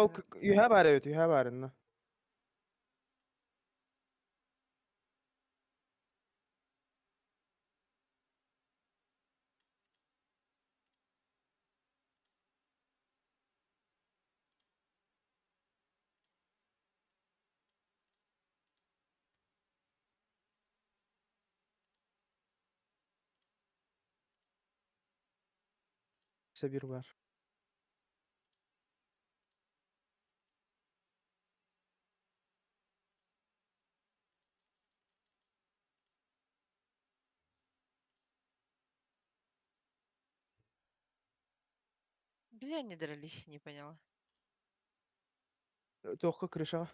Ол үһэ баар эбит, үһэ баар инна. Сабир бар. Где они дрались, не поняла. Туохха крышаҕа?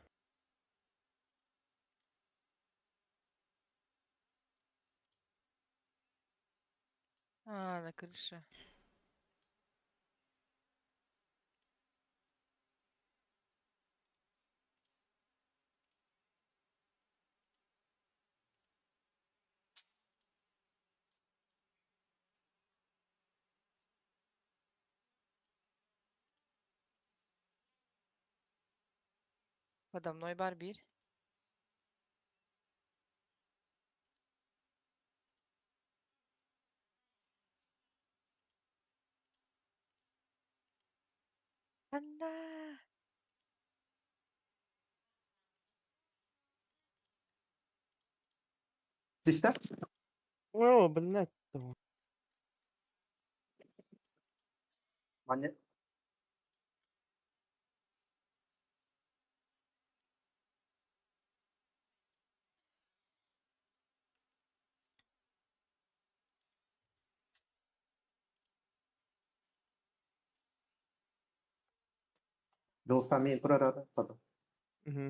А, на крыше. Подо мной барбирь. Анда! Түстэ? О, блядь. Манна Дьулустаан миин турар аата потом. Мгм.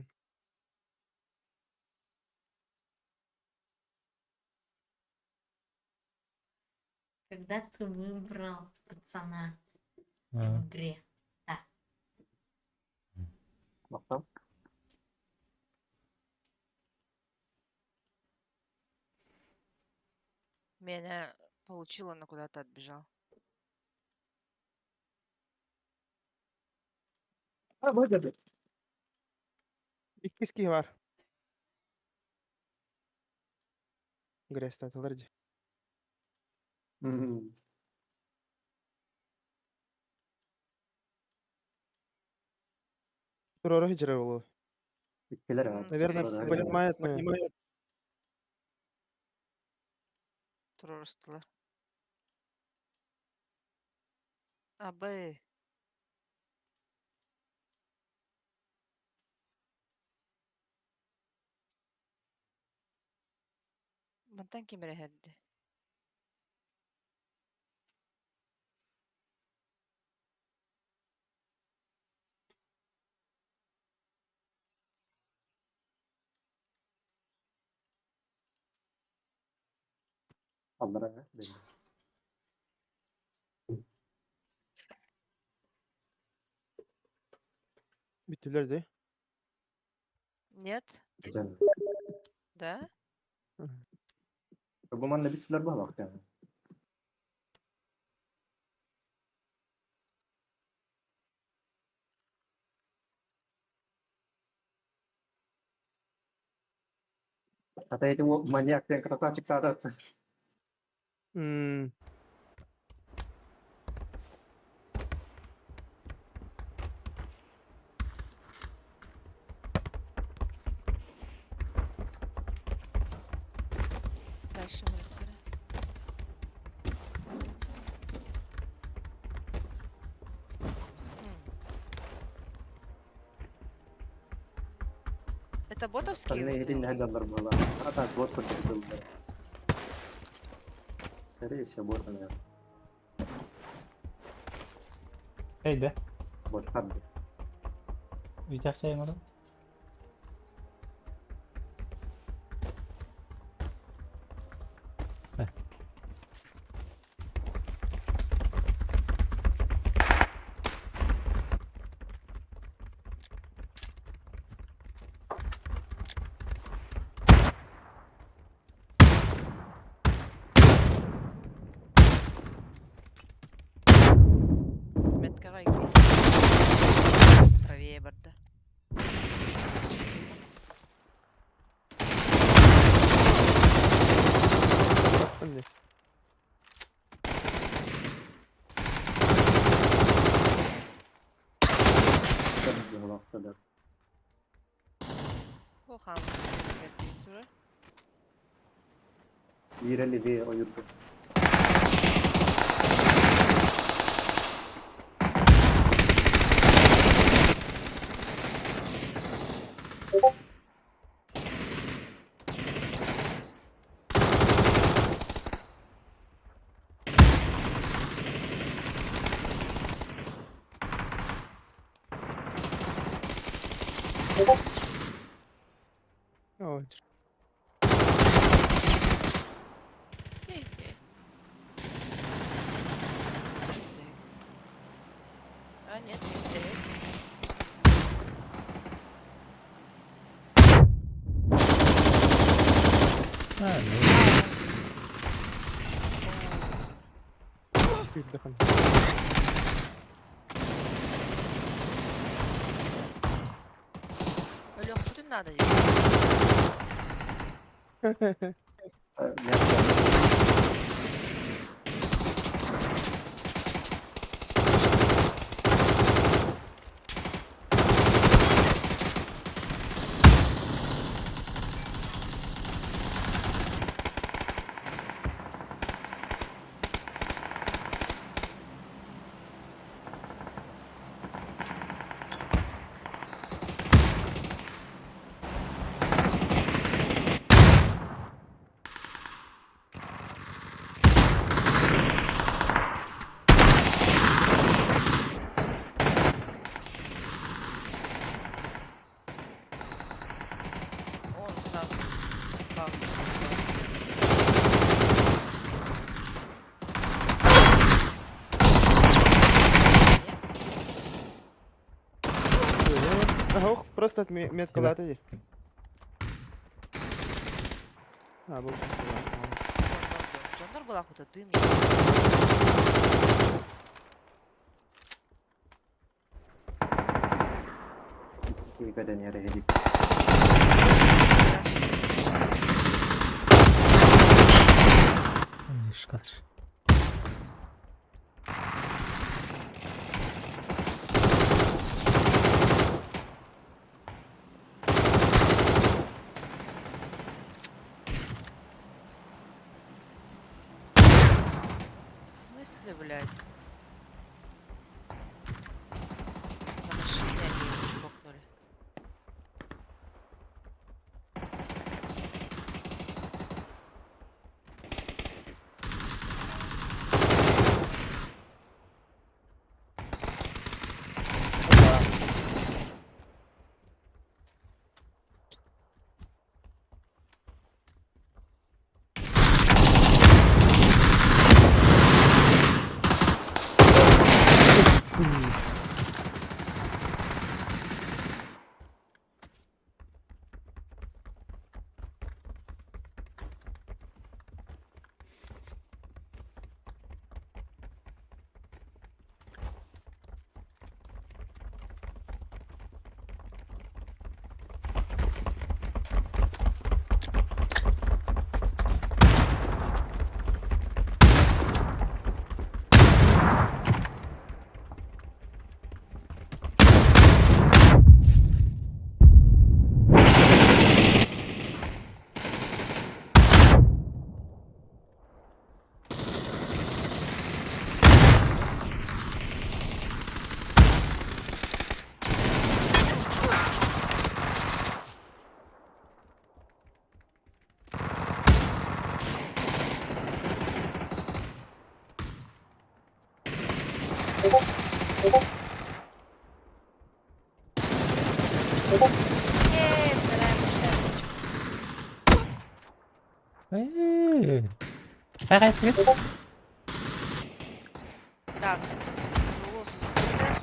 Когда ты выбрал пацана А, в игре? Да. Махтал. Меня получила, но куда-то отбежал. А, вот Иккис киһи бар. Грестатылар дии. Мм. Туруору сылдьара буолуо. Иккилэр аат. Наверное, Скорее всего. понимает, понимает. Туруорустулар. Абы. Мантан ким эрэ иһэрди? Аллара били. Бүттүлэр дии. Нет? Бүтэн. Да? Бу манна бүттүлэр буоллахтар. Хата ити маньяк диэн красавчик саата. Дальше маркеры. М. Это ботовские Остальные выстрелы? итиннэ сылдьаллар буолла. А так бот курдук сылдьар. Скорее всего, бот, наверное. Эй, да. Бот хабби. Витях чай оҥорон. Меткаҕа правее. Быһылаахтар. Бу хаамыскаларыгар биир турар. Биирэ левее ойуурга. Ой, А, нет, не стреляет. А, ну, күүрдэххин. Өлөхпүтүн надо диэн. Он сразу попал. Нет? Ох, просто меткалаата дии. А, бу. Вон, вон, вон. Дьоннор была дым. Киикэтэн эрэһилик. Шкадыр. В смысле, блядь? На машине они его чпокнули. Ей, вторая машина. Хайа хайа. Так, Жулус умер.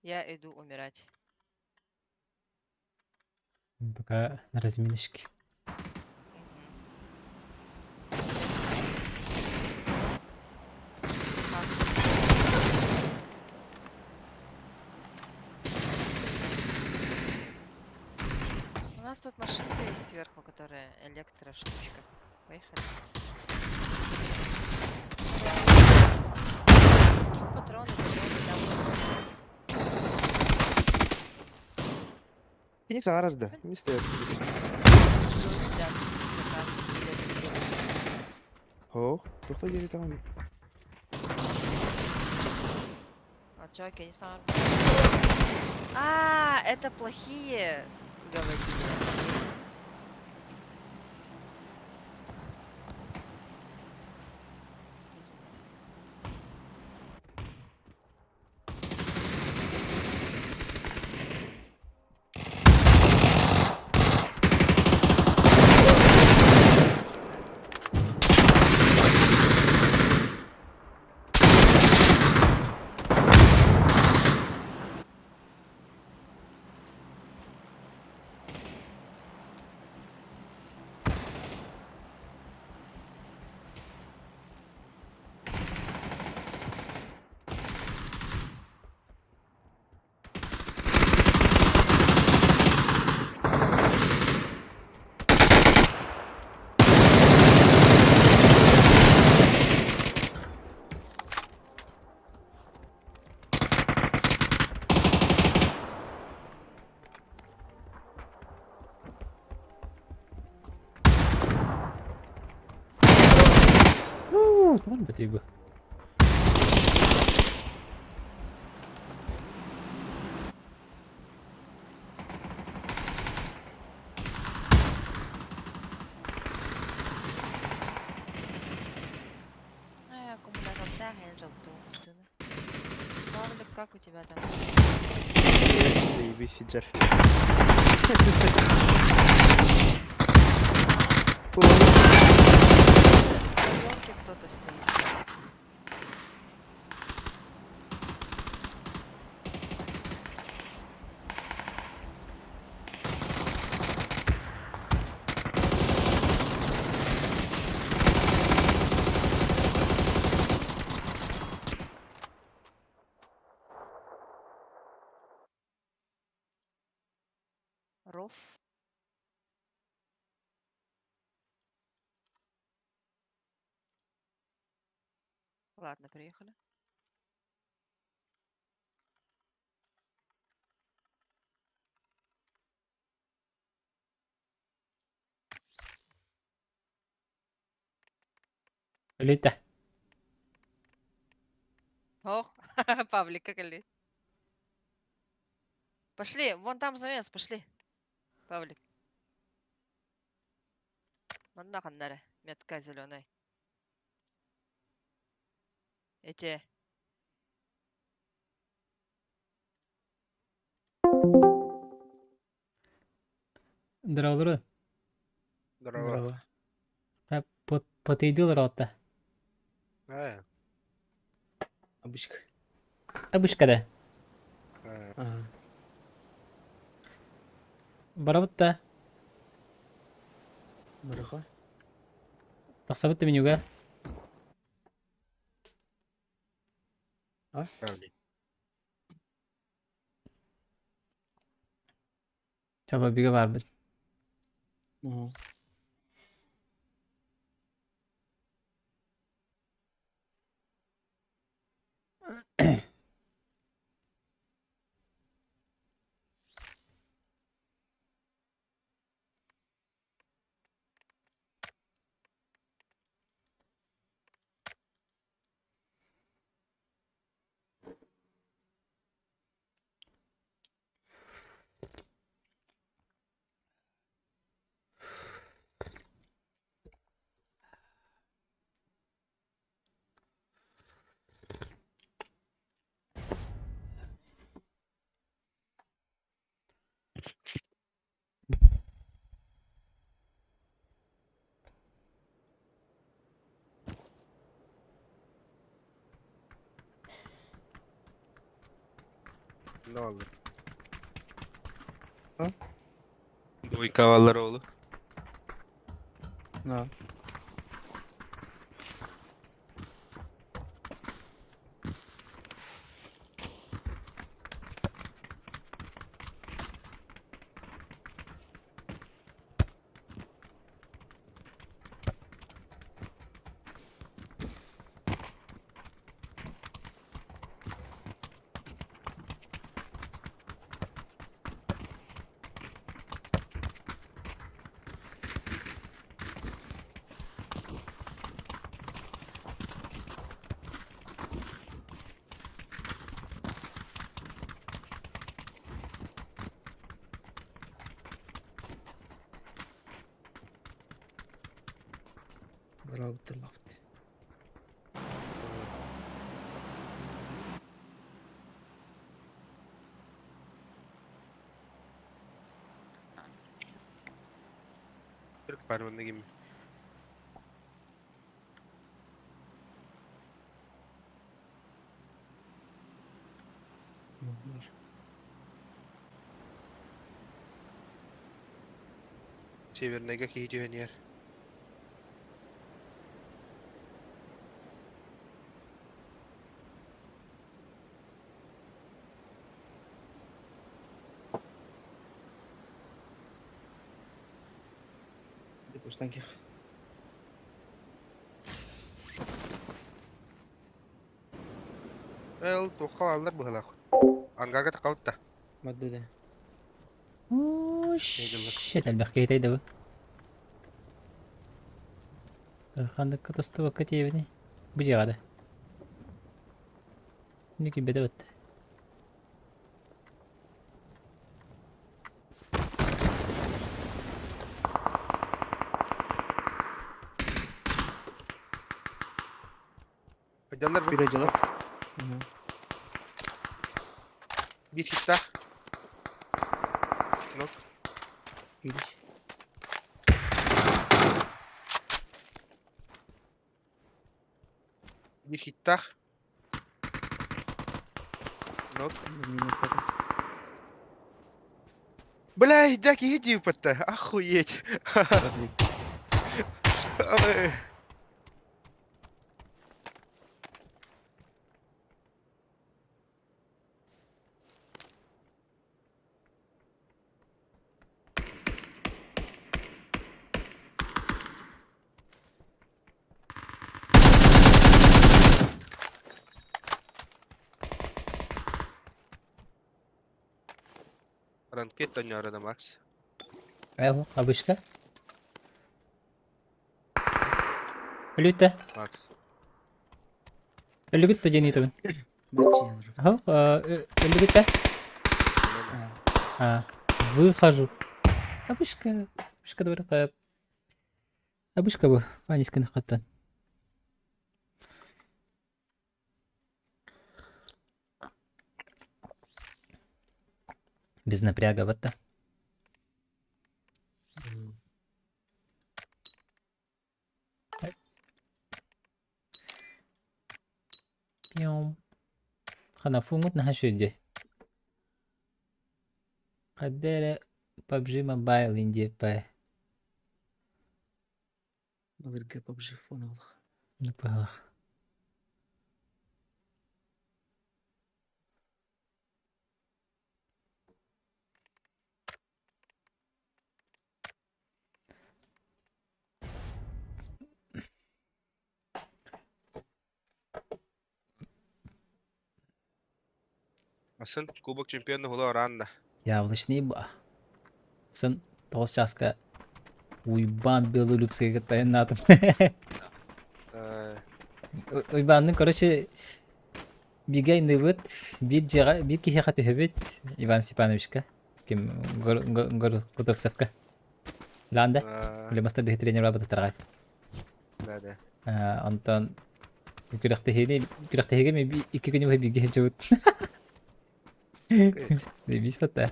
Я иду умирать. Пока на разминочке. Мгм. Как? У нас тут машинка есть сверху, которая электроштучка. Поехали. Скинь патроны, зеленый, там вот. Кини саҥарар да, мистер. Что у тебя заказ или Ох, туохта диэбитэҕин. А чё, я не сам. А, это плохие говорили. Тугун бэтий бу. Ай, аккумулятор автобусы. Павлик, как у тебя там? Заебись сиджер. На елке кто-то стоит. Ров. Ладно, приехали. Өлүтэ. Ох, Павлик, как ли? Пошли, вон там замес, пошли. Павлик. Манна ханнары, метка зеленая. Эти. Здорово. Здорово. Здорово. Потыйдыл рота. Э. Абышка. Абышка да. Ага. Барабытта. Бараха. Тахсабытта менюга. А? Чала бигэ барбыт. Угу. Ne oldu? Ha? Duykavallar Ne? Тыллаабыт. Бар манна ким. Бар. Северныйга киһи түһэн иһэр. Депостан ких. Эл туохха бааллар быһылаах. Ангарга тахабыт да. Маддуда. Shit, элбэх киһи да бу. Ханнык тостубакка тиэбини. Бу дьиэҕэ да. Ники беде бытты. Дьаллар бу. Бир дьала. Биир хиттаах. Нок. Киириш. Биир хиттаах. Нок. Минутата. Бля, дяки, иди патта. Охуеть. Ой. Ранкет да Макс. Эво, абышка. Өлүтэ. Макс. Өлүгүт да диэн ыытабын. Матчы Аһа, өлүгүт да? А, выхожу. Абышка, абышка да Абышка бу, Ванисканы хаттан. Без напряга вот да. Пиум. Ханафуҥут наһаа үчүгэй. Хайда эрэ PUBG Mobile India P. Былыргы PUBG фона буолла. Быһалах. Сын Кубок чемпиона хула оранна. Яблочный ба. Сын тоҕус чааска Уйбаан Белолюбскайга тайаннаатым. Уйбаанныын короче бигэ инныбыт биир дьиэҕэ биир киһиэхэ түһэбит Иван Степановичка ким Готовцевка. Лаанда Үлэ мастер тренер баабытыттарҕай. Да, да. Онтон күрэхтэһиини күрэхтэһиигэ ми икки күнү быһа бииргэ сылдьыбыт. Биис батта.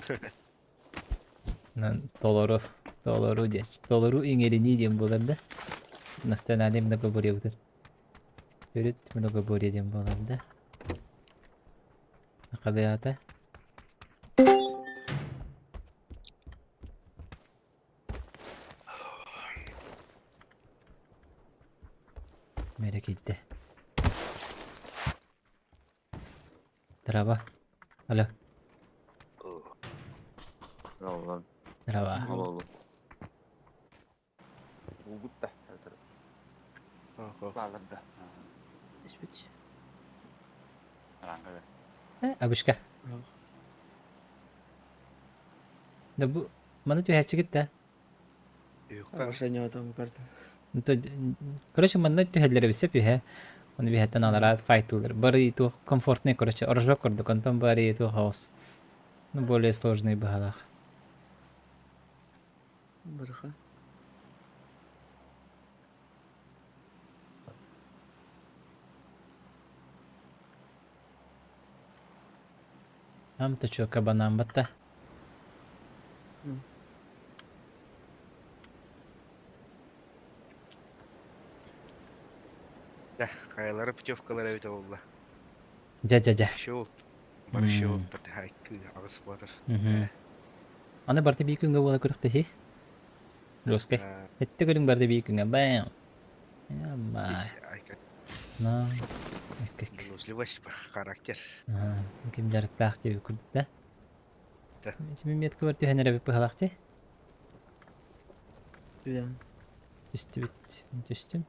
Толору, толору диэн. Толору иҥэринии диэн буолар да. Национальный многоборьебытын. Төрүт многоборье диэн буолар да. Хадыата. Мэрэ киирдэ. Здорово. Алло. Алло. Здорово. Алло. Булгут да. Баалар да. Испит. Аранга. Абышка. Да бу маны түһээччигит да. Обращение там карта. Короче, манна түһэллэрэ биссе түһэ. Оны биһэттэн алара файтылар. Бары ту комфортный, короче, орожок курдук, онтон бары ту хаос. Ну, более сложный быһалаах. Барыха. Ам ты чё, кабанам батта? Да, хайалара путевкалара эбитэ буолла. Дьэ, дьэ, дьэ. Щелт. Бары щелт хайкы аҕыс буолар. Аны барыта биир күҥҥэ буола күрэхтэһии. Жесткай. Этте көрүҥ барыта биир күҥҥэ. Бэм. Ямай. На. Выносливость, характер. Ким дьарыктаах диэби курдук да. Мин метка бар түһэн эрэ быһалаах дии. Түһэн. Түстүбүт. Мин түстүм.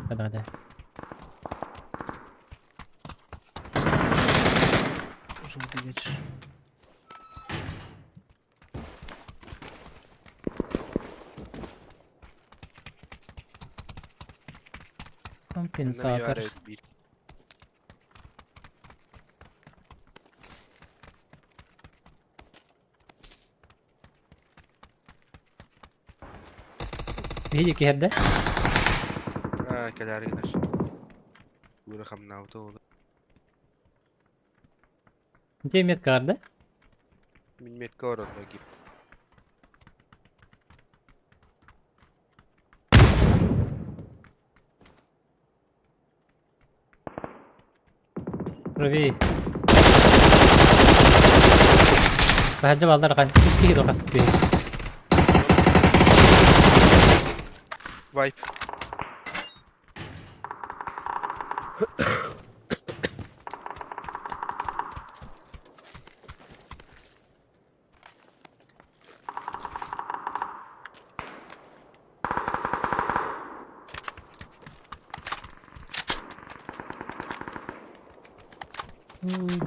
Hadi hadi. Желтый geçir. Компенсатор. Биһиги киһэрдэ? Аа, кэлээри гынар. Ура хамнаабыта ол. Где метка арда? Мин метка оронно гип. Правее. Баһадьа балдар ахан. Үс киһи дохастык биһи. Вайп.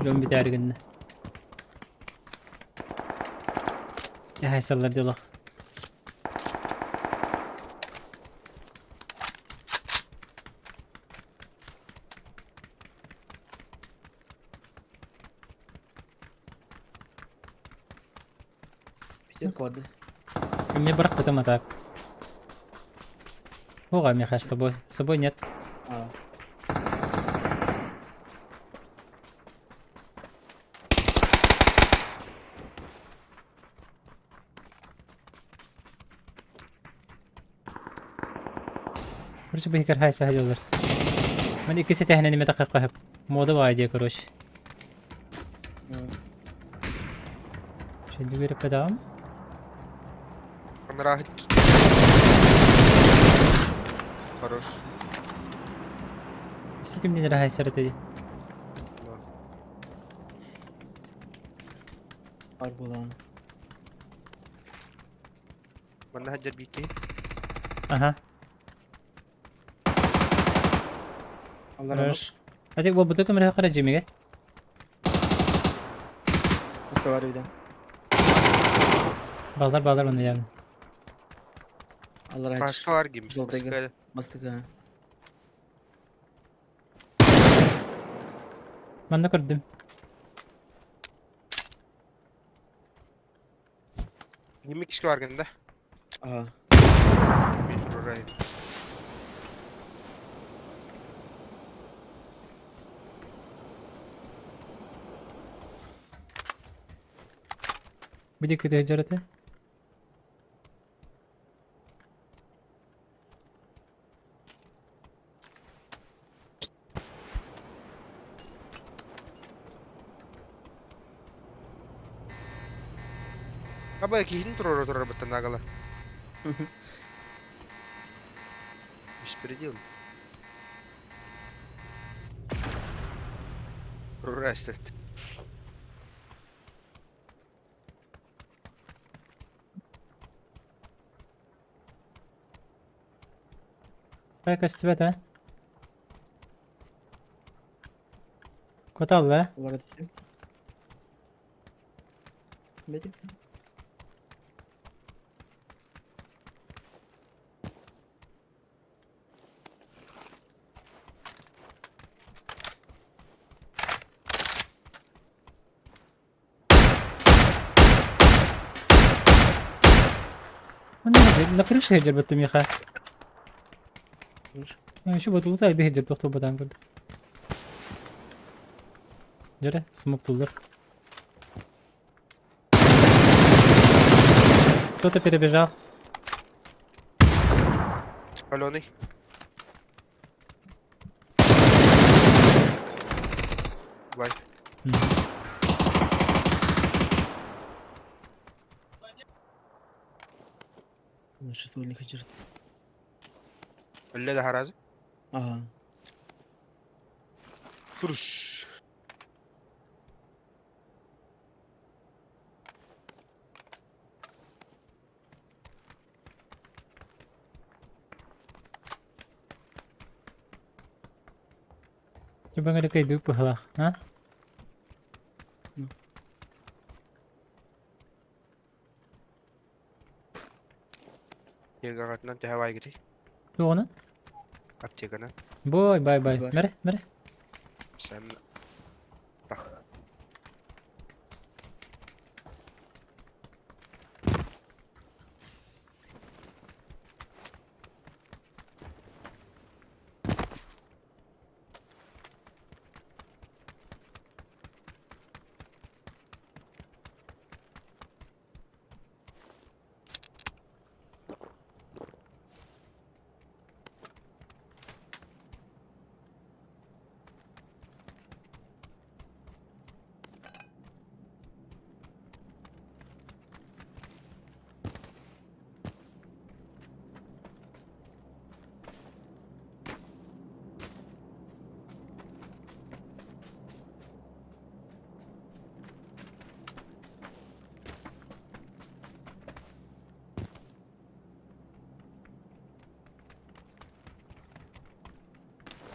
Дьон бүтээри гынна. Дьаһайсаллар дьолох. Пятерка барды. Мне бырахпытым а так. Ога, миэхэ с собой. С собой нет. А. Короче, бу иһигэр хайса дьоллор. Мен иккис этэһинэн имэ такакка Мода баай дии, короче. Şimdi үөрэппэтэҕим. Анараа Хорош. Кимнин эрэ хайсар этэ дии. Бар буолан. Манна сылдьар биир киһи. Аха. Аллар Хорош. Ати буолбута көмөрө хара Джимиге. Өссө бар үйден. Балдар балдар оны яғни. Аллар Пашка бар гим. Желтыйга. Бастыга. Манна көрдүм. Гимми кишки бар гында. Ага. Гимми турурай. Бу диэки сылдьар этэ. Аба киһин турар турар баттан агала. Беспредел. Растет. Хайа көстүбэт ээ. Куталла. Олора түстүм. Бэтим. На крыше дьэрбэттим миэхэ. Еще вот лутай дыһы тохтобутан көрдүм. Дьэрэ, смок туллар. Кто-то перебежал. Паленый. Лайк. Сейчас вольный хачырт. Үлле да харазы. Ага. Фурш. Coba nggak ada kehidupan lah, ha? Ергаҕатынан төһө баайгытый? Туоҕунан? Аптеканан. Бой, бай, бай. Бар. Мэрэ, мэрэ. Сэн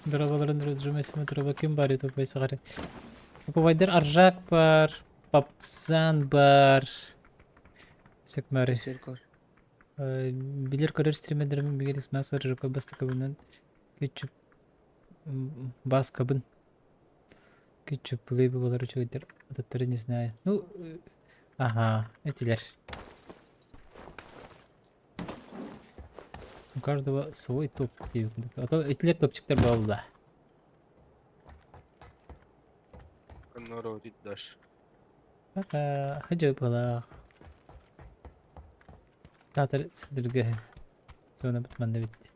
Дороголарын дұржымайсымы дорога ким бар ютуб байсағары. Повайдер Аржак бар, Папсан бар. Секмари. Сөркөр. Билер көрөр стримердерин бигерис масар жука бастакабынан кетчуп баскабын. Кетчуп плейбы болар үчүгөйдер. Ататтары не знаю. Ну, ага, этилер. У каждого свой топ. А то этилер топчиктер буолла. Даш. Пока. Хадьа была. Театр сидирге. Зона бутманда битти.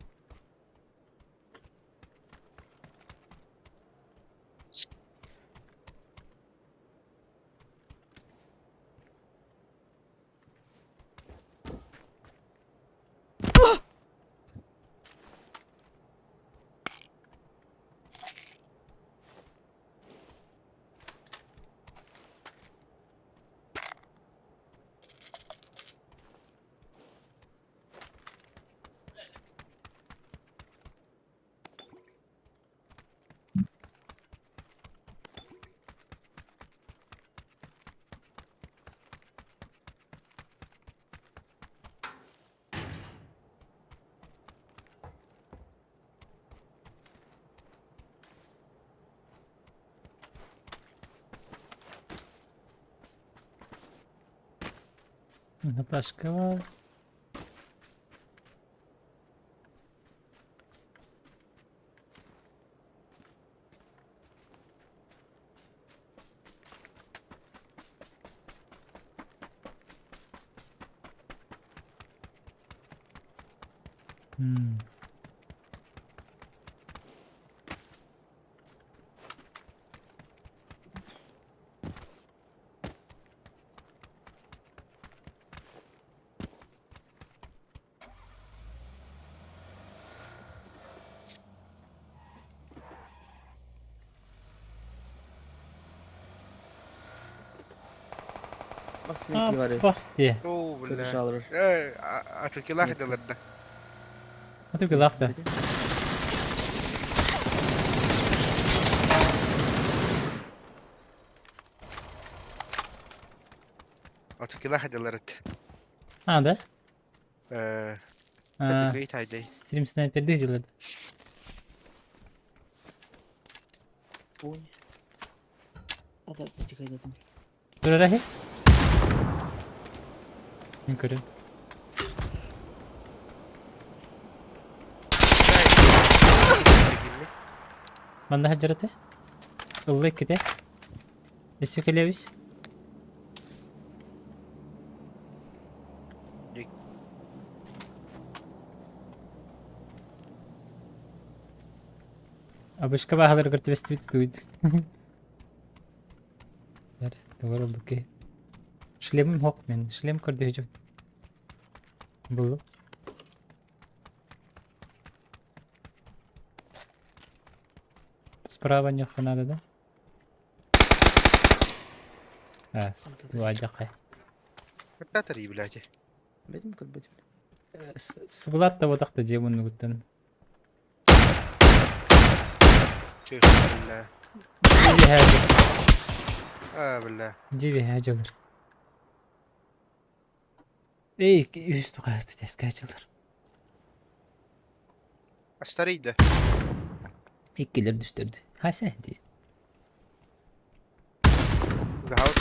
Наташка var. Бас менки бар. Бах дии. Оо, бля. Көрүш Э, атылкилах деларда. Атылкилах да. Отукила хадыларыт. А, да? Э, А, Кытай тайдай. Стрим снайпердик делает. Ой. А так, тихо, там. Турарахи? Мен көрөм. Манна хаджараты? Ыллык ките. Өссө кэлэбис. Абышка баһаларыгар түбэстибит тугуйд. Тугар буки. Шлемим хок мен. Шлем көрдөһүжүм. Булу. Справа нехуй надо, да? А, Вадяхай. Оператор ебляти. Бетим как бетим. Суглат да бодақта же муннугуттан. Чё, бля. Диви хәжі. А, бля. Диви хәжі Эй, үс туқасты теске жылыр. Астарыйды. Иккилер түстөрдү. Хаса ди. Гаут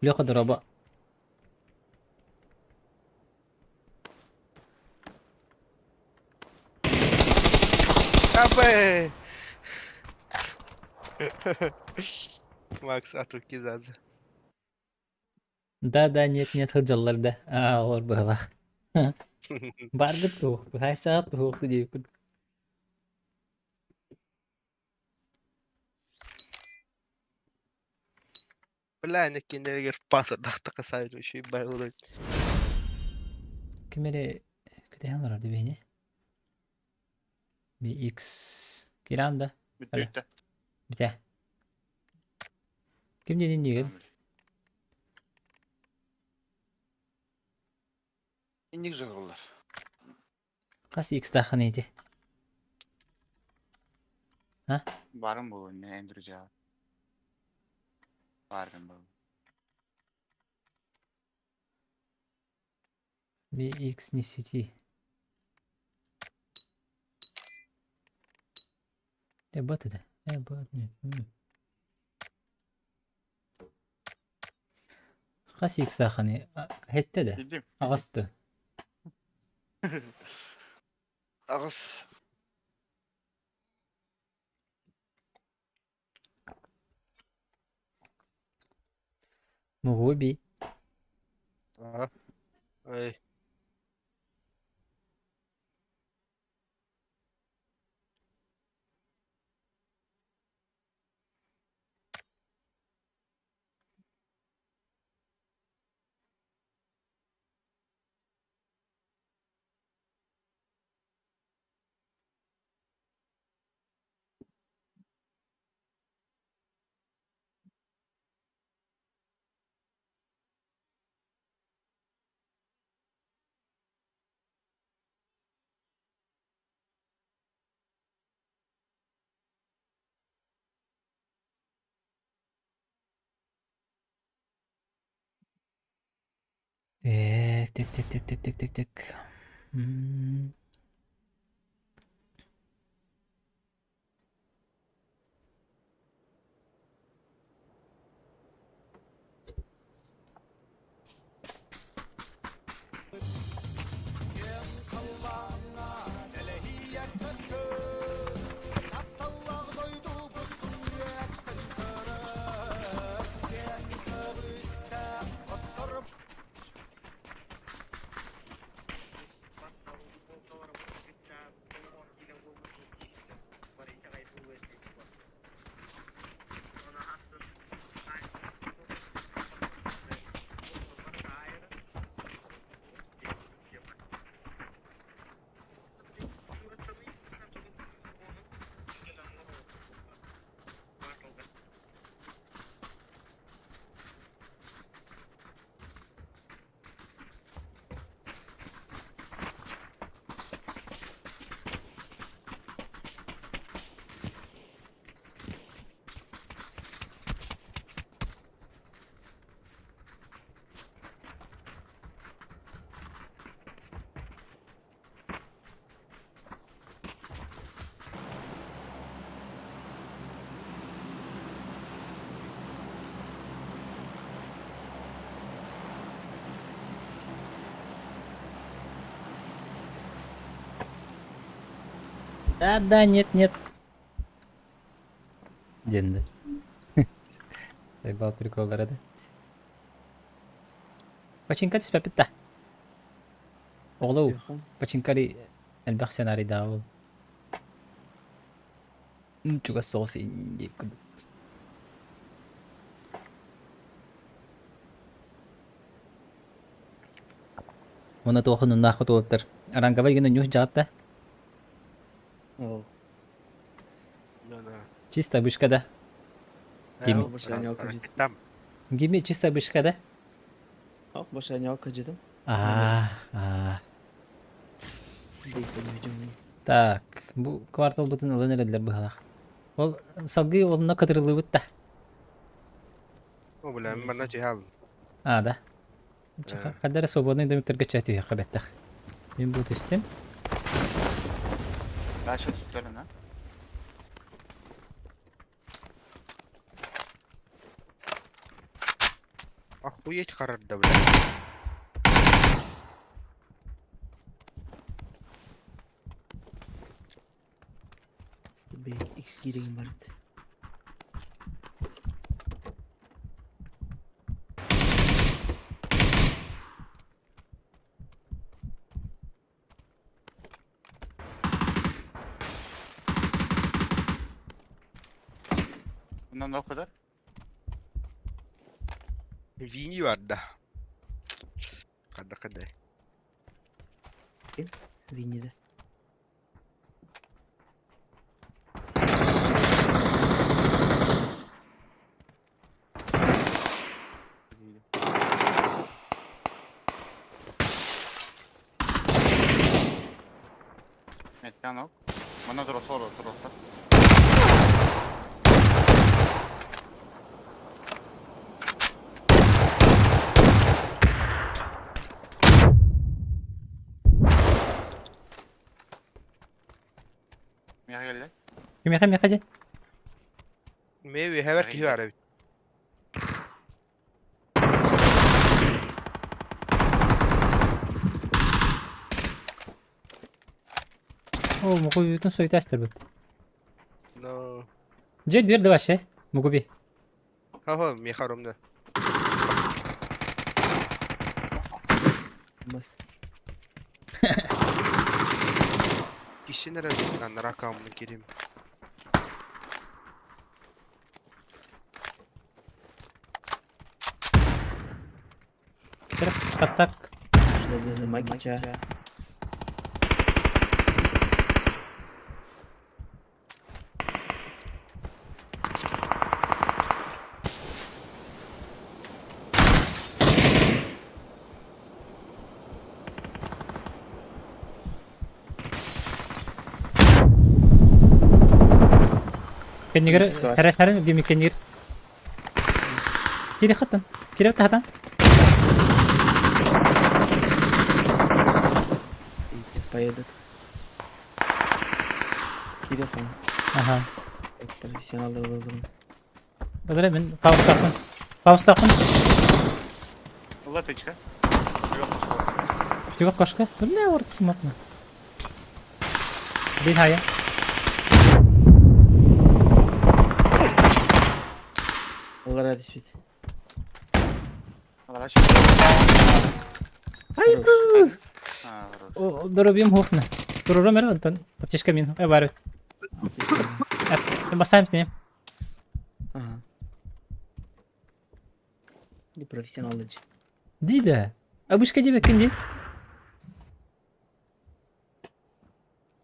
Леха дроба. Абе! Макс атуки зазы. Да, да, нет, нет, хыджаллар да. А, олар быһылах. Барбыт туохту, хайса туохту диэбит. Бля, некинергер паса дахта касайду еще и байлы. Ким эрэ кэтэһэн олорор дибиһини? BX киирэн да? Бүттэ. Бүтэ. Ким диэн иннигин? Инник жығылар. Хас X-таахын ити? Барым бұл, не друзья. Барым бұл. BX не в сети. Э, бот это. Э, бот, нет. Хас X-таахын хетте да? Билдим. Аҕысты. Ағыс. Мугуби. Ага. Ой. Так, так, так, так, так, так, так. Да, да, нет, нет. Диэн да. Заебал приколлара да. Починка түспэппит да. Оҕолоу, починкари элбэх сценарийдаах ол. Чугас соҕус диэбит курдук. Уонна туох онуннаах уолаттар Аранговай гына ньуус дьаҕатта. Ол. Чисто вышка да. Гими. Там. Гими чисто вышка да. Ок, башанялка дедим. А, а. Так, бу кварталбытын ылан эрэллэр быһалаах. Ол салгыы онно кытырыллыбыт да. О, бля, манна чыһаалын. А, да. Ханна эрэ свободный домиктарга чэ түһүөххэ бэттэх. Мин бу түстүм. Дальше түстэрин, а? Охуеть харарда, бля. X кииригин барыт. Bundan da o kadar. Вини барда. Хада хада. Винниде. Metkan ok. Bana dur sor otur otur. Миэхэ кэллэ. Кимиэхэ миэхэ дьэ? Мэви хэвэр киһи баар эбит. О, мукуютун суйта астырбыт. Но. Дьэ, дверь да вообще. Мукуби. Ха-ха, миэхэ оромна. Бас. Кисин эрэ аннара аккаунтун киирим. Так. Магича. Кэннигэр хэрэ хэрэ гими кэннигэр. Кири хаттан. Кири хаттан. Сейчас поедет. Кириха. Ага. Как профессионал болдум. Бадара мен Фаустакпын. Фаустакпын. Латычка. Чугас кошка. Бля, ортасы мапна. Бин хая. Аллара түспүт. Аллара түспүт. Айку. Доробим хохна. Турурум эрэ онтон аптечка мин бар. Басайм с ним. Ага. Не профессионал дии. Дии да. Обычка диэбэккин дии.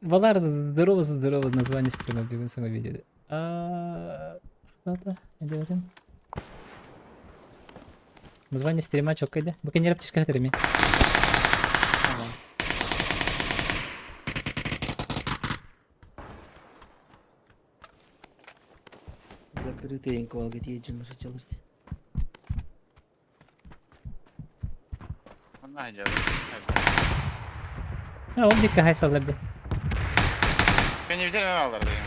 Валар, здорово, здорово, название стрима бүгүн саҥа видео. А, кто-то, делаем. Название стрима чоккайда. Бу кэннигэр аптечка хатырами. Закрытый инквалгит еджин рычалырти. Манна сылдьабын. А, ол дикка хай салларды. Кэннибитин эн аллар дайым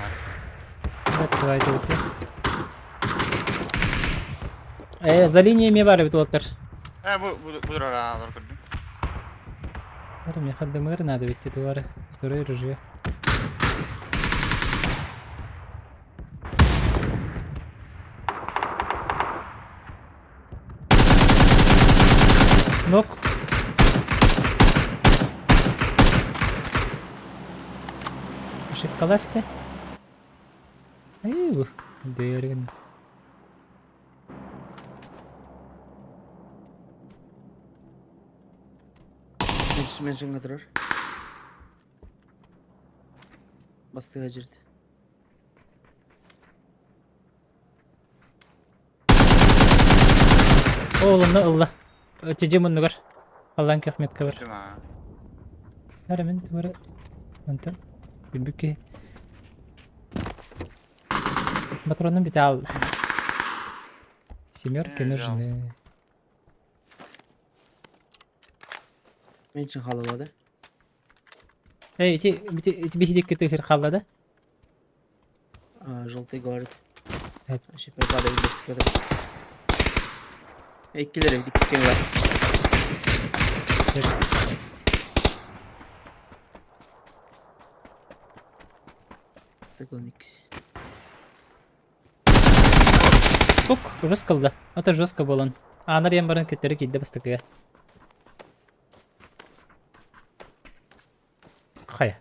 Давайте вот. Э, за линиями бар эбит уолаттар. Э, бу бу бу турар алар көрдүм. Мне ХДМР надо ведь, это второе ружье. Нок. Ошибкаласты. Эй, дөргін. Меншинга турар. Бастыга жерде. Ол онно ылла. Тиже муннугар. Аллан көхметке бар. Тима. Әре мен тугары. Онтон билбит киһи. Патронум бите ал. Семерки Э, нужны. Мен için халалады. Эй, ити бити ити биһидикки тыхыр халла да? А, желтый говорит. Evet. Вообще припадает без kadar. Иккилер эбит иккис кем бар. Сөп. Так он иккис. Ук, жестко ылла. Это жестко буолан. Аанар иэн баран көттөрү киирдэ бастакыга. Хайа.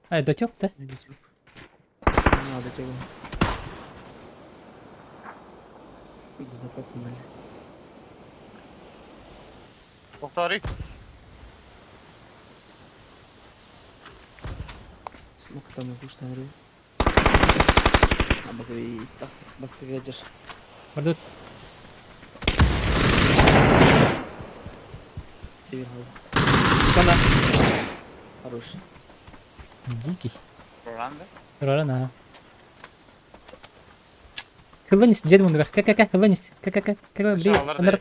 Ай, дотёк да? Дотёк. А, дотёк. Дотёк бля. Повтори. Смок там уштары. Абазы бастыга жыр. Бардут. Север хал. Sana. Хорош. Дикий. Роланды. Роран, ага. Хылланис, дед мундугар. Ка-ка-ка, хылланис. Ка-ка-ка, ка бли.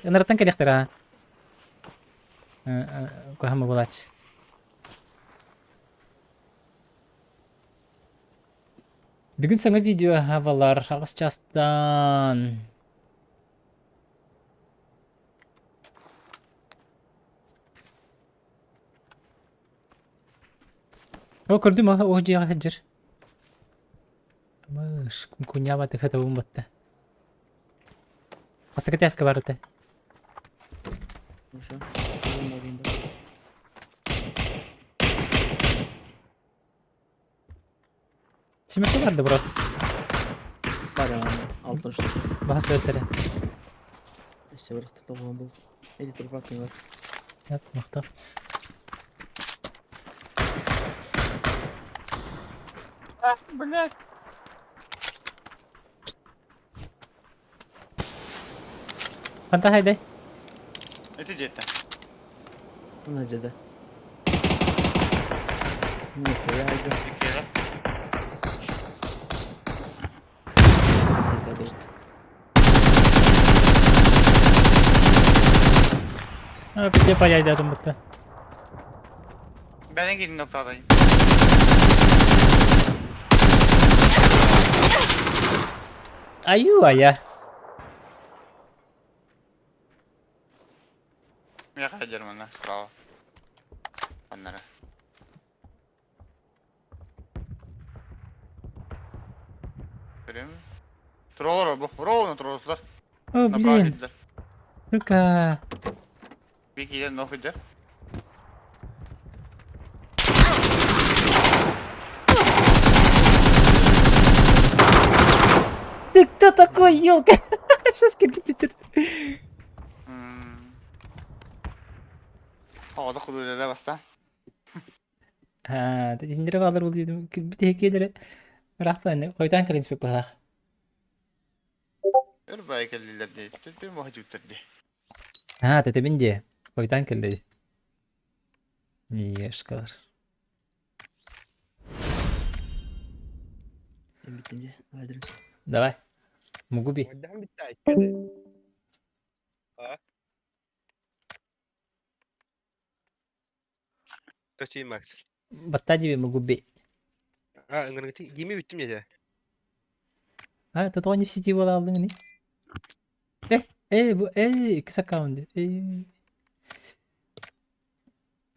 Ыныраттан кэлиэхтэр, аа. Куһама булаач. Бүгүн саҥа видео хавалар аҕыс чаастан. О, көрдүм, о дьиэҕэ сылдьар. Мыш, куньяба тыха табым батта. Бастакы тээскэ барыта. Хорошо. Семерка барды, брат. Бар, алтын штук. Баһа сөрсөрө. Өссө бір тоғған бұл. Эти турпак не бар. Yap, махтал. А, блядь. Ханта хайдай. Эти дете. Мына жерде. Нихуя айда. Иккиде. А, где паяйдадым бутта. Ben en noktadayım. Аю, ая. Я ходил на справа. Аннара. Görüyor musun? Troller bu. Ровно троллар. О, блин. Сука. Bir iki нох иде. Ты кто такой, елка? Сейчас компьютер. Havada kudu баста. А, индире балар бул дедим. Бите кедере. Рахман, койтан кэлин спек бахах. Өр байкеллилер дейт. Түн бахы А, тетебин де. Койтан келди. Ешкалар. Давай. Мугуби. Точи Макс. Баттадиби Мугуби. А, ыңгыргыты гими биттим деді. А, тут не в сети была алдың не? Э, э, бу, э, икс аккаунт. Э.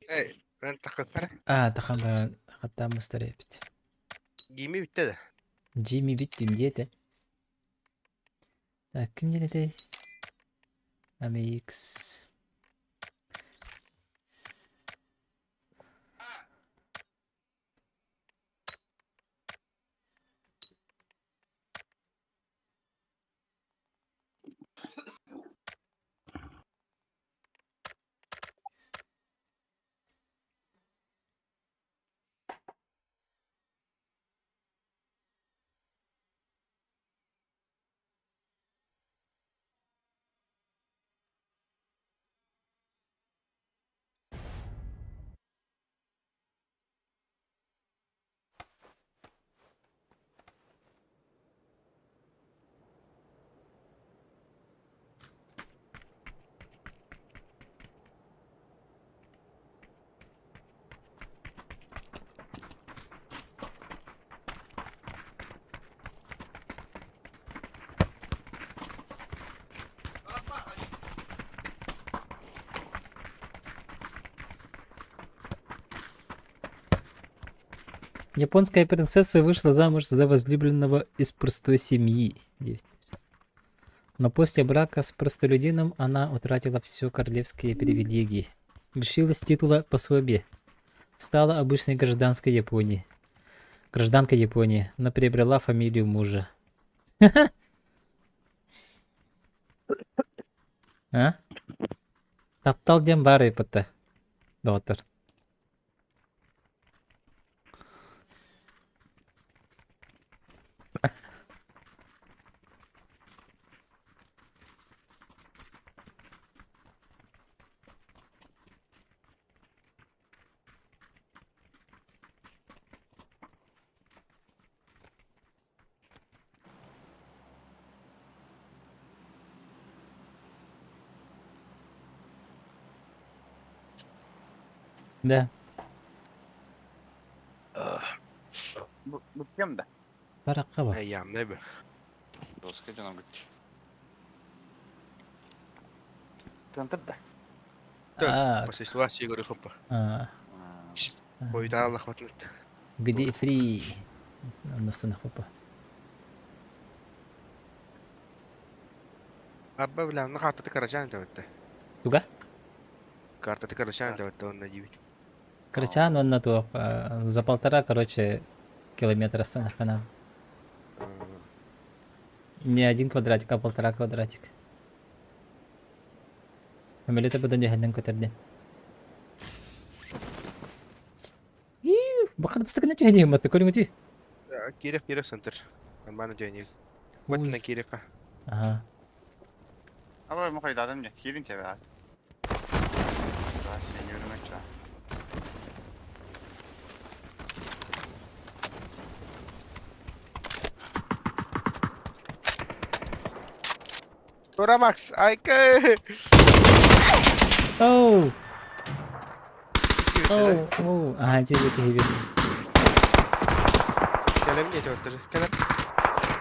Э, мен таққаттар. А, тахан баран хатта мустаре бит. Гими битти да. Джимми биттим диете. Так, ким делете? AMX. Японская принцесса вышла замуж за возлюбленного из простой семьи. Но после брака с простолюдином она утратила все королевские привилегии. Лишилась титула пособия. Стала обычной гражданской Японии. Гражданкой Японии, но приобрела фамилию мужа. А? Таптал диэн баар ыйыппыта, доҕоттор. Да. Бу кем да? Баракка бар. Эйямнай бу. Доска дьоно гүт. Тантыр да. А, После сигары хоппа. а, Ойдааллах батмыт. Где фри? Онно хоппа. Абба бля, на картаты карачан таватта. Туга? Картаты карачан таватта онна дибит. Карачан онна туох за полтора, короче, километра станахана. Не один квадратик, а полтора квадратик. Өмөлөтө быдан дьэһэннэн көтөрдүн. Бакын бастакына түһэниһим батта көрүҥүтүй. Кирек кирек центр. Нормально дьэни. Батына кирека. Ага. Абай мохайдадым не, кирин тебе. Сен yürümek Тура Макс, айка. Оу! Оу, оу. Ага, тебе киһи Кэлэм не төттөр. Кэлэм.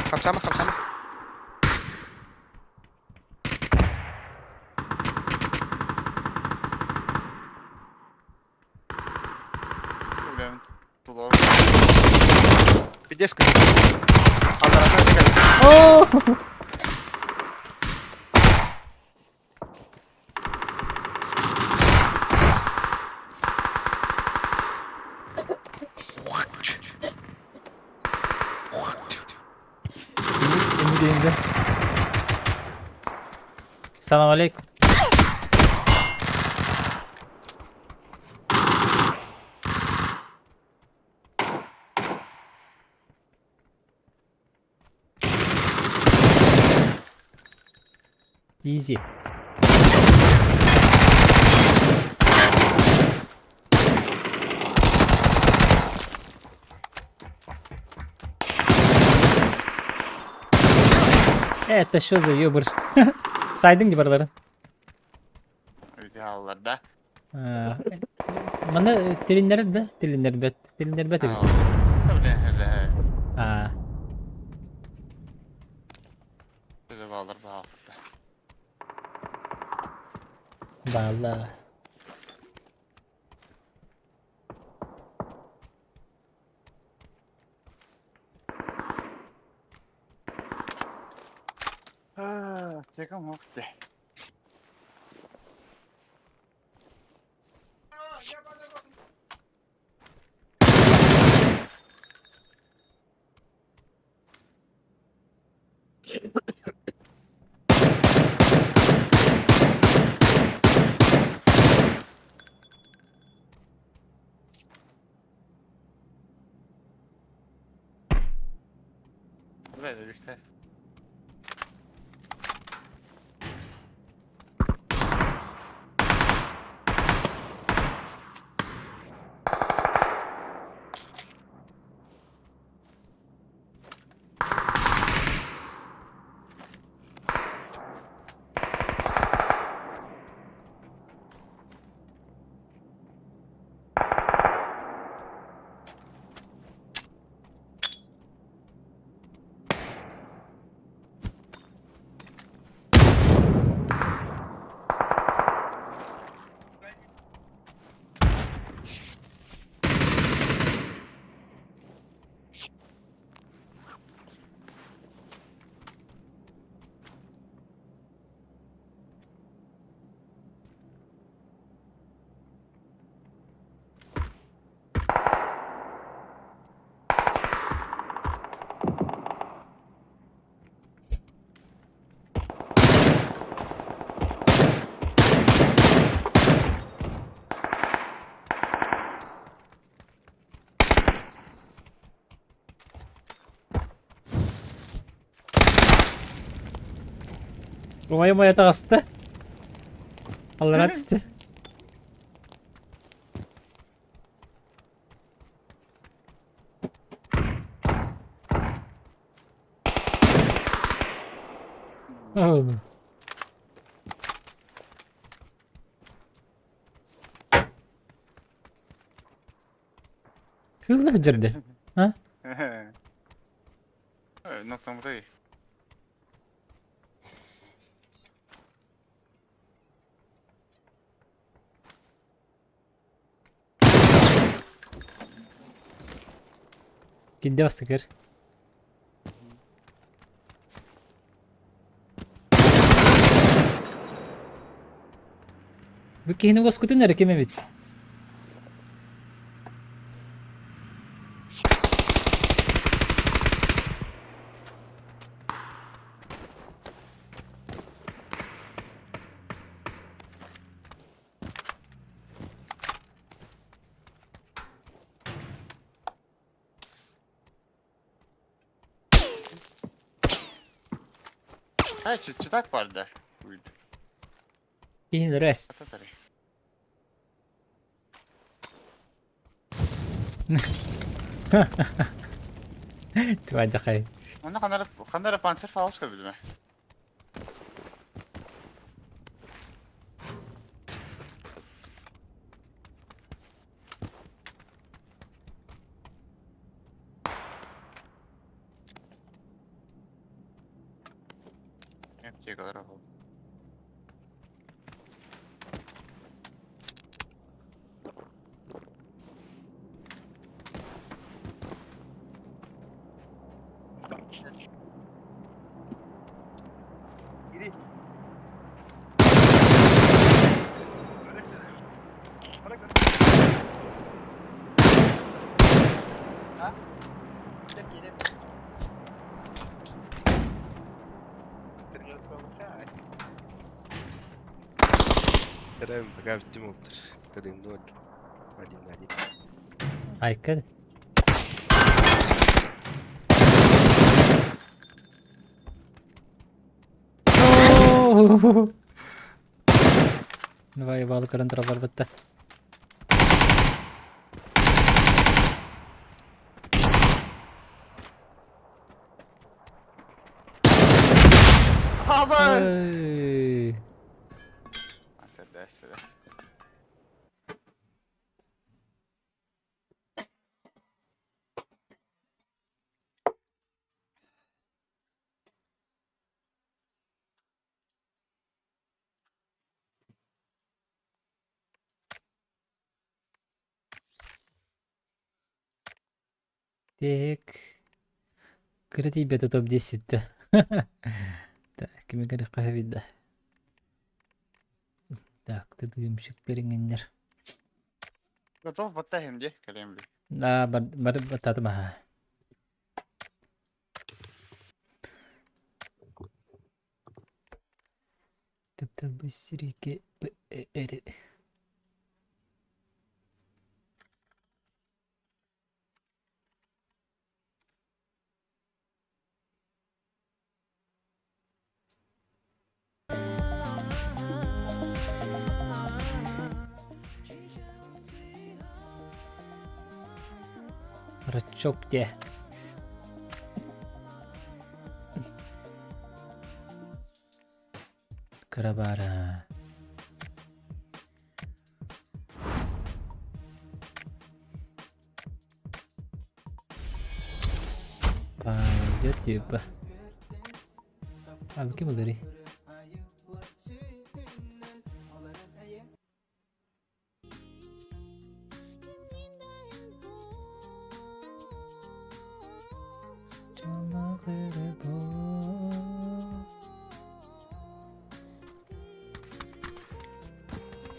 Хамсама, хамсама. Проблем. Тулар. Пиздец. Алдарата кэлэм. Оу! Салам алейкум. Изи. Это что за ёбр? Сайдың ди барлары. Аллар да. Мана тилиннер да, тилиннер бет, тилиннер бет. А. Баллар баа. Балла. Чекам хопте. Böyle işte. Умайа-умайа таҕыста. Аллараа түстэ. Oh. Кыыллар дьэрдэ. А? На том рей. Кинде бастыкыр. Бу киһини уоскутун эрэ ким эбит? Хай, читак барда. Уйд. Киһини рэс. Ататары. Твадьахай. Онно ханара ханара панцир фаус көбүлүмэ. Аптекалар ол. Терем пока бүттүм олтур. Тадым ноль. Один на один. Айка. Давай балы көрөн тура барбытта. Абай! Ой. Сэрдэ, сэрдэ. Так. Кыра тиийбэтэ топ-10 да. Так, кими көрүөххэ сөбүй да. Так, тыдыымшык иҥиннэр. Готов баттаһым дии, кэлиэм били. Да, бар, бар, баттаатым аха. Тапталбыт сиригэ эрэ Рачок диэ. Кыра баара. Пойдет типа. А, ким ылырый?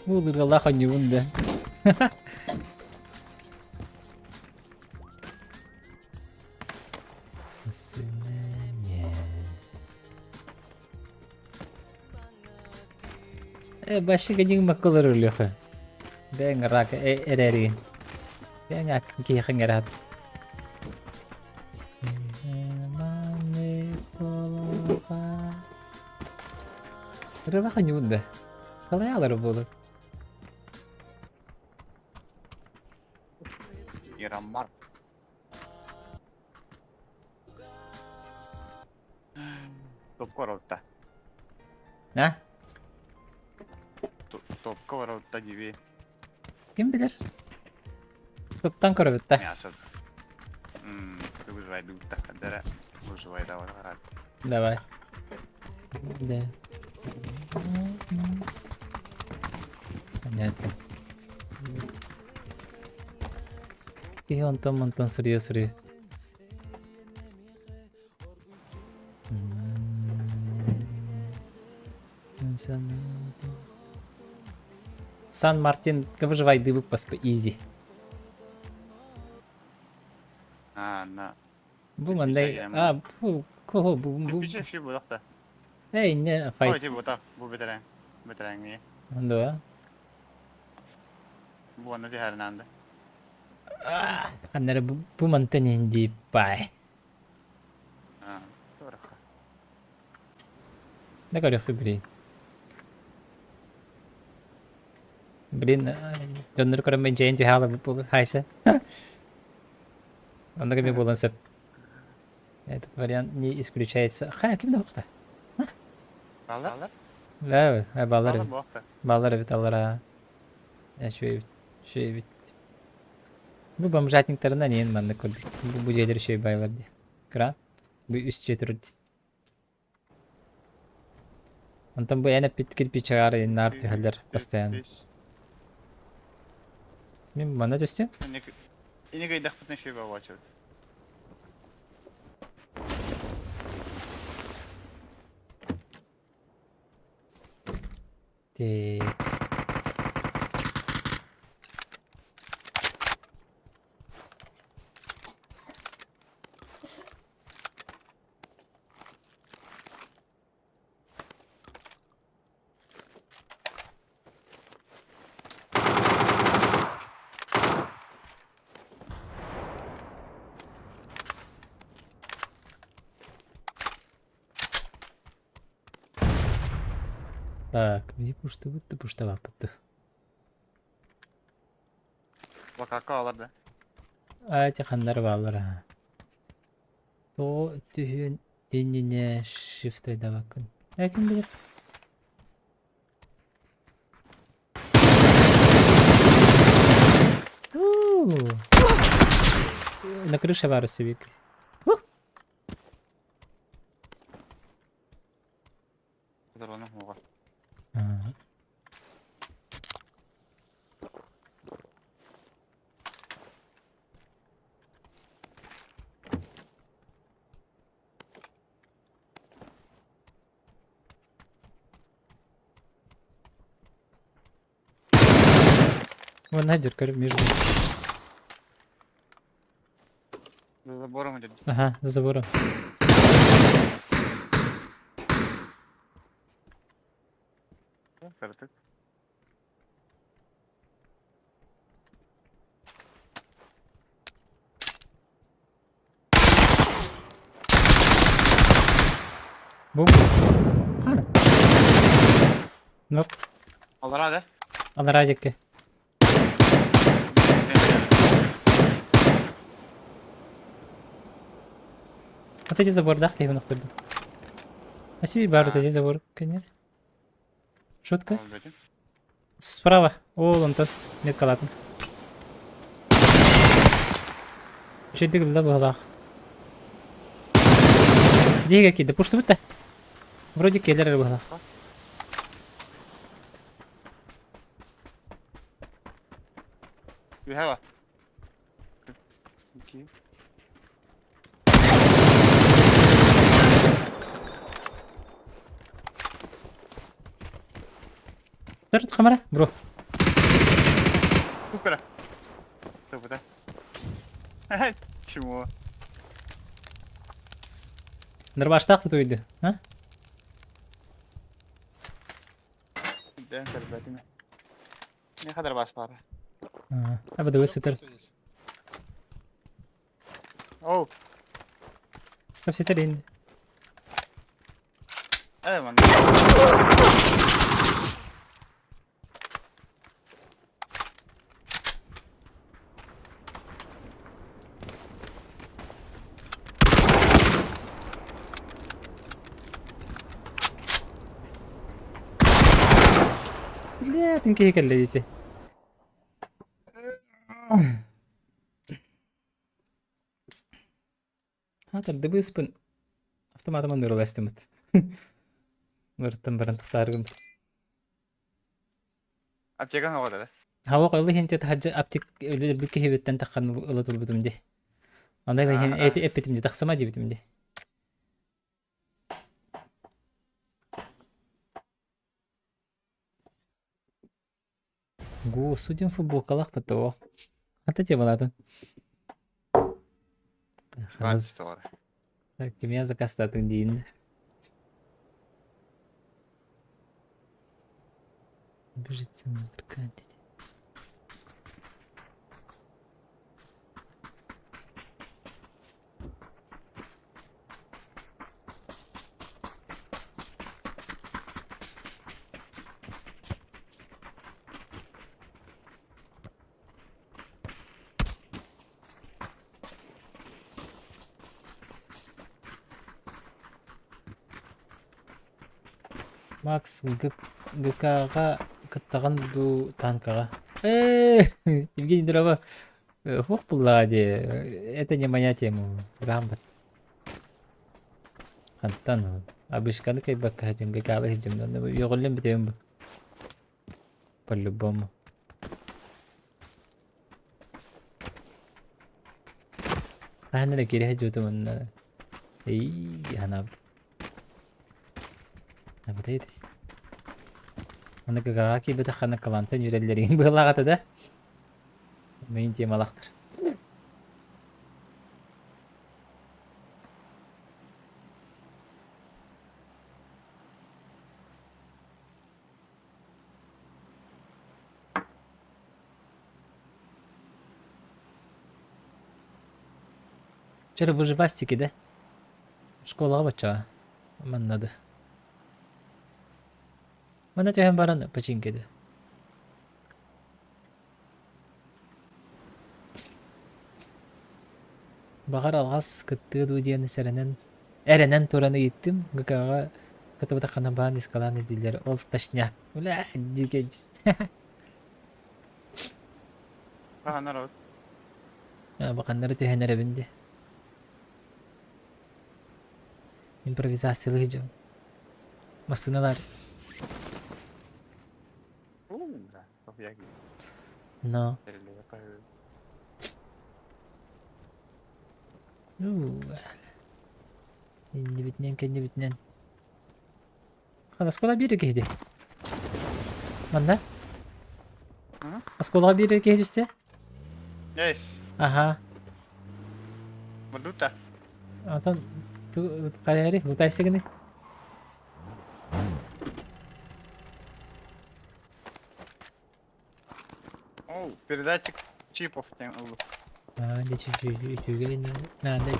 Бу ылыргалаах оонньуубун да. Э, башыга дьиҥ маккалар өлүөхэ. Бэйэҥ рак эрээригин. Бэйэҥ аккын киһиэхэ ыҥыраат. Ырылаха ньуурда. Халайаалар буолар. Яраммар. Топка баралта. А? Топка баралта диби. Ким билэр? Туттан көрөбүт да. Мясо. Выживай дугта. Дара. Выживай давай гарат. Давай. Да. Понятно. Киһи онтон мантан суруйа-суруйа. Сан Мартин выживай выпуск изи. А, на. Бу мандай а бу кого бу бу Кирпичи бу да. Эй, не файт. Ой, бу та, бу бетерен. Бетерен Да. Бу аны дихәрнәнде. Аннары бу мантан инди бай. А, дорого. Да көрөхпү блин. Блин, дьоннору көрөммүн дьэйэн түһэ буолу хайса. Онно кэми буолан сөп. Этот вариант не исключается. Хайа, ким да ухта? Балар? Да, балар эбит. Балар Балар эбит алара. Үчүгэй эбит. Үчүгэй эбит. Бу бомжатниктарынан иэн маннык курдук. Бу бу дьиэлэр үчүгэй байлар дии. Кыра. Бу үс дьиэ турар дии. Онтон бу эн эппит кирпичаҕар наар түһэллэр постоянно. Мин манна түстүм. Ини кыйдахпытына үчүгэй буолуочу. Так. Так, мне пуштыбыт да пуштабаппыт. Бакака алар да. А ханнар баалар аа. Тоҕо түһүөн иннинэ шифтайдабаккын. Ээ ким билэр? На крыше баар өссө Ага. Вон Надир, между. За забором идет. Ага, за забором. Картик. Бум. Хана. Ноп. Аллара да? Аллара диэки. Вот эти забордах я его охтордум. А себе бар вот эти забор, конечно. Шутка? Справа. О, вон тот. Меткалатын. Үчүгэй да быһалаах. Дьиэгэ киирдэ. Пуштубут да. Вроде кэлэр эрэ быһалаах. Үһэ ба. Окей. Сыр камера, бро. Кукара. Тобута. Чему? Нырбаштаах тутуйду. А? Дэн көрбөтүм. Не хадar бас бар. Абы сытар. Оу. Сытар инди. Э, ман. Бля, атын киһи кэллэ диэтэ. А, тардыбыыспын автоматым оннугар ыластыммыт. Барыттан баран тахсаарыгым. Аптекаң оҕо да? Хауа ылы хинте таһаджа аптек өлбүт киһибиттэн таххан ыла турбутум ди. Онно иһин эти эппитим ди тахсыма диэбитим ди. Гусу диэн футболкалаах ПТО. Хата темалаатын. Кимиэ заказтаатыҥ диин. Бежит Макс ГК-ҕа кыттаҕын дуу танкаҕа? Ээ, Евгений Дрова Суох буллаҕа дии, это не моя тема, бырааммыт. Хантан ол? Обычканы кыайбакка сылдьан ГК-ла сылдьаммын, үөҕүллэн бүтэбин бу. По-любому. Хаһан эрэ киирэ сылдьыбытым онно. Эй, ханаабыт. Абатайдый. Аны ГК-ҕа киирбэтэххинэ кылаантан үөрэллэрин быһыылаах этэ да. Мин темалахтар. Вчера выживастики, да? Школаҕа баччаҕа манна да. Манна түһэн баран починкеде. Баҕар алҕас кыттыа дуу диэн сэрэнэн, эрэнэн туран ыйыттым, ГК-ҕа кытыбытаххына баан искалаан дииллэр, ол точняк. Бля, дикий. Баһанар от. Баканнары түһэн эрэбин дии. Импровизациялыы дьон. Массыыналар. Но. Иннибитинэн кэннибитинэн. Оскуола биир киһи дии. Манна? Оскуолаҕа биир киһи түстэ? Yes. Аха. Валюта. Антон, хайари, лутайсыгыны? О, передатчик чипов тем ыллым. Аа, дьэ үчүгэй наада.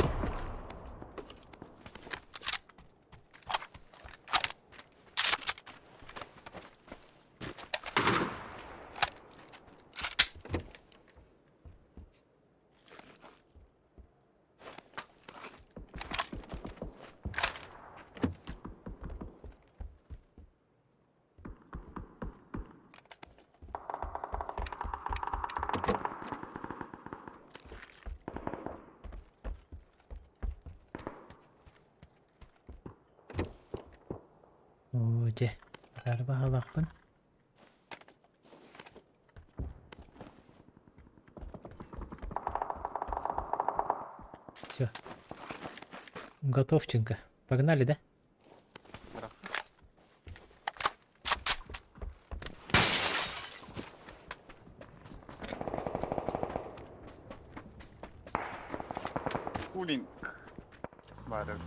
Оо, дьэ, арба баһалаахпын. Все. Готовченко. Погнали, да? Кулинг. Баар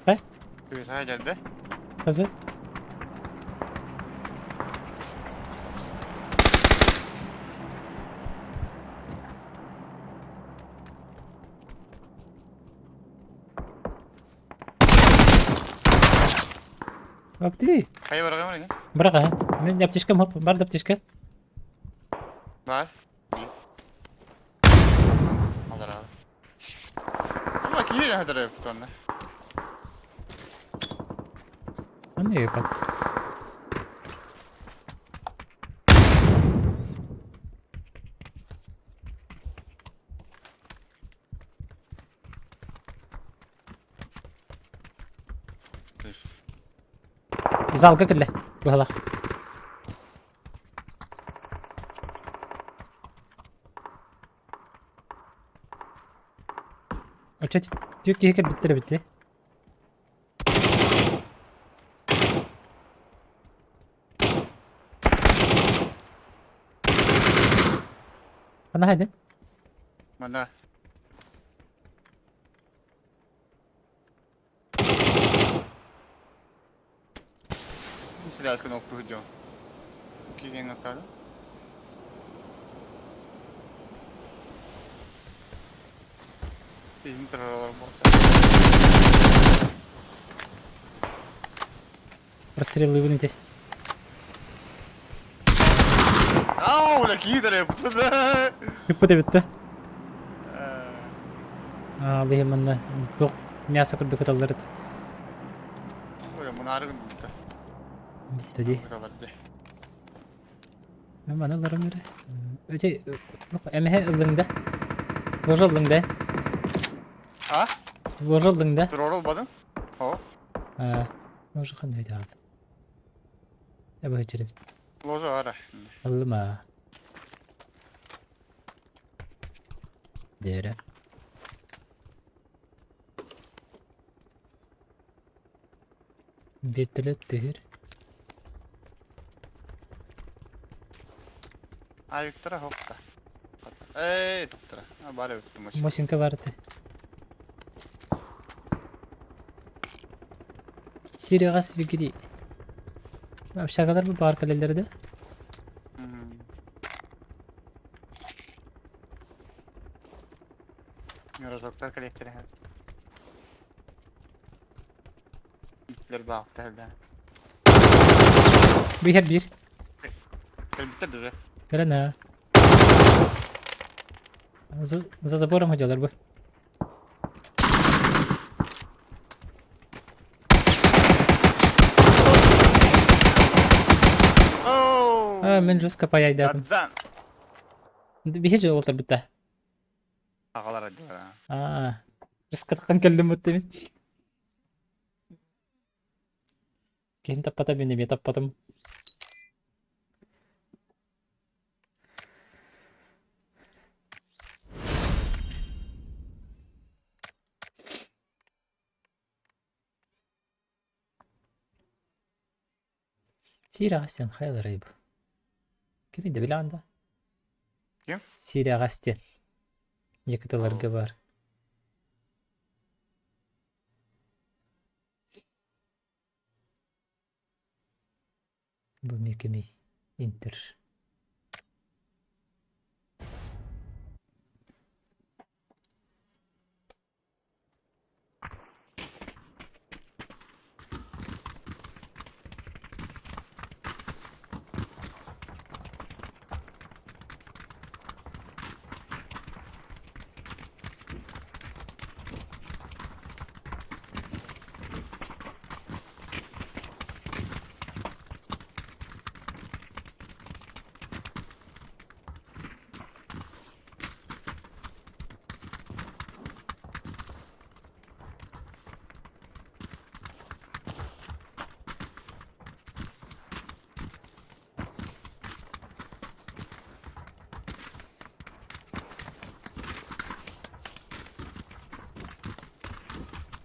Э? Кыысаһа кэлдэ. Хазы? Апти. Хайа бараҕым эрэ? Быраҕа. Мин аптечкам хоп, бар да аптечка. Бар. Алара. Ama киһи хатара эбит онно. Онно епат. Залга кэллэ. Быһалах. Оччо түк киһи кэлбиттэр эбит дии. Ханна хайдын? Манна. Сляска кнопку ждем. Киһи натада. Киһин турар буолта. Простреллыбын ити. Ау, бля, киһи да Ыппыт эбит да. Аа, лиһи манна сдох мясо курдук ыталлар этэ. Ой, мунаарыгын да. Бүттэ дии. Маны ыларым эрэ. Эти эмэһэ ыллыҥ да? Ложа ыллыҥ да? А? Ложа ыллыҥ да? Туруору ылбатым. О. Аа, ложа ханна эбит аҕалды. Эбэ эбит. Ложа ара. Ыллым аа. Диэрэ. Вертолет түһэр. Авиктара хокта. Эй, туктара. Бары өттүм. Мосинка барды. Сирияҕа свигири. Общагалар бу баар кэлэллэр да? Разоктар кэлиэхтэрэ. Битлер баахта элбэ. Биир биир. Кэлбиттэр да. Кэлэн аа. За, за забором ходилар бы. А, мен жестко паяйдатым. Биһи жол олтар Аҕалар аддылар. Аа, жестко кэллим бутта мин. Киһин таппата мин эмиэ таппатым. Сиир аҕас диэн хайаларай бу? Кими да билэҕин да? Ким? Сиир аҕас диэн. Якуталарга баар. Бу эмиэ кимий? Интер.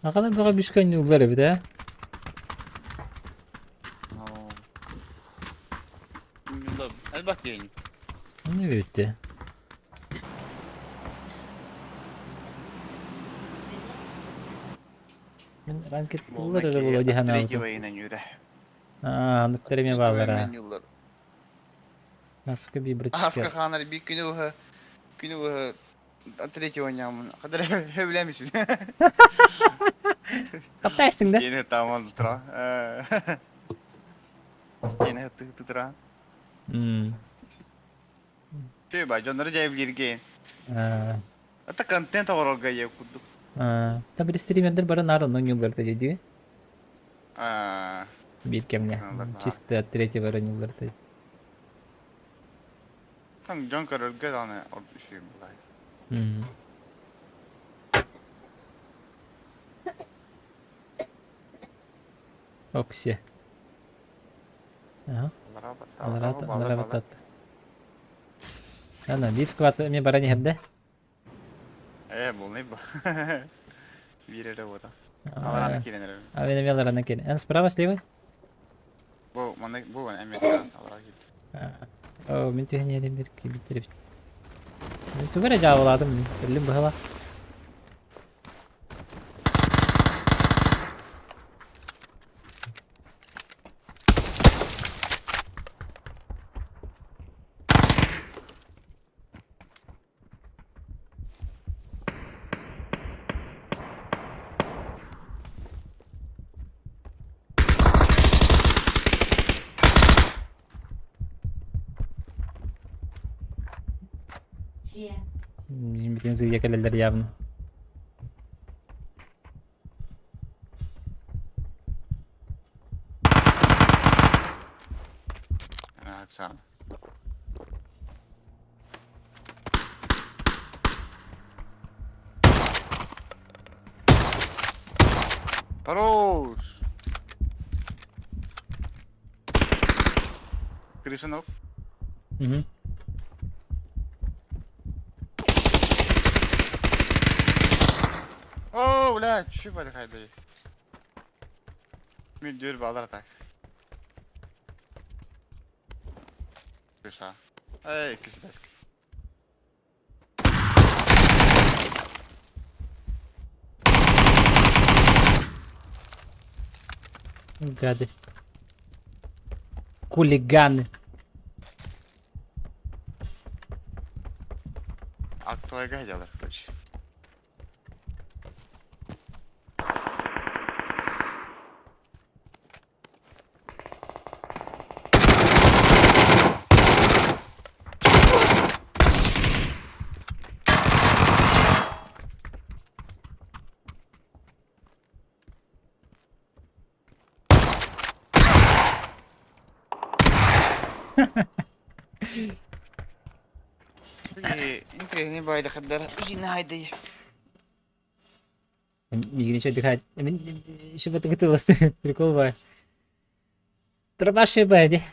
Аҕалар бөҕө бүскэ оонньууллар эбит ээ. Элбэх диэн. Ону эбиттэ. Мин ранкет буллар эрэ буолуо дии санаабытым. Аа, анныктар эмиэ бааллар аа. Насколько Аска виброчка. хаанар биир күнү быһа күнү быһа третий оонньооммун. Хадыр сөбүлээмисин. Таптайстың да? Киэни тааман тура. Диэн тытыраан. Чүй бай, дьоннору дьайбилииргэ. Это контент оҕорорго ийэ курдук. Та били стримердер бары наар онно ньулларда дии. Биир кэмҥэ. Чисто от третьего эрэ ньулларда. Там дьон көрөргө даҕаны үчүгэй буолай. Окси. Ага. Аллара баттатта. Ана, биир скват эмиэ баран иһэрдэ. Ээ, буолнай ба. Биир эрэ буота. Алараны киирэн эрэ. А мен эмиэ алараны киирэн. Эн справа слева? Бу, манна бу эмиэ алара киирдим. О, мин түһэн иһэрим бир киирбиттэр эбит. Тугу эрэ дьаабылаатым мин. Өллүм быһалаах. Дьиэ. Мин сыыйа кэлэллэр явно. Оксана. Хорош! Крыша ног. Угу. О, бля, чү хайдай. Мен дүр балар так. Крыша. Эй, иккис деск. Гады. Хулиганы. Актуайга сылдьаллар, короче. Интириэһинэй баайда хардара Зинаида. Мигин еще отдыхает. Еще бы ты Прикол бай. Дробаши бай,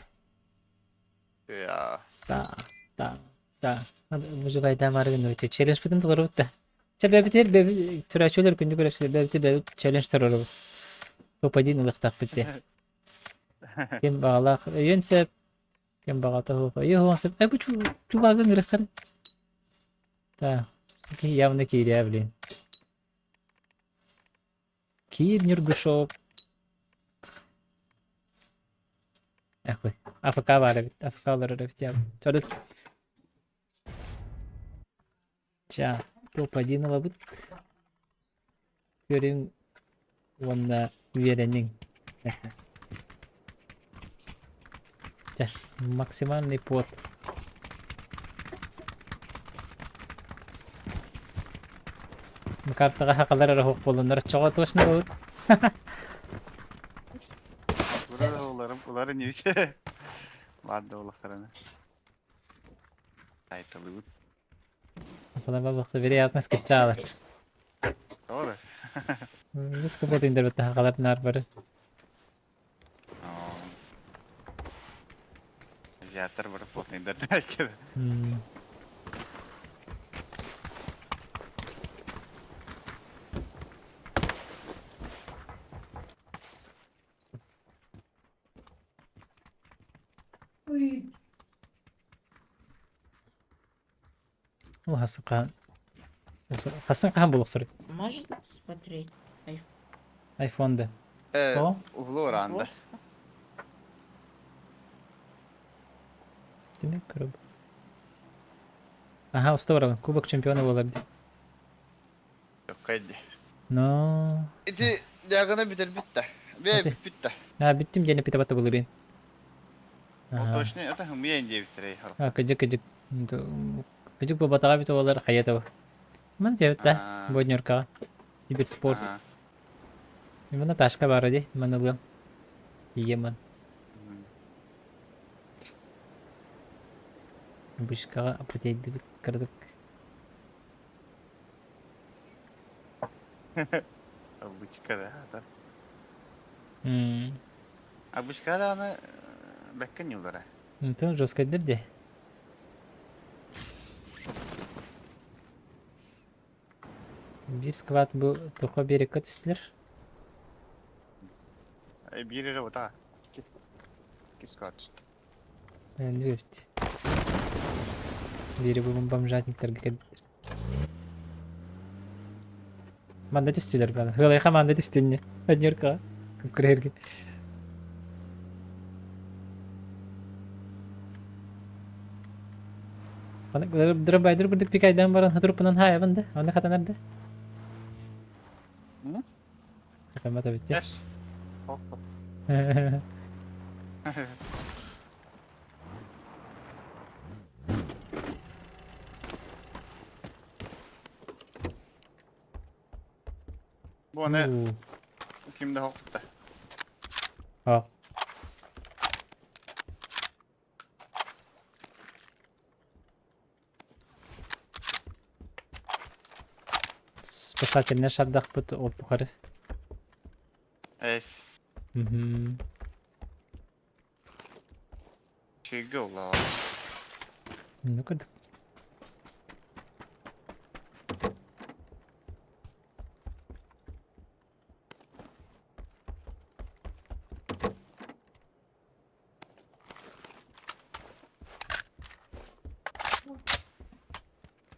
Я. Да, да, да. Выживай да Марвин челлендж бүтүн толорбут да. Чэ бэбитер бэби төрөөчүлэр күндү көрөөчүлэр бэбити бэбит челлендж толорбут. Топ-1 ылыахтаахпыт дии. Ким баҕалаах өйүөн сөп, ким баҕата суох өйүө суох сөп. Э бу чувагын ырыххар. Да, явно киирээ блин. Киир Нюргушов. Эх АФК баар эбит. АФК олорор эбит я. Чорут. Ча, топ-1 ылабыт. Көрүҥ уонна үөрэниҥ. Чэ, максимальный пот. Картаҕа хахалар эрэ суох буоллуннар, оччоҕо точно буолбут. Уларым, улары ньүүсэ. Баар да улахтарына. Сайталыбыт. Вероятность кыччаалар. Тоҕо да? Біз кубот индербетте хахалар наар бары. Азиаттар бары плотныйдар да Ол хасын хаһан хасын хаһан булуохсуруй? Можно посмотреть? Айф- Айфон да. Э, О, углу ранда. Просто. Тини көрөбүн. Аха, уста барабын. Кубок чемпиона буолар дии. Кайди. Но... Ити дьаагына бүтэр бүтта. Бээ Ити. бүттэ. А, бүттүм диэн эппитэ батта былырыын. Ол Ага. точно это хымыйа диэбиттэрэй хоро. А, кыдьык кыдьык. Кыдьык буолбатаҕа эбит уоллар хайа да. Ман диэбит да, Аа. Боднюркаҕа. Киберспорт. Аа. Манна ташка баара дии, ман ылыам. Тиийиэм ман. Вышкаҕа апатейдыбыт кыратык. Обычка да, да. М. Обычка даҕаны бэккэ ньыллара. Онтон жесткайдар дии. Биир сквад бу туха биэрэккэ түстүлэр. Биир эрэ утаа. Икки сквад түстэ. Эбит. Биири бу бомжатниктарга кэлбиттэр. Манна түстүлэр баны. Ыалайха манна түстүннэ. Однерка. Күрэргэ. Дробайдер курдук пикайдан баран хатырыппынан хаайабын да. Онно хатанар да. Хатаммата битти. Yes. Бу аны ким да хокту. А. Спасательный шардахпыт ол тухары. Эс. Мгм. Чиги олла. Ну кырдык.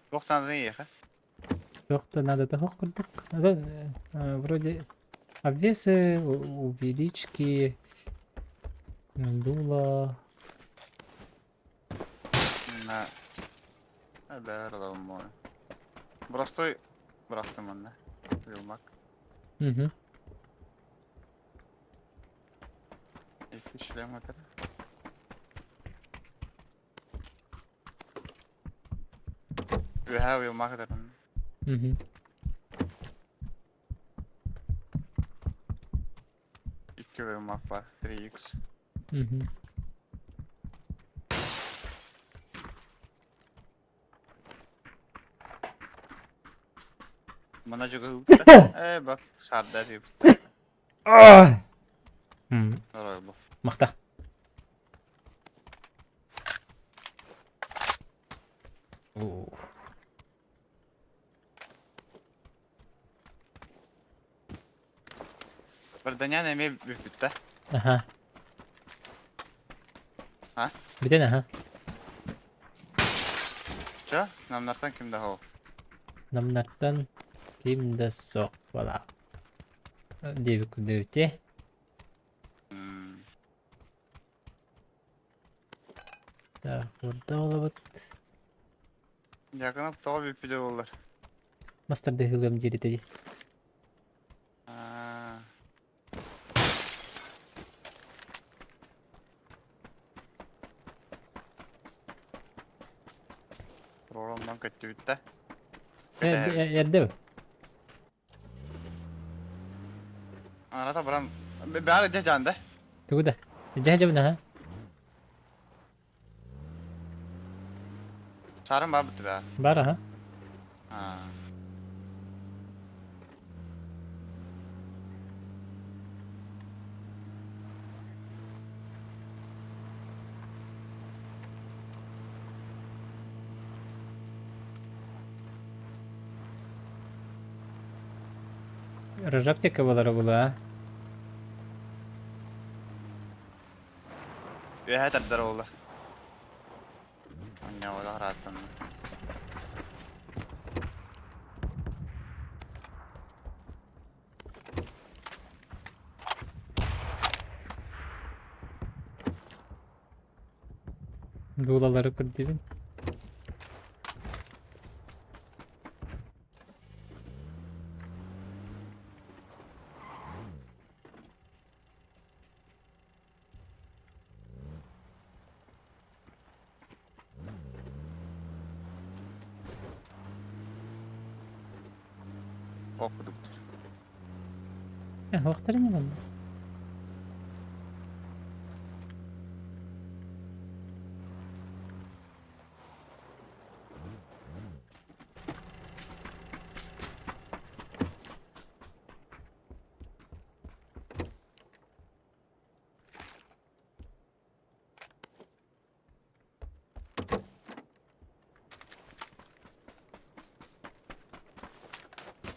Туохтан эйиэхэ? Туох да наадата суох курдук. Вроде обвесы, увелички, дуло. На. Эбээр оламмой. Простой бырахтым манна. Вилмак. Мгм. Икки шлем этэр. Үөһээ уйулмаах этэрин. Мгм. Икки уйулмаах баар. 3x. Мгм. Мана дьугуһуutta. Ээ бак шаарда дип. Орой бу. Махта. Барданян эмиэ бүппүттэ. Аха. А? Бүтэн аха. Чэ, намнартан ким да ол. Намнартан ким да суох буолаа. Диэбит курдук Так, курда олобут. Дьяконов тоҕо бүппүтэ буоллар. Мастардыһыылыам диэри дии. Аа. Программдан көттүбүт да. Эрдэ Аната баран баар дьэ жаанда. Тугу да? Дьэ дьэ ha. Саарым баар бутtu баар. Бар аха. Аа. Рожаптика буолара була. Үөһэ тардар буолла. Анньаабата харааттан. Дуулалары көрдүбүн. Ох кудуктар. Э, уохтар ини манна.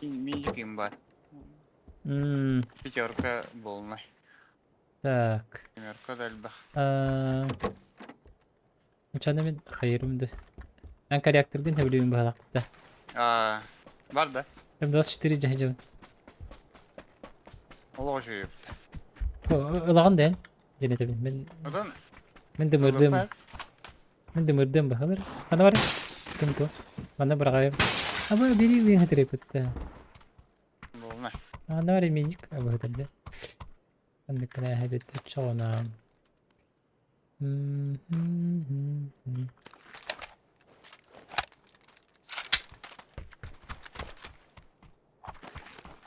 Миик имба. Пятерка полная. Так. Семерка да элбэх. Учаны мин хайырым да. Эн корректоргын хөбүлүүбүн быһалаахта. Аа, бар да. М24 дьаһдьабын. Олох үчүгэй. Ылаҕын да эн. Диэн этэбин. Мин Одан мин дымырдым. Мин дымырдым быһалар. Хана бар. Ким ту? Манна быраҕайым. Аба бери мен хатырыппытта. Болна. Ана бар именик абыһытырды. Ханнык кына эбит чоҕуна.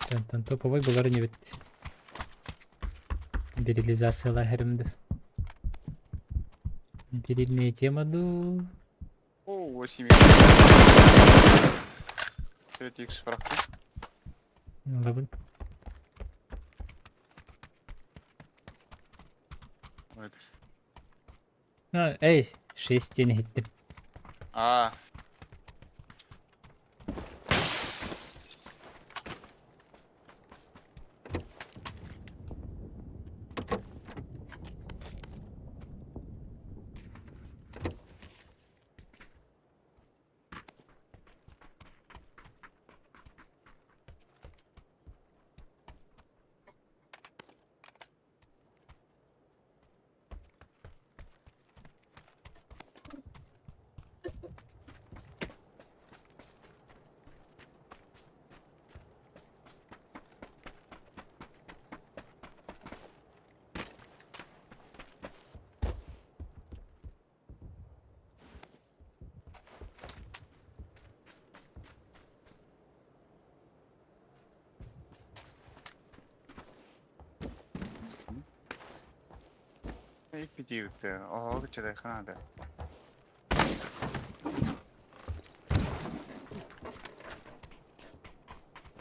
Тантан топовой булар инибит. Берилизациялар херимди. Берильные тема ду. О, 8 4x бырахтым. Ылабын. Эй, 6 диэн иһиттим. Аа. Икки Оһоҕо кыччатыахха наада.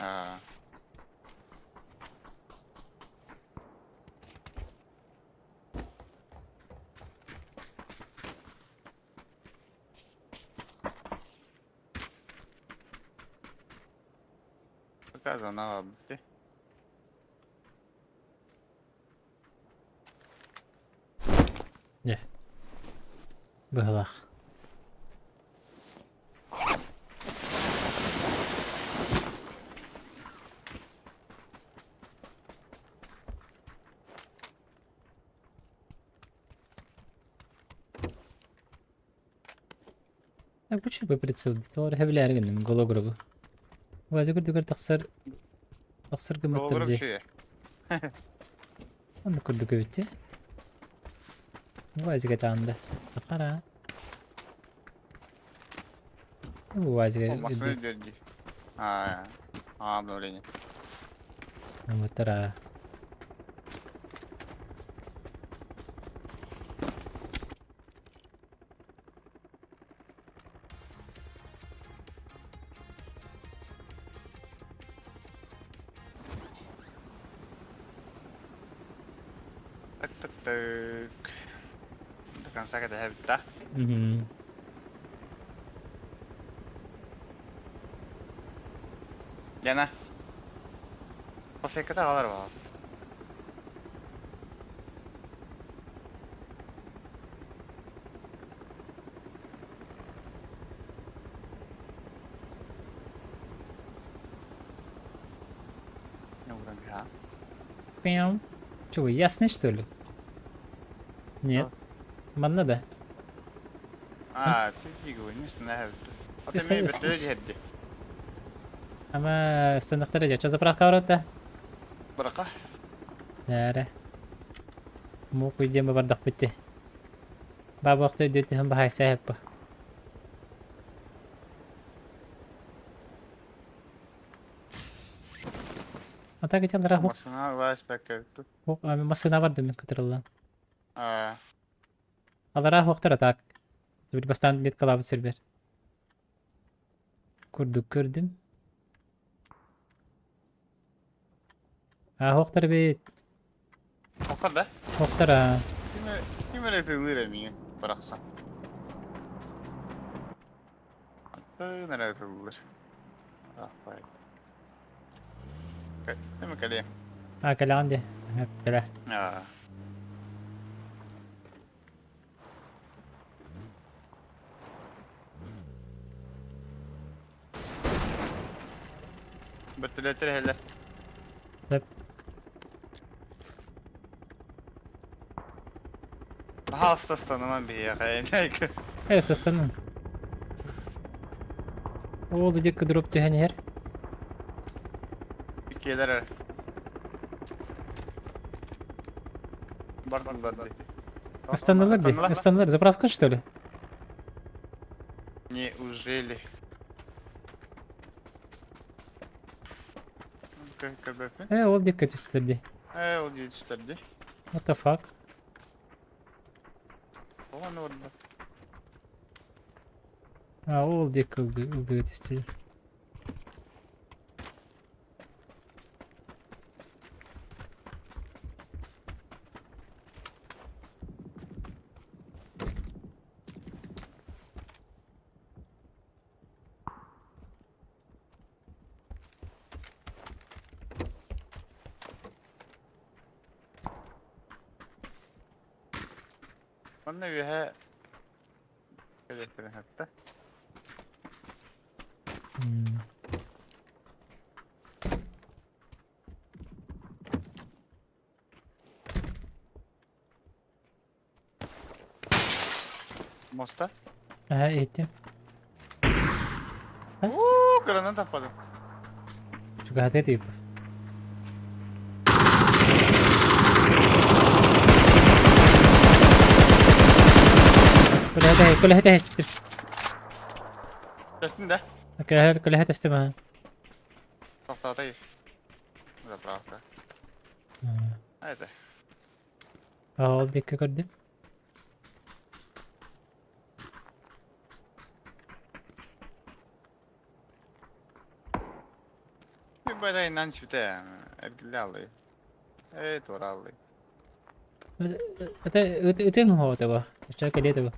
Аа. Пока зона бітті. Дьэ. Быһылаах. Так, бу чүпэ прицел тоҕо эрэ билээри гынным голограбы. Вазя курдугар тахсар тахсар гыммыттар Голограм дии. үчүгэй. Оннук курдук эбит дии. Вазига таанда. Тахара. Бу Вазига О, массыына дии. Аа, аа, обновление. Гыммыттара. Так, так, так. До конца когда да? Мгм. Яна. Кофеката алар баласы. Пяу. Чего, ясный что ли? Нет. Манна да. Аа, Ама стандарттара дьэ заправка барата. Бырака. Нээрэ. Мук үйден бардах битти. Бабахта өйдөтүһэн баһайса хэппа. А так италлара хук Массыына ылаа испэккэ эбит. массыына бардым мен кытырыллан. Аа, Алараа хуохтар атаак. Бир бастаан меткалаабыт сирбэр. Курдук көрдүм. А хуохтар бит. Охтор да? Хуохтар а. Ким ким эрэ ытыылыыр эмиэ барахсан. Аттын эрэ ытыллар. Ахпай. Кэм кэлиэ. А кэлэҕин дии. Кэлэ. Аа. Бөртөлөттөр иһэллэр. Сөп. Наһаа станынан биһиэхэ. Э, састанын. Ол диэки дроп түһэн иһэр. Иккиэлэр эрэ. Бардылар дии. Остановилар дии. Остановилар. Заправка что ли? Неужели? Көрбөппүн. Э, ол диэки түстүлэр дии. Э, ол диэки түстүлэр дии. What the fuck? Оҕону барда. А, ол диэки ылгыга түстүлэр. Манна үөһэ кэлиэхтэрин сөптө. Моста? Аха, иһиттим. Уу, кыранан таппадым. Чугаһатыы тип. Көлөһөтө көлөһөтө эстим. Тэстин да? Көлөһө көлөһө тэстим аха. Тохтоотой. Заправка. Это. Ол диэки көрдүм. Бадайынан сүтэ эргиллэ аллай. Э, туора аллай. Это ытыҥ оҕото Ча кэлиэ да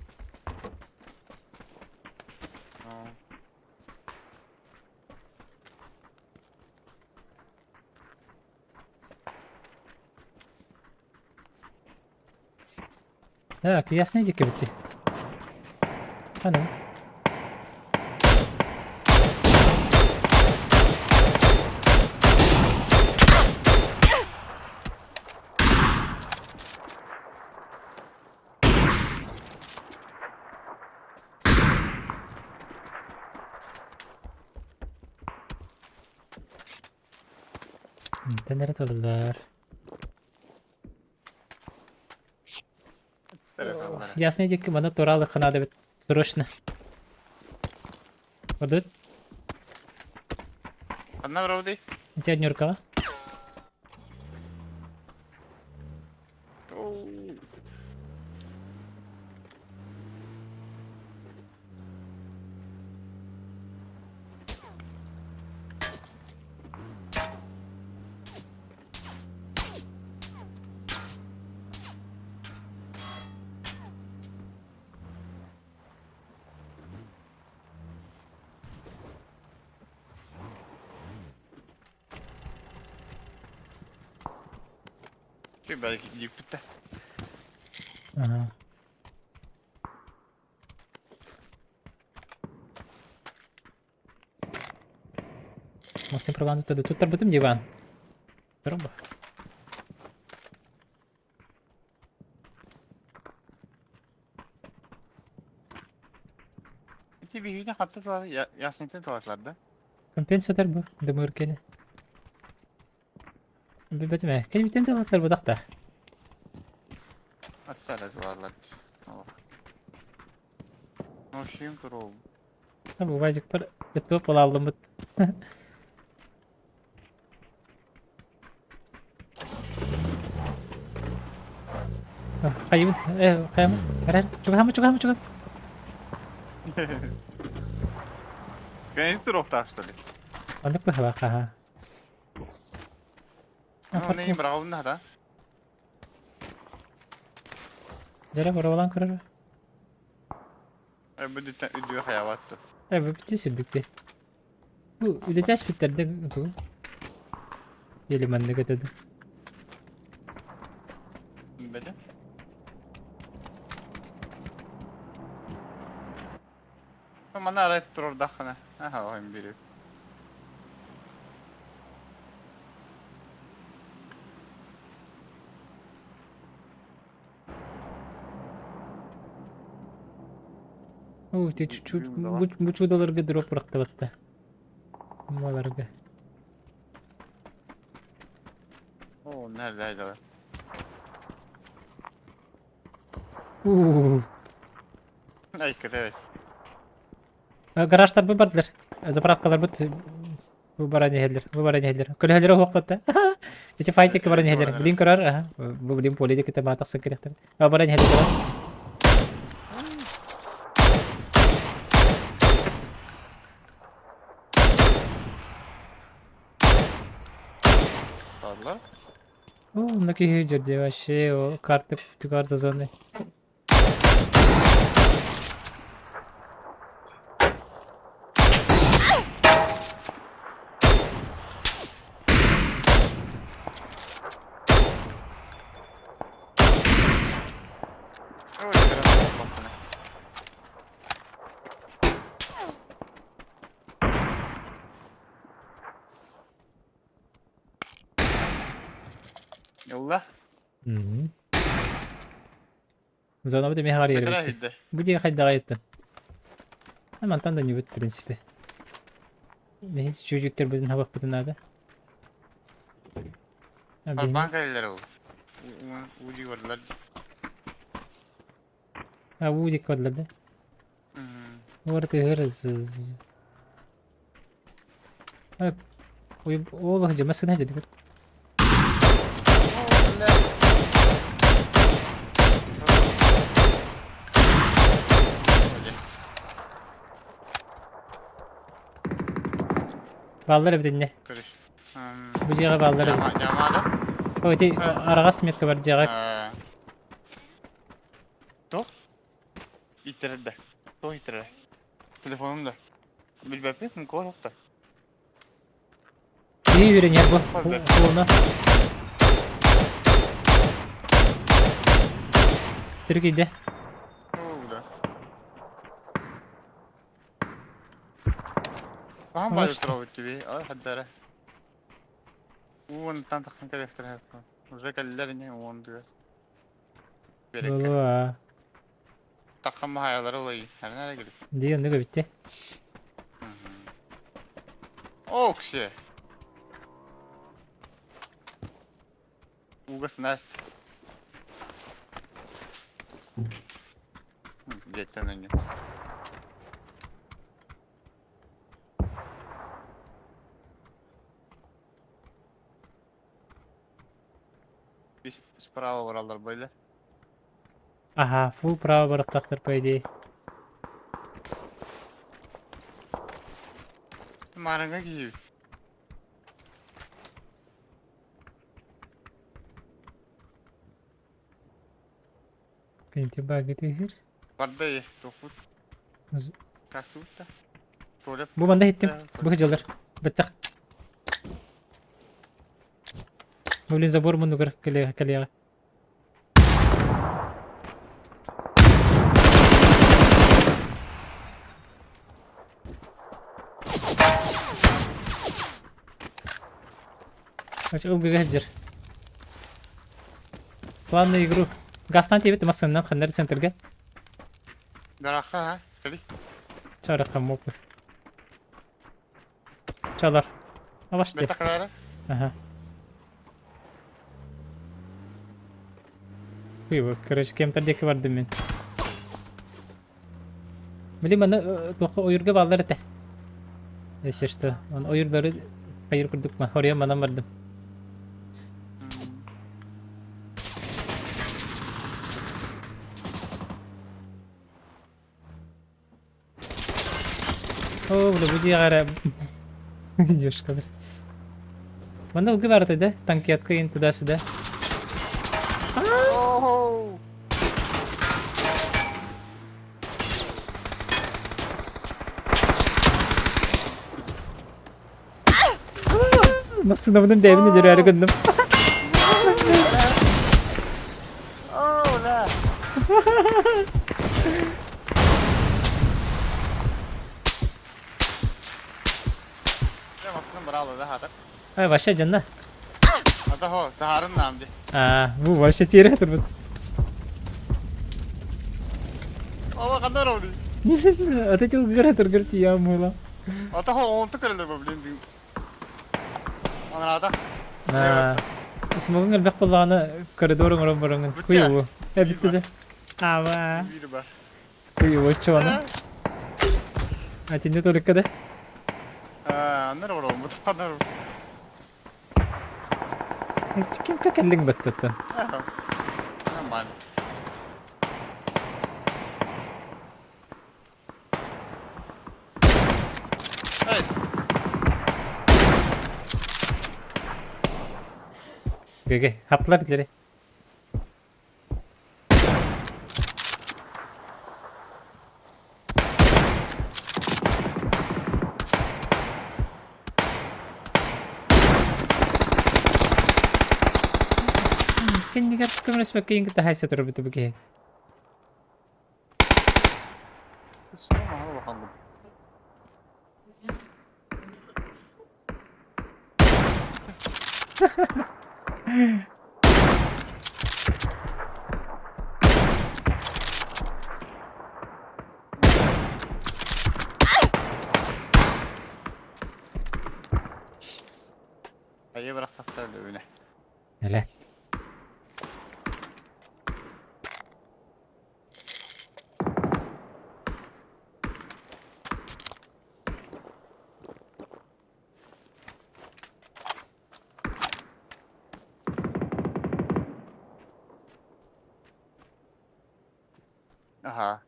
Так, ясный диэки бити. Аны. Мантан эрэ тыллар. Ясный диэки маны туораалыхха наада эбит. Срочно. Ордут. Ханна барабытый? Ити однеркаҕа. Belki gidip de. Ага. Максим Прован тут тут тарбытым диван. Здорово. Ити биһиги хатта тала ясынтын таласлар да. Компенсатор бу дымыр кene. Билбэтим ээ. Кэлбитин талатлар бу Аттара талалар. Ношим турол. Бу вазик бар. Өттө полаллымыт. Хайыбын, э, хайамын, эрэр, чугаһама, чугаһама, чугаһама. Конечно, туруохтаах что ли? Оннук быһалаах, аха. Ну, не браҕылынна да. Дьэрэ боруобалаан көрөр. Бүдүттэн үдүө хайаабат ту. Э, бу бити сүрдүкти. Бу үлэтээс биттэрдэ тугу? Или маннык этэ Бэдэ. Мана арай турурдаххына. Аха, оһын бири. Оо, ти чуть-чуть бу чудаларга дроп бырахтыбатта. Маларга. Оо, neredeydi? Уу. Айкыт, Гаражтар бу бардылар. Заправкалар бут бу баран иһэллэр. Бу баран иһэллэр. Көлөһөлөрө уһуохпатта. Ити файтик баран иһэллэр. Блин көрөр. Аха. Бу блин поле кытта маатахсан кэлэхтэр. А баран иһэллэр көрөр. Алла. О, на киһи дьэрдэ вообще о карты түгар зазоны. Ой, граната Ылла. Зонабыт эмиэ хаҕар эбит. Бу диэн хайдаҕай ыттан. Мантан да ньубут в принципе. Биһи чүүчүктэрбитин хабахпытын наада. Арбаан кэлэллэр ол. Уу дии А уу диэки бардылар да? Уор тыһыр Ой, ол дьэ массыына дьэ Бааллар эбит иннэ. Бу дьиэҕэ бааллар эбит. О, ити араҕас метка бар дьиэҕэ. Туох? Иттэрдэ. Туох иттэрэ? Телефонум да. Билбэппин, мукуор охта. Киһи үөрэнэр бу. Холуна. Түрк иде. Хаһан баайы туруобут тебе? Ай, хаддара. Уонтан тахсан кэлиэхтэрэ. Уже кэллэр ини уон дыа. Буолуо. Таххан маһайалары улай. Ханна эрэ кэлip. Дии оннук эбитти. Окси. Уга снасть. Где-то на нем. Справа бараллар были. Ага, фул право бараттахтар по идее. Маранга киһи. Кенти багы тихир. Барда тохут. Кастута. Туалет. Бу манда хиттим. Бу дьалар. Баттах. Блин, забор муннугар кэлиэҕэ. Ылгыга сылдьар. План на игру. Газтан тиэбит массыыннан ханнары центрга. Дарахха, ха? Кэли. Чарахха мопы. Чалар. Абашты. Бэтэ Ага. Хуй, короче, кем-то диэки бардым мин. Били маны туохха ойуурга бааллар этэ. Если что, он ойуурдары хайыр курдук хоруйан манан бардым. Оо, бля, бу дьиэҕэ эрэ Девушкалар. Манна ылгы барытай да? Танкетка ин туда-сюда. Массыынабынан бэйэбин өлөрөөрү гынным. Ай, вообще дьонно. Аа, бу вообще тиэрэ турбут. Ответил гора тургар тия мыла. Аа, смогун элбэх буоллаҕына коридор оҥорон бараҥын. Куйуу. Э бүттэ да. Ава. Куйуу оччоҕуна. А тинне только да? Ким кэллиҥ баттаттан? Нормально. Найс. ГГ. Хаптылар дири. Кэннигэр көмөлөспөккө иин кытта хайса турбут бу киһи. Айы бырахтахтар өлүбүнэ. Элэ. Аха.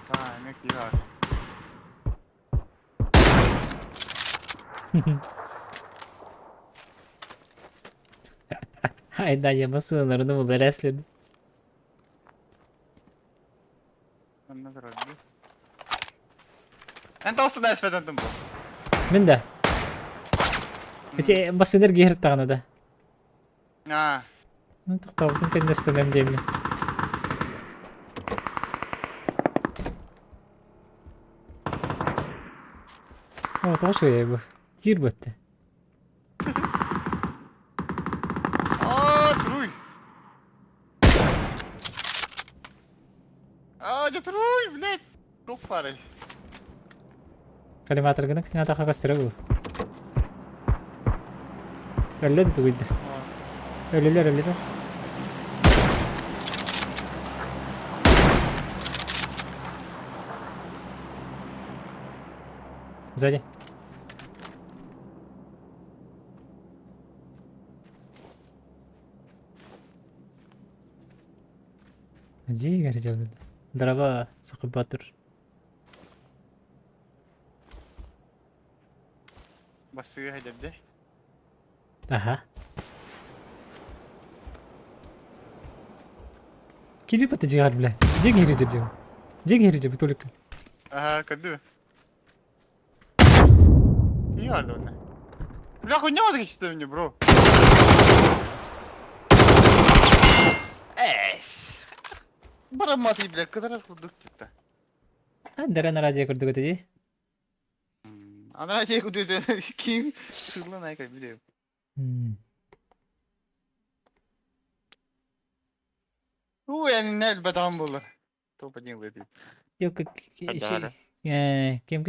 Аа, эмиэ киһи баар. Айда массыыналарын умулар эслedi. Онно турар дии. Эн тоҕус эспэтэн бу. Мин да. Эти массыынар киһиртаҕына да. Аа. Ну, тохтообутун кэннэ станыам диэммин. О, тоҕо үчүгэй бу. Тиир буотта. Аа, туруй. Аа, дьэ туруй, блядь. Туох баарый? Коллиматоргынан кыҥаатахха көстөрө бу. Өллө да тугуйда. Өлүлэр өлүлэр. Сзади. Дьиэ дьалыда. Дрова Сахабатыр. Бастыгы хайдэрдэ. Аха. Кири патыжыгар бля. Дьиэ киһи дьиэ. Дьиэ киһи дьиэ только. Аха, көрдү. Киһи баар да Бля, хуйня вот мне, бро. Эс. Барамматый, бля, кытарар курдук титта. Дарана радио курдук этэ дии. Анара дии курдук ким сыллан айка билем. Уу, я не элбэтаҕым буолар. Топ один выпил. Кемке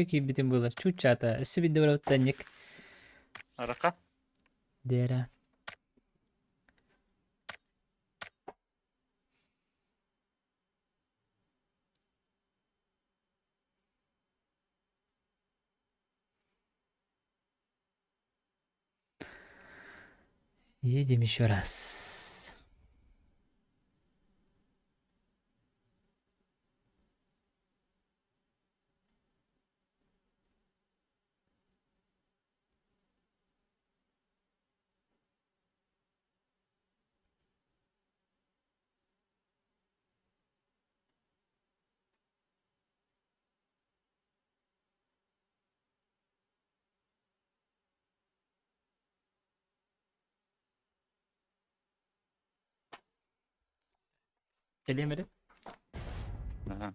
киирбитим буолар. Чууччаата. Өссө биирдэ барабыттанник. Арака. Дера. Едем еще раз. Кэлиэм эрэ. Аха.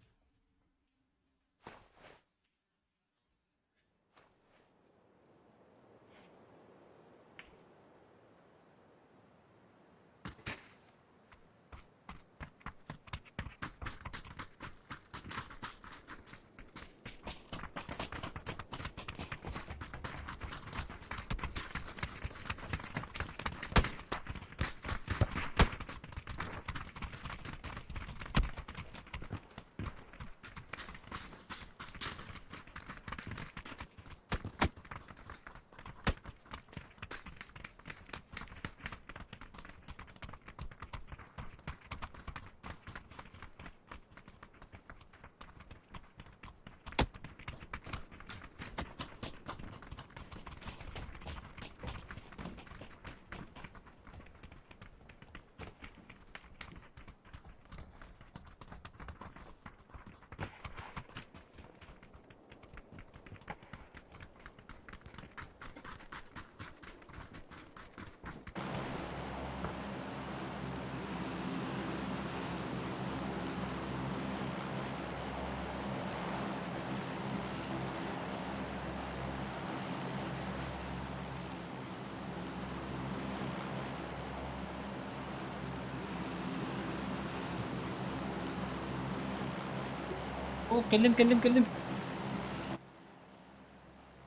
О, кэллим, кэллим, кэллим.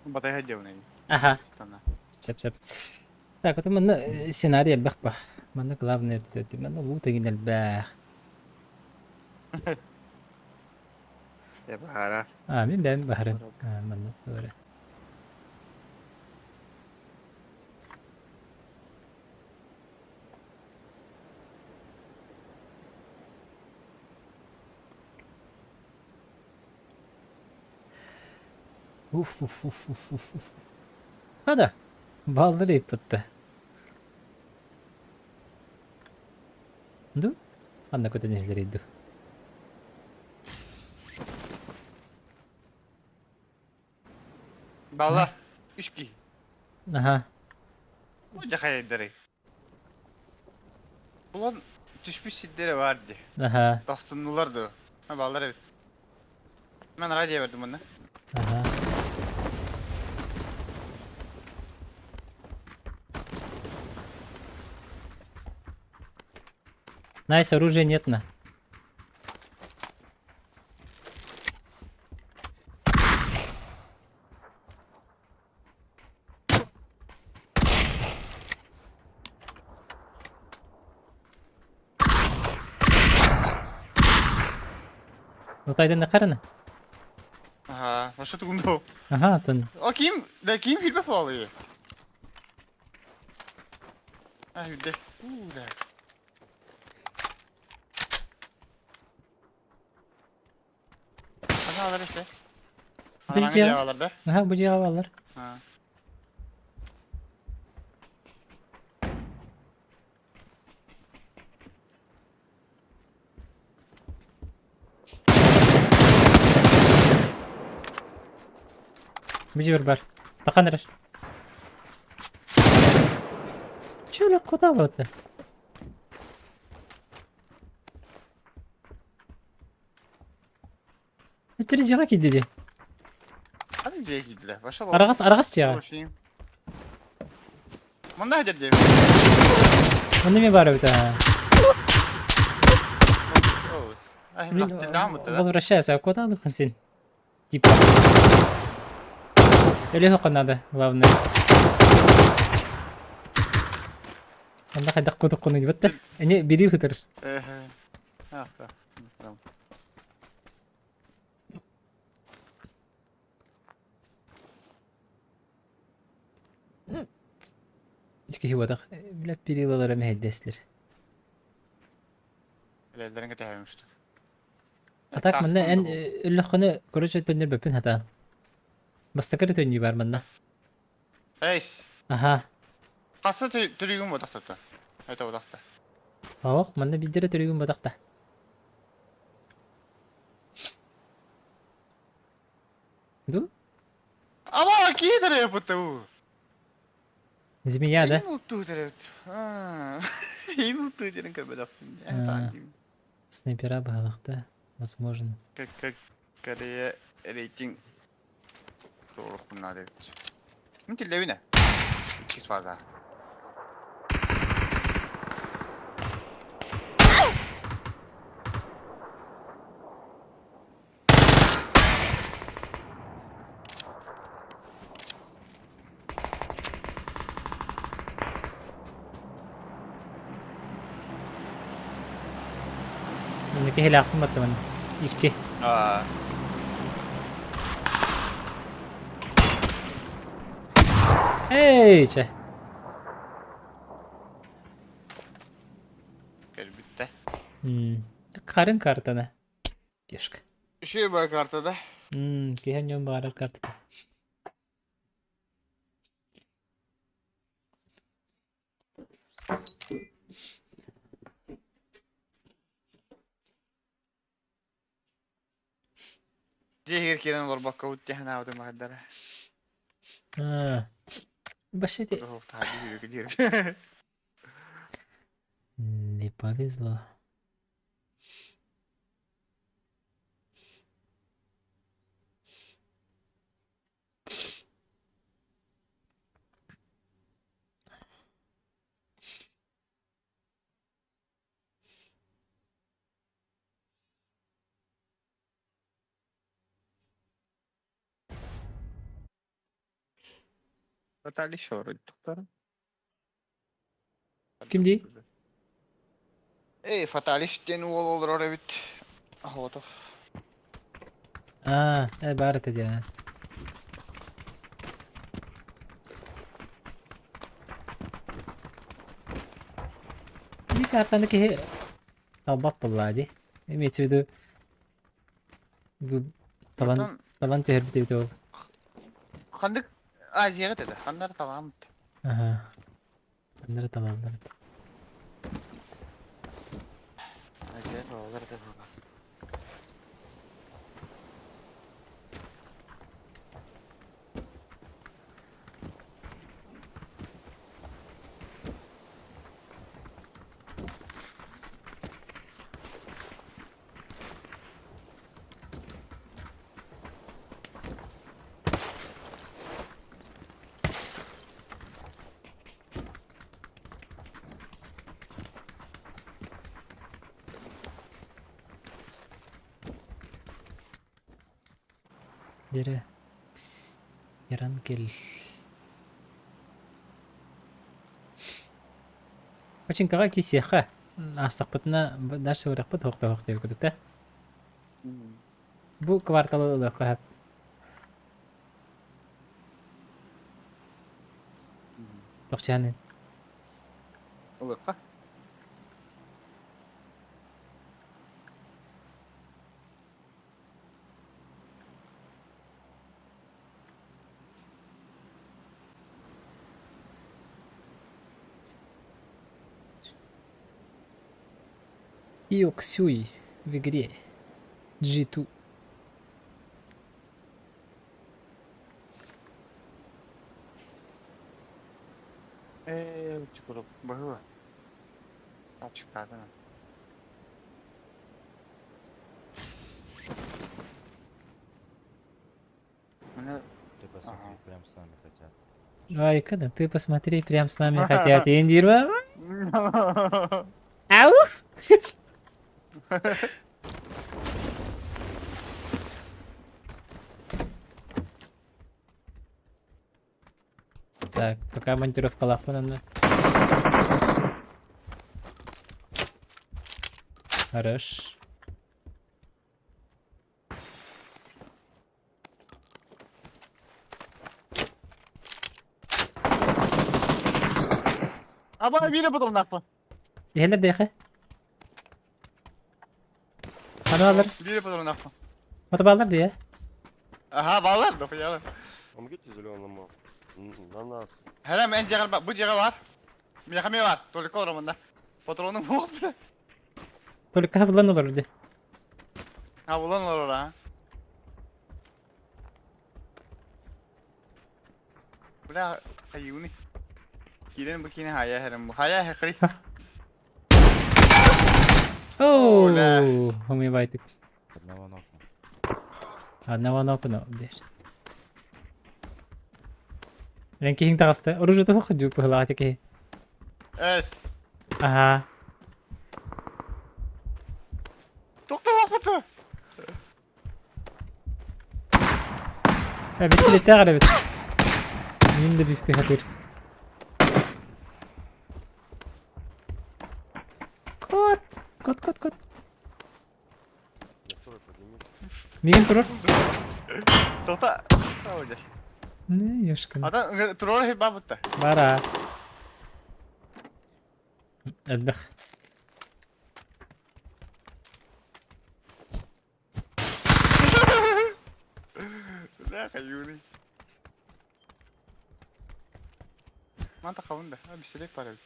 Батайга дьиэбин Аха. Тана. Сөп, сөп. Так, это манна сценарий элбэх ба. Манна главное манна луу тегин элбэх. Э баара. А, мин бэйэм баһарым. А, манна туора. Уф, уф, уф, уф, уф, уф. Хада, баллары ыппытта. Ду? Ханна көтөн иһиллэрий ду? Балла. Үс киһи. Аха. Дьэ хайайдарый. Булан түспүт сирдэрэ баар дии. Аха. Тохтуннулар дуо? Ha баллар эбит. Мен радио бердим онно. Аха. Найс, оружия нет на. Лутайдын харана? Ага, а что тугун Ага, тон. А ким, да ким фильме фалые? А, юдэ. У, да. Ага, алар işte. Бу дьиэҕэ. да? Аха, бу дьиэҕэ бааллар. А. Бу дьиэбэр бар. Тахан эрэр. Чүлэ кутаабыта. Өттөрү дьиэҕэ киирдэ дии. Hadi дьиэ киирдилэр. Пошел. Араҕас араҕас дьиэҕэ. Манна хадер дьиэ. Онно эмиэ баар эбит аа. Возвращайся, а куда надо син? Типа. Өлүөххэ надо, главное. Онно хайдах кутуккунуй диэбэттэр. Эни бирии сытар. киһи буотах. Бля, перилалара мэһэйдэстилэр. Элэллэрин кэтэһэбин А так манна эн өллөххүнэ, короче, төннөрбөппүн хатаан. Бастакы эрэ төннүү бар манна. Эйс. Аха. Хаста түрүгүн бодахтата. Это бодахта. Ох, манна биирдэрэ төрүгүн бодахта. Ду? Ама киһи төрөпүттэ уу. Змея, да? Им уттуу төрөпүт. Им уттуу диэн көрбөтөхпүн. Снайпера быһалахта, возможно. Как как Корея рейтинг туруохпун наада эбит. Мин тиллэбин ээ. Иккис фаза. Манна киһилээхпин баттаман. Икки. Аа. Эй, чэ. Кэлбиттэ. Харын картаны. Кешка. Үчүгэй баа картада. Киһи онньон баҕарар картата. Дьиэ иһигэр киирэн олорбокко диэхин аабытым баһардара. Аа. Вообще те... Не повезло. Ким дии? Эй, фаталиш диэн уол олорор эбит. Оһотох. Аа, э баар этэ диэн. Ини картаны киһи талбат буоллаа дии. Имеется в виду бу талан талан түһэрбит эбит ол. Ханнык Азияҕа этэ да, ханна эрэ талааммыт. Аха. Ханна эрэ талаллар этэ. Азия талаллар этэ буолла. Дьэрэ, яран кэл. Починкаҕа киисиэххэ, аастахпытына дальше барыахпыт суох диэбит курдук да. Бу кварталы ылыахха сөп. Тохчаанын. Ылыахха. Иоксюй в игре G2. Ээ, чукуруп, баһыба. Ачыктаатына. Ты посмотри, прям с нами хотят. Айка, да ты посмотри, прям с нами хотят. Индирма. Ау! Так, пока монтировкалаахпын онно. Хорош. Аба бире потом Иһэлэр диэхэ. Ханалар. Бире потом Мотобаллар дии. Аха, балар да хуялар. Помогите зеленому. На нас. Хәләм эн дьиэҕэр бу дьиэҕэ бар. Миэхэ эмиэ бар. Только олоромунна. Патроным суох бile. Только хабылан олорор дии. Ha булан олорор ha. Бля, хайыуны. Киирэн бу киинэ хайа хэрем бу. Хайа хэкри. Оу, умывайтык. Одного нокнул. Одного нокнул, диир. Мен киһиҥ таҕыста. Оружиета суох дьуу быһылаах ити киһи. Эс. Аһаа. Тоқтолоппуту. Э, бистилеттээх эрэ эбит. Мин да бифти хатыр. Кот! Кот, кот, кот. Миигин турар. Тоқта. Не, ёшкин. Ата турар хит бабытта. Бара. Элбэх. Бля, Юрий. Манта хавында, а бисилек бар эбит.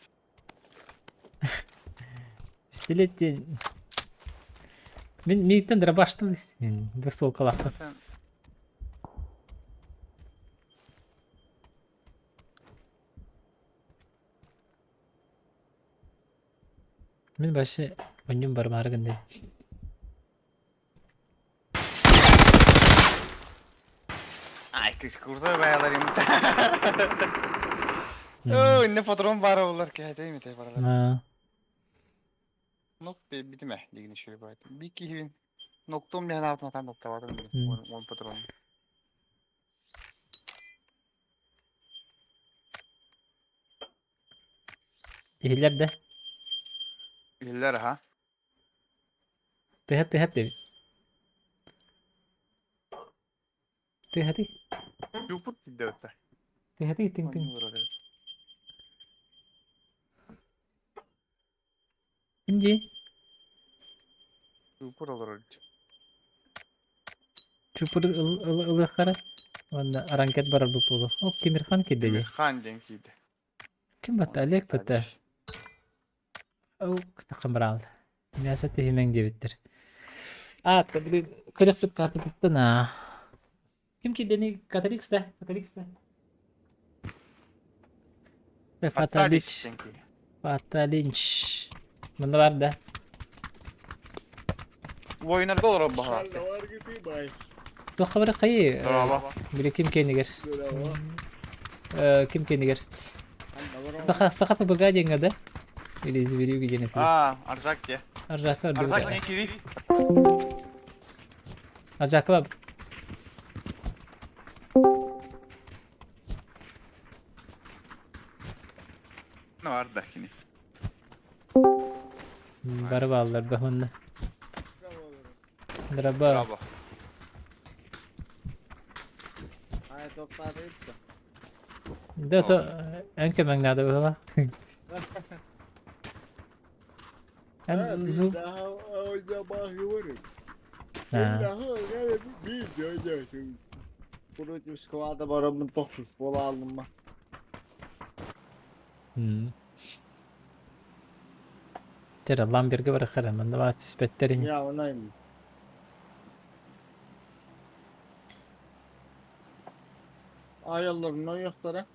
Пистолет диэн Мин миигиттэн дробаштан двустволкалаахпын. Мин вообще мунньум барымаары гынныы. Ай, курдой баялар имта. Оо, инне патрон бара болар кэһэтэй митэй баралар. Нок битиме дигини шүрү байт. Би киһибин ноктом лэһэн аатматан ноктабатым он патрон. Иһиллэр да? Иһиллэр аха. Тыһа тыһа диэбит. Тыһатый. Юпут диэбиттэр. Тыһатый тыҥ тыҥ. Ким дии? Чуупур олорор. Чупур ылыаххара уонна аранкет барарбыт буолуо. Оп, Тимирхан киирдэ дии. Тимирхан диэн киирдэ. Ким батта? Олег батта. Ол таххан Мясо түһүмэҥ диэбиттэр. А, блин, көрөхсүп картатыттан аа. Ким киирдэний? Католикс да? Католикс да? Фаталич. Фаталинч. Манна бар да? Воинарга олорор баһаат. Туохха бары хайы? Били ким кэнигэр? Ким кэнигэр? Саха Саха ПБГ диэҥҥэ да? Или Зверюги диэн этилэр. Аа, Аржак диэ. Аржакка Аржак диэн кири. Аржакка бар. Ну, арда кини. Бары бааллар баһынна. Драба. Браво. Да, то эн кэмэҥ наада быһыла. Эн зу. Против склада барамын тохсус бола алдым Чэ, Ламберга барахара, манна баас түспэттэр ини. Я онайм. Ayarlarını oyaklara.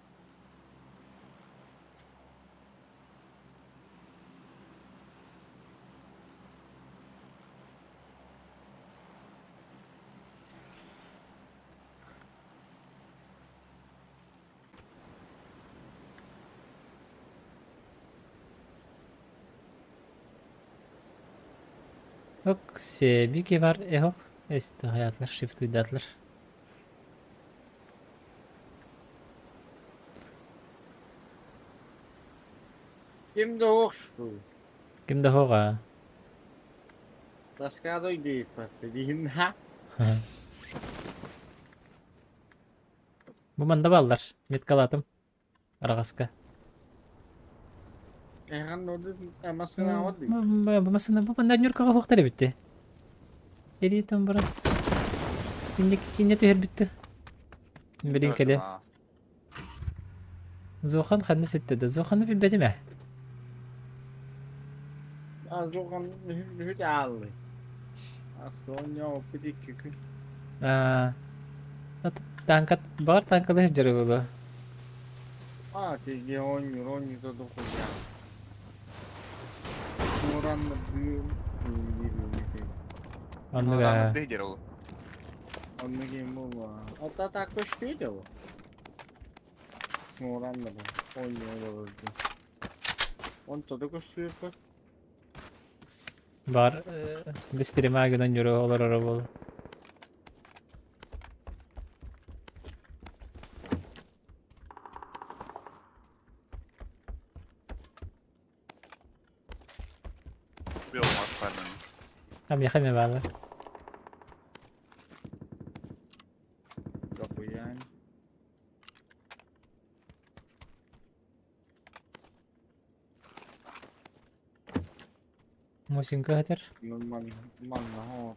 Ок, себики бар, эхох. Эсті хаятlar, shift уйдатлар. Ким да охшу. Ким да хоға? Таска дойду патты ха. Бу манда баллар. Меткалатым. Араҕаска. Эһэҕин ордук массыынаҕа дии. Массыына бу манна Нюркаҕа уһуктар эбитти. Эриэтэн баран. Кинне кинне түһэрбитти. Билин кэлэ. Зохан ханна сүттэ да? Зоханы билбэтим ээ. А Зохан үһүт ааллы. Асконя опыт икки күн. Аа, Танка баҕар танкалыы сылдьара буолуо. А тиги оонньуур оонньуута дохуя. Мураннардыым Оннук аа. Оннук им буолла. Ата так көстүү ол. Мураннар оонньуур олорду. Онто да көстүүрпэт. Бар бистирима гынан юру олороро буолуо. А миэхэ эмиэ бааллар. Дохуян. Мусинка этэр. Манна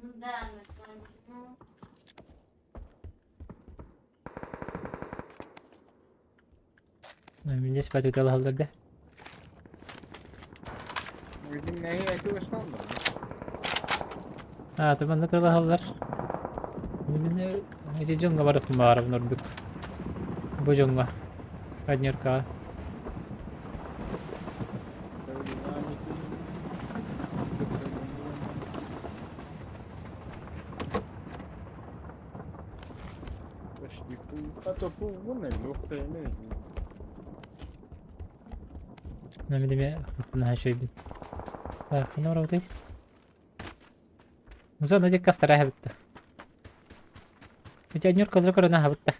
Ну да, на Мине спать үтэлэһэллэр да. Аа, манна тылаһаллар. Мин ити дьоҥҥо барыппын баҕарабын ордук. Бу дьоҥҥо. Однеркаҕа. Мин эмиэ наһаа үчүгэйбин. Так, ханна барабытый? Зона диэки астара эһэбит да. Ити однеркалары көрөн аһабыт да.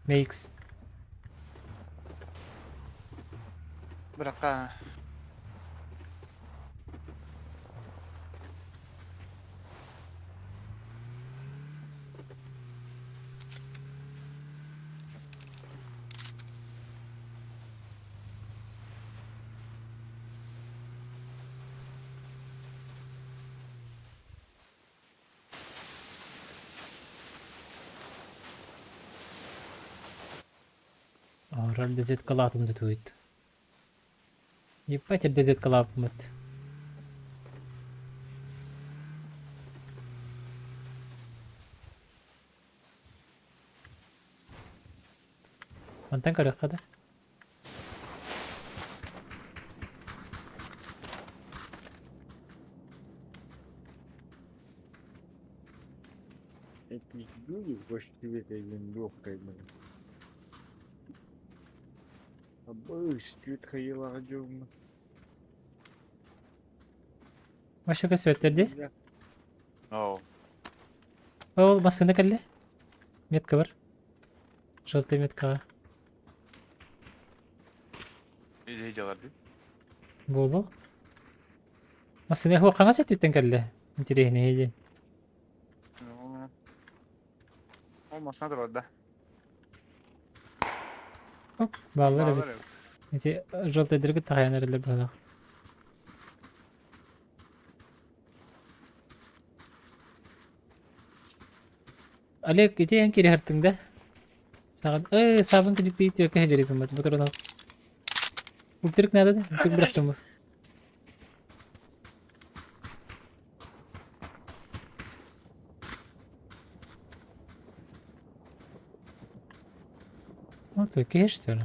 Мейкс. Бырака. Роль дезеткалаатым да туйт. Ебать, дезеткалааппыт. Мантан көрүөххэ да. Вообще көсүөттэр дии. Оо. Ол массыына кэллэ. Метка бар. Желтый меткаҕа. Илии дьалар дии. Буолуо. Массыына суох хаҥас өттүттэн кэллэ. Интэриэһинэй диэн. Ол массыына турар да. Оп, бааллар эбит. Ити желтыйдаргыт тахайан эрэллэр быһалаах. Олег, ити эн кириһэртиҥ да? Саҕан, э, саабын кыдьыктыы түөккэ сдьэриппин бу туран Ультырык надо да? Ультырык бырахтым бу. Вот киһи что ли?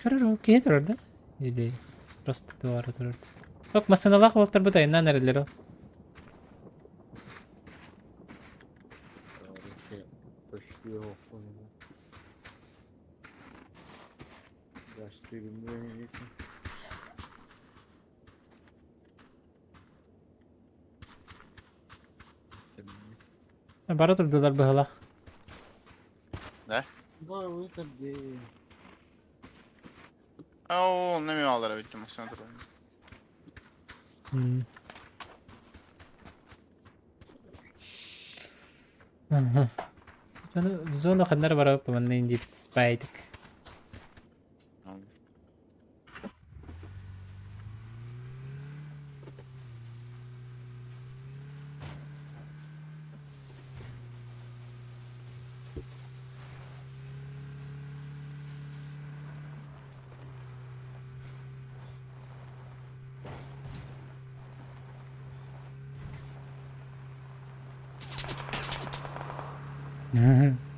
Көрөр ол киһи турар да? Или просто туара турар. Ок, массыналаах уолтарбыт айаннаан эрэллэр ол. Бара турдулар быһалах. Да? Оо, онно эмиэ бааллар эбит массыына турар. Ага. Аны в зону ханнар барап манна инди баайдык.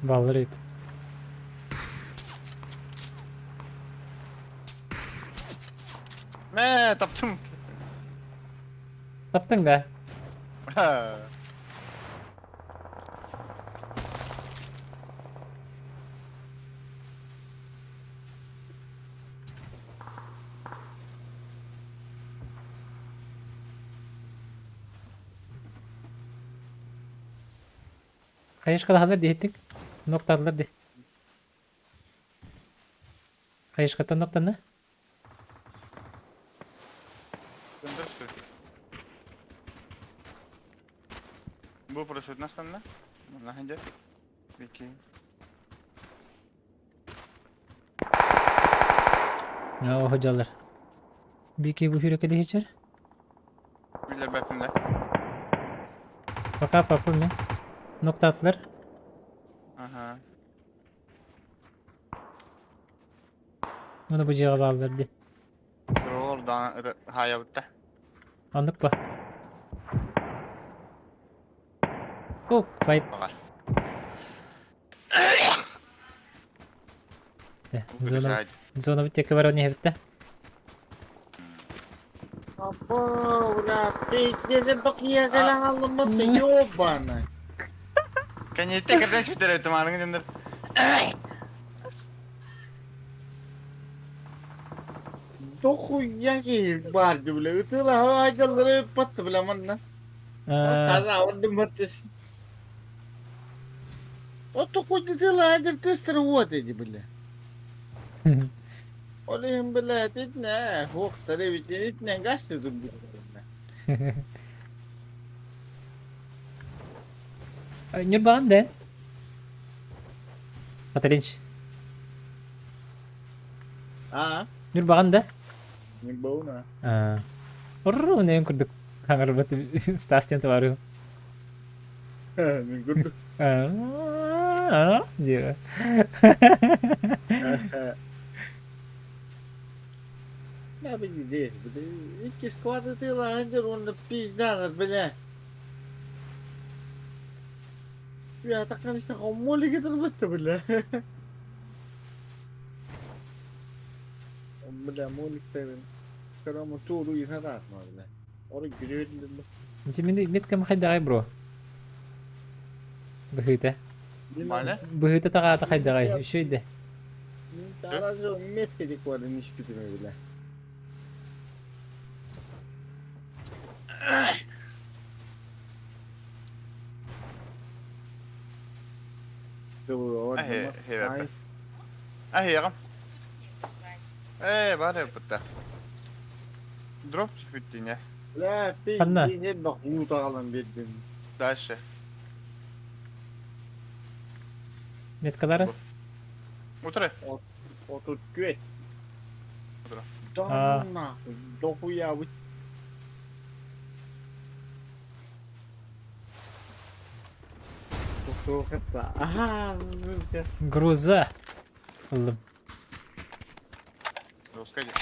Баллар Мэ, таптым. Таптың да? Хайышкалаһалар диэһиттик. Ноктаатылар дии. Хайышкаттан ноктанна? Бу парашютна станна. Манна ханжа. Бики. Оо, дьаллар. Бики бу хүрекелиһичер. Билер бәпимдә. Пока папа мен. Ноктаатылар. Ага. Муну бу дьиэҕэ бааллар дии. Роллар даҕаны хаайабытта. Оннук ба. О, вайп. Баҕар. Зона, зона бүттекке баран иһэбиттэ. Або, бля, пиздец, бакия галламмат ёбаный. Кэнниттэн кэрдэн сүтэр тумааныгын дэнэр. Дохуя киһи баар дии бля, ытыылаһа айдаллары ыппатты бля манна. Таза ордум баттыс. Ото хоть ытыылаһа тестер вот эти бля. Ол иһин бля итинэ хуохтар эбит итинэн гасты турбут. Ньурбаҕын да? Катаринч. Аа. Ньурбаҕын да? Ньурбауна. Аа. Орру нэн курдук хаҥарбат Стас диэн товарыһым. Мин курдук. Аа диэ. Я бы здесь, бля. Икки склада ты ландер, он пизда, бля. Я так конечно, молики турбатта, бля. Бля, молик терин. Карама тууру ихадаатма, бля. Ори күрүөллүм. Ити мин меткам хайдаҕай бро? Быһыыта. Маны? Быһыыта таҕаата хайдаҕай? Үчүгэй да. Таразы метке дик бар нишпитиме, бля. Аһыаҕым. Ээ, баар эбит Дроп түспүт дии Бля, Ханна? пиздец, лут аҕалан биэрдим. Дальше. Меткалара? Утары. 34. Утары. Да ну нахуй, дохуя вы. Ага, сука. Груза. Ыллым.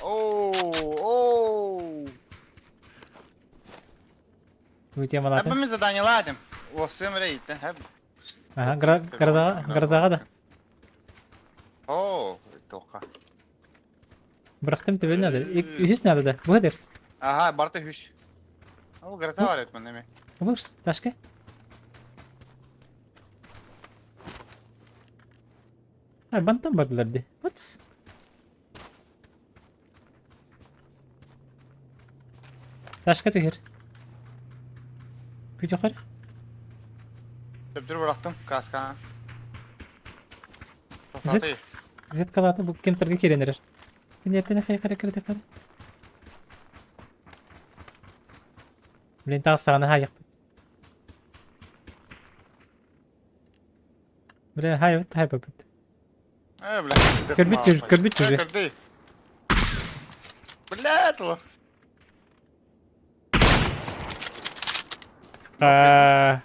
Оу, оу. Бу темалаатын. Эбби задание ладим. Уоссым рейт. Ага, грозаға, грозаға да. Оо, тоққа. Бырахтым төбө надо. Үһүс надо да. Бу эдер. Ага, барта үһүс. Ол гроза бар эт неме. Бу ташка. А, бантан бардылар ди. What's? Ташка түһэр. Күтүхэр. Төптүр бырахтым, касканы. Зет, зет калаты бу кемтерге киренерер. Киниэртэн хайхара кирдэ Блин, таҕыстаҕына хаайыахпыт. Бля, хайабыт, хайбаппыт. Э, бля. Көрбүт чужой, көрбүт чужой. Көрдүй. Бля, то. А.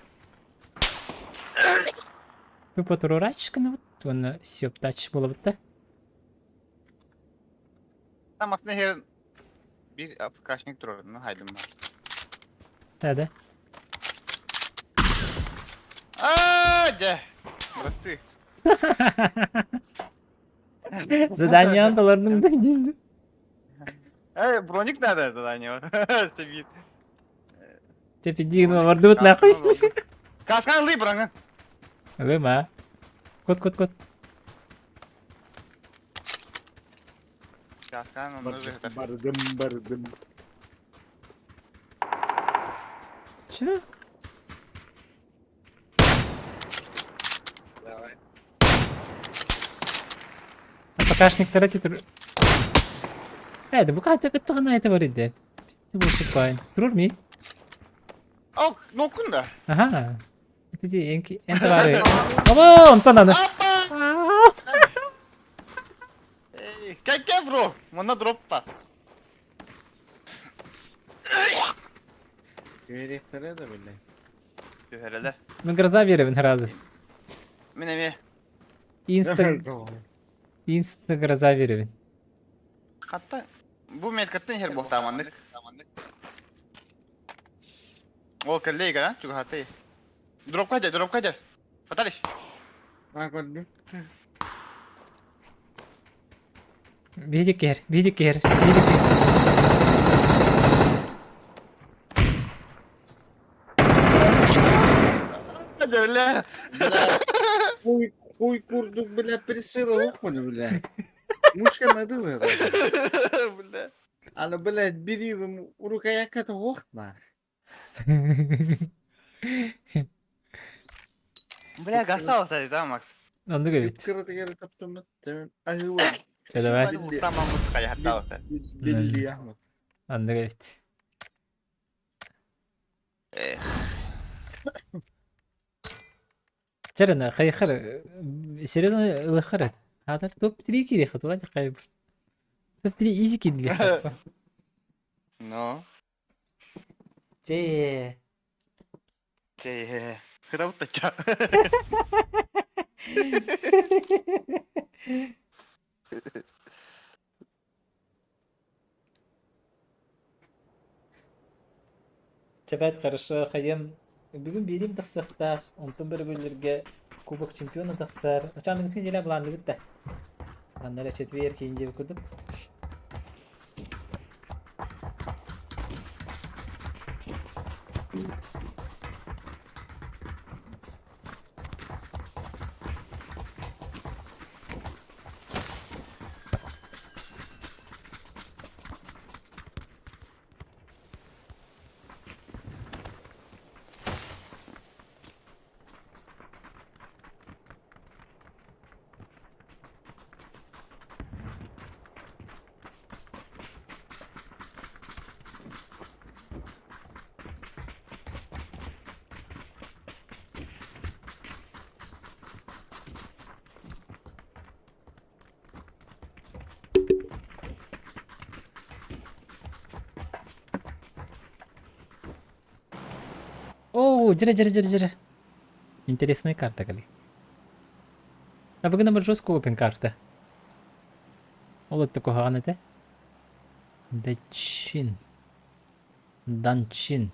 Тупо турурачканы вот, уонна сёптач буолабыт да. Там астына хер bir апкашник турар, ну хайдым. Да, да. А, дьэ. Прости. Задание анталарның да дейді. Эй, броник надо задание. Себит. Теперь дигн бардыбыт нахуй. Каскан лый броңын. Лыма. Кот, кот, кот. Каскан онны зыгытар. Бардым, бардым. Че? Давай. А покашник тратит... Э, да бука ты кыттыгына это бар иде. Ты выступай. Турур ми? О, нокун да. Ага. Ити энки энте бары. Оба, онтон аны. Апа! Эй, кәкә бро, мына дроп бар. Түһэриэхтэрэ да биллэ. Түһэрэлэр. Ну гроза беребин разы. Мин эмиэ. Инста инста гроза беребин. Хатта бу мелкаттан иһэр буолтааманнык. Ол кэллэ игра, чугаһатай. Дропка дьэ, дропка дьэ. Батарыш. А көрдүм. Видик кэр, видик кэр, видик кэр. Бля. Бля, хуй, хуй курдук, бля, присыла ухманы, бля. Мушка надыла. Бля. Аны, блядь, берилым рукояката ох нах. Бля, гасал та да, Макс. Оннук эбит. Кыратыгар таптыммыт. Аһыва. Чэ давай. Самам хайаттаабыта. Билли Ахмат. Оннук эбит. Эх. Чэрэнэ хайхар серьезно ылыхар. Хатар топ-3 кириэхэ туга хайбыр. Топ-3 изи киирдилэр. Ну. Чэ. Чэ. Кыдабыт ча. Чэбэт хорошо хайым бүгүн биирим тахсыахтаах онтон бөрөбүллэргэ Кубок чемпиона тахсар. Очаныгыс неделя былаанныбыт да. Манна эрэ четверг киин диэбит курдук. О, дьэрэ, дьэрэ, дьэрэ, дьэрэ. Интересная карта кали. А бүгүн номер жестко опен карта. Ол өттө куһаҕан этэ. Дачин. Данчин.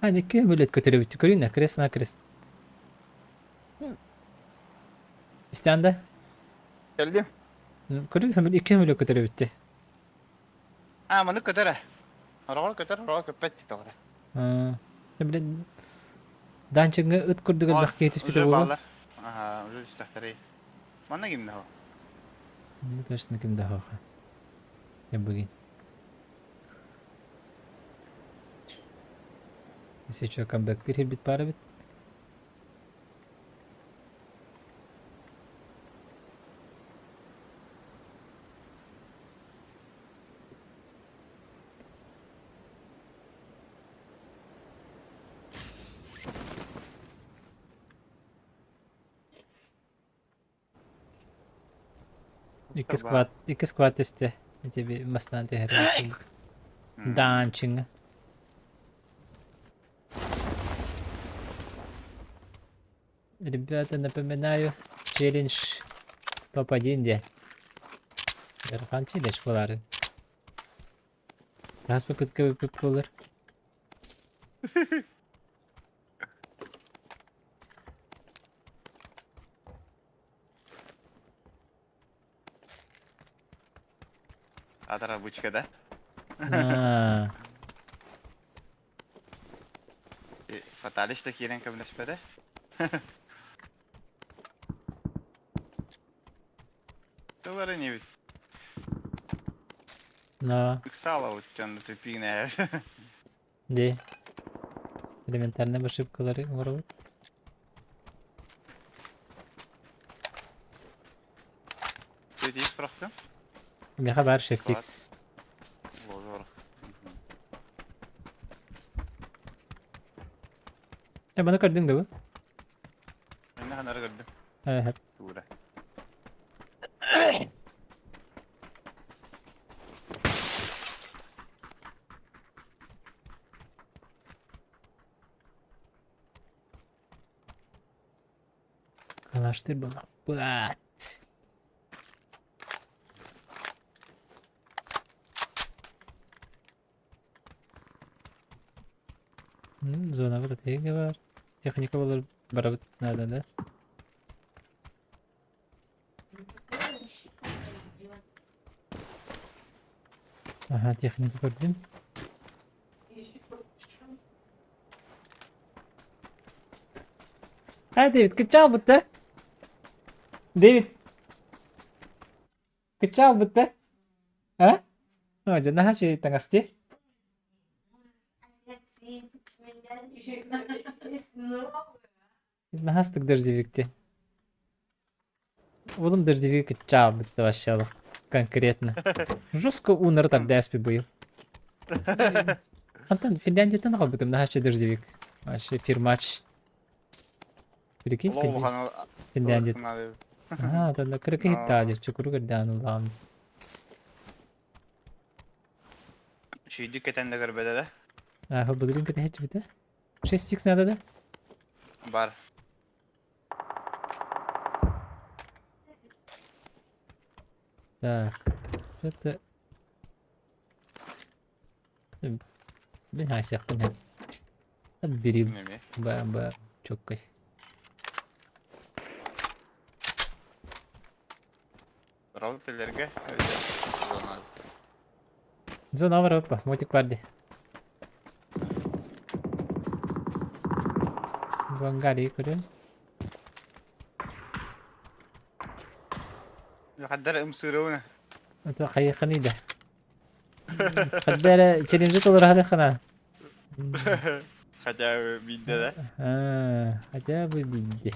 А, не көмөлөт көтөрөбүт. Көрүнэ, крест на крест. Истээн да? Кэллим. Көрүү көмөл икки көмөлөт көтөрөбүт. А, маны көтөр ээ. Ороҕор көтөр, ороҕор көппөт дии тоҕо эрэ. Блин, Данчиҥҥа ыт курдук элбэх киһи түспүтэ Уже буолуо. бааллар. Аха, уже түстэхтэрий. Манна ким да Ну, точно ким да хоха. Я бүгүн. Если что, камбэктир хирбит пара бит. Икки сквад, икки сквад түстэ. Ити маснан түһэрин. Даанчыҥа. Ребята, напоминаю, челлендж топ-1 диэн. Дархан челлендж буоларын. Раз попытка выпыт буолар. Атара бычка да? А, Фаталиш да киирэн көмөлөспөтө. Тылары не бит. Но, Ыксала вот дьон тупигнэ. де. Элементарный ошибкалары оҥоробут. Тиис бырахтым. Миэхэ баар 6x. Лозор. Э, маны көрдүҥ да бу? Мен ханары көрдүм. Э, Тура. Калаштыр балаппат. Зона вот это бар. Техника болар барабыт надо, да? Ага, техника көрдүм. А, Дэвид, кычал да? Дэвид. Кычал да? А? О, дьэ, наһаа үчүгэй таҥас дии. Наһаа дождевик дии. Уолум дождевик кыччаабыт вообще конкретно. Жестко уунары тардааспы быйыл. Антон Финляндияттан аҕалбытым наһаа үчүгэй дождевик. Вообще фирмач. Прикинь, Финляндия. Аа, тонна кыракый иһиттаҕа чукуру көрдөөн ыллаҕым. Шүйдүк кэтэн да көрбөтө да. Аа, былырыын кэтэһэччибитэ. 6 надо да? Бар. Так, что-то... Мин хайсыахпын һэ. Берил. Ба ба чоккай. Рол телерге. Зона бар опа, мотик бар ди. Бангари көрөн. Хаддар ымсырыуна. Это хайыханы да. Хаддара челленджи толор хана. Хотя бы бидде да. А, хотя бы бидде.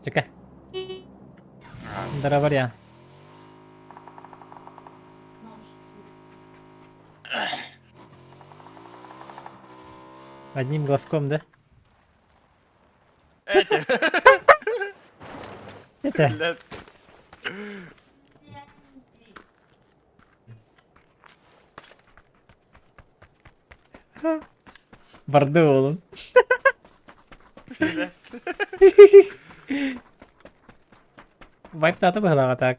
Чекай. Здорово, Одним глазком, да? Эти. Это. Барды oğlum. Вайптата быһылаҕа так.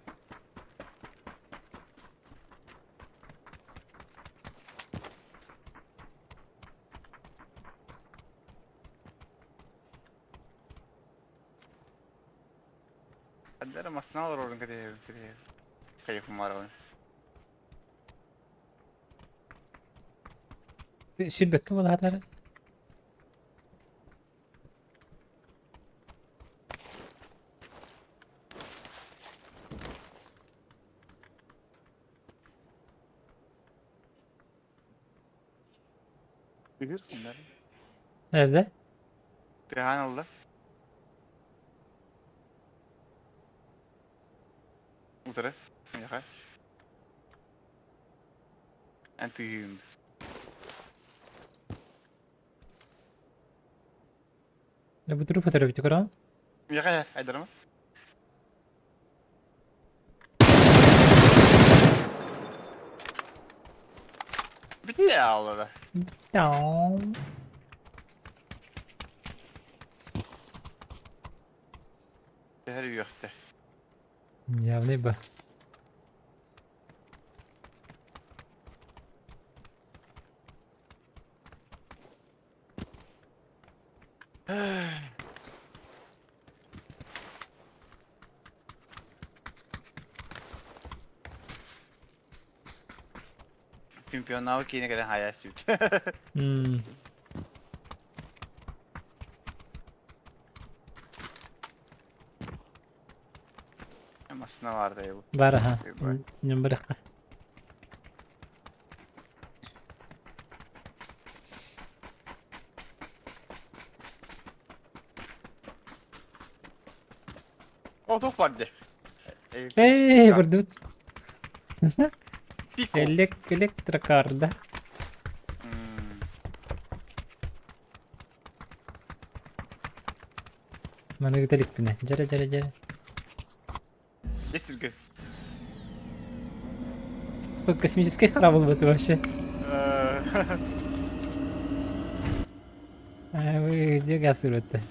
Хаддара масна олорорун кэтиһэбин Кайфумарабын. Сүрбэккэ буолаатар. Үһүр хандар. Эзде? Тыаһаан ылла. Утары. Миэхэ. Эн тыһыын. Бутуру фотографию көрөҕүн? Миэхэ айдарма. Bitti ağladı. Таун. Her үөхтэ. Явный бы. Чемпионнаабы киинэ кэлэн хайа сүт. Массына баар да бу. Бар аха. Ньымбырахха. О, туох бар де. Эй, көрдүбүт. Пико. Электрокар, да? Маны гыталикпинэ. Дьэрэ, дьэрэ, дьэрэ. Десилге. Космический корабль это вообще. А вы где газ это?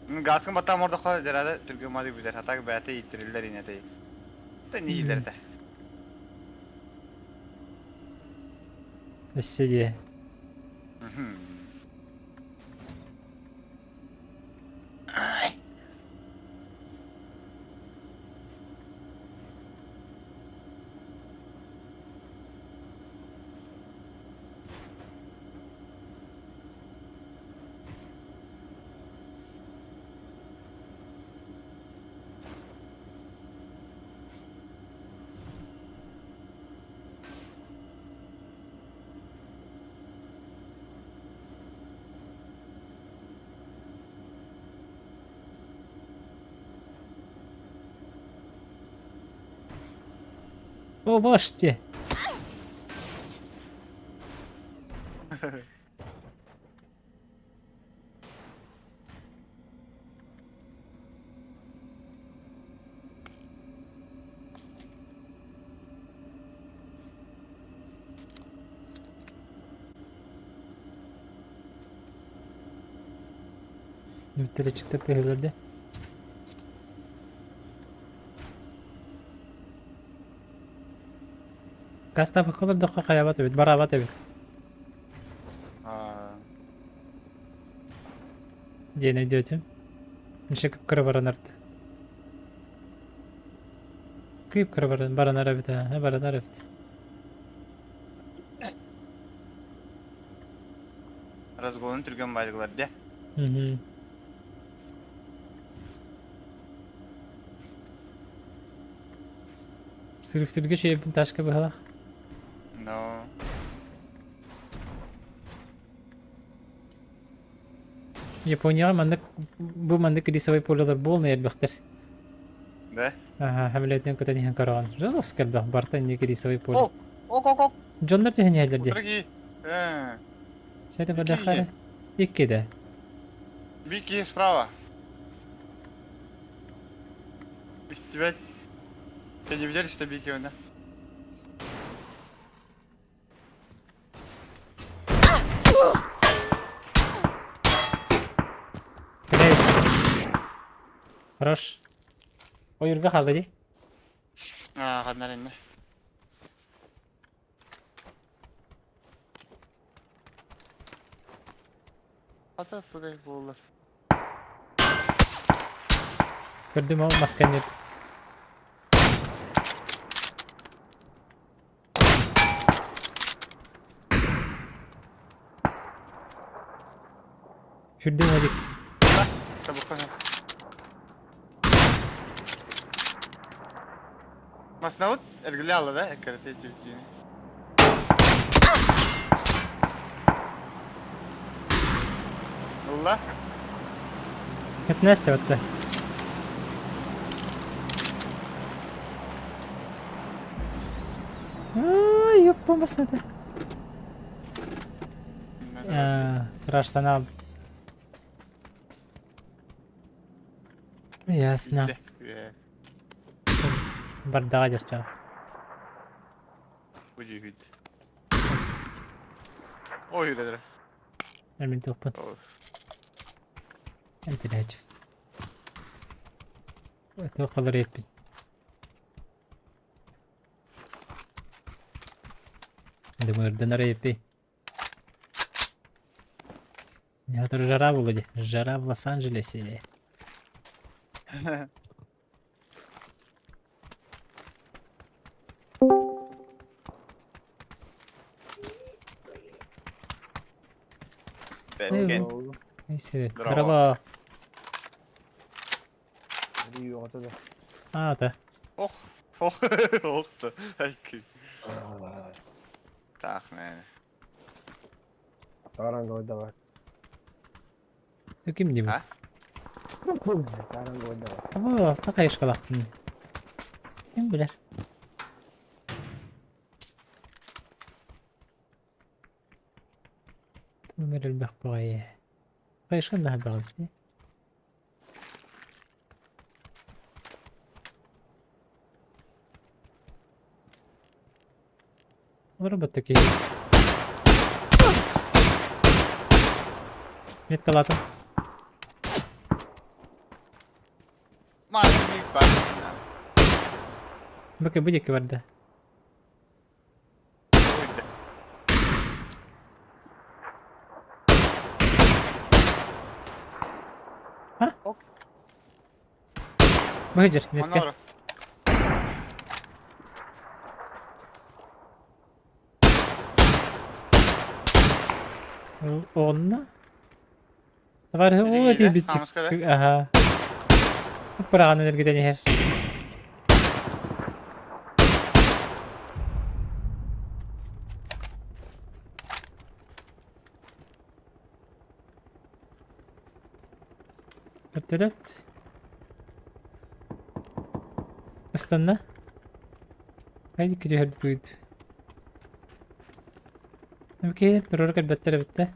Газкын баттаан мордоххо дьарада түргэн мадыг бүтэр. Хатак бэйэтэ ииттириллэр инэтэй. Та иилэртэ. Өссө дии. О, боже! Вертолетчиктар тыһыллар Кастафы олордоххо хайабат эбит, бараабат эбит диэн өйдөөтүм. Миша кып-кыра баранарда. Кып-кыра баран баранар эбит аа, баранар эбит. Разгонун түргэн байлыгылар дэ. Мгм. Сырыфтырга шөйөппүн ташка быһалах. Но. Японияҕа маннык бу маннык рисовой полелар буолнай элбэхтэр. Да? Аха, хамилетинэн көтөн иһэн көрөҕүн. Жорстко элбэх барта инники рисовой поле. О, ок, ок, ок. Дьоннор түһэн иһэллэр дии. Утары Э. Шәрі бардахары. Икки да. Бики справа. Истибэт. Ты не видели, что Бики он, да? Кэбис. Хорош. Ойуурга хаалла дии. Аа, ханнар инне. Ата тугай буоллар. Көрдүм ол масканет. Сүрдүм одик. Табукка. Маснаут эргиле алла да, эккерете түүнү. Ылла. Этнессе отта. Буомбасына это. Краштанал. Ясно. Бардаға дерчал. Удивить. Ой, да. Мин тохпун. Эмтилээч. Туох балар эппин. Дымырданар эппи. Жара жара буолла дии. Жара в Лос-Анджелесе. Бэргэн. Здорово. А, да. Ох, ох, ох да. Так, мэн. Таранга давай. Ты ким дим? А? Таранга давай. О, такая школа. Ким билэр? Өмір элбэх баҕайы. Хайышкан да баҕайы. Робот такие. Меткалатым. Бака будет кварда. А? Быдер, метка. Онно? Товарищ, о, ти бит. Ага. Пырағын энергетен иһэр. Вертолет. Ыстанна. Хайди күтүһэрди туйд. Окей, турар кэлбэттэр эбиттэ.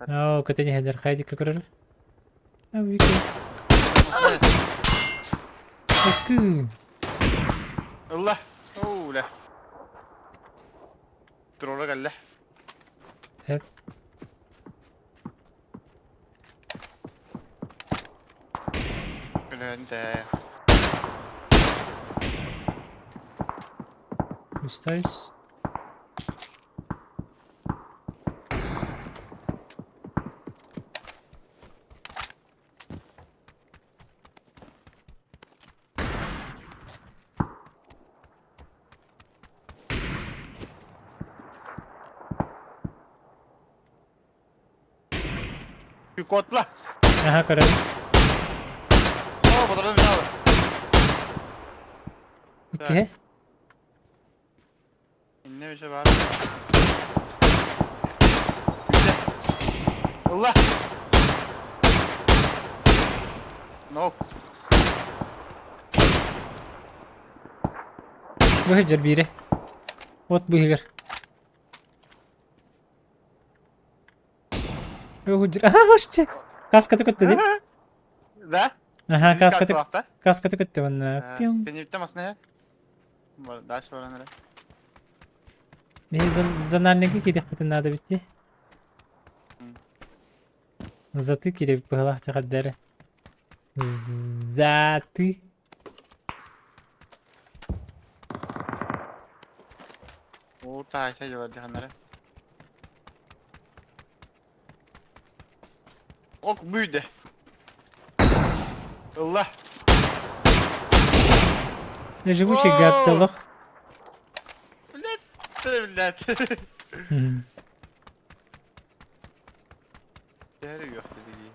Оо, көтөн иһэллэр хайди көрөр. Окей. Ылла. Оу, ля. Тролла кэллэ. Так. Өлөнтэ. Устаюсь. Котла. Ага, көрөбүн. О, патрон взял. Окей. Инне bir şey var. Allah. No. Быһыдьар биире. Вот быһыгар. Быһыдьар. Ага, hoşça. Каска көттө ди. Да? Ага, каска каска көттө манна. Пиум. Кенипте масына. Дальше баран эрэ. Мин зональныйга киириэхпитин наада битти. Заты киирэ быһалаах тэҕэрдэрэ. Заты. Уу таайса дьылар дьаһаннара. Ок бүйдэ. Ылла. Живучий гад толох. Блядь, блядь. Дәрі yok dedi.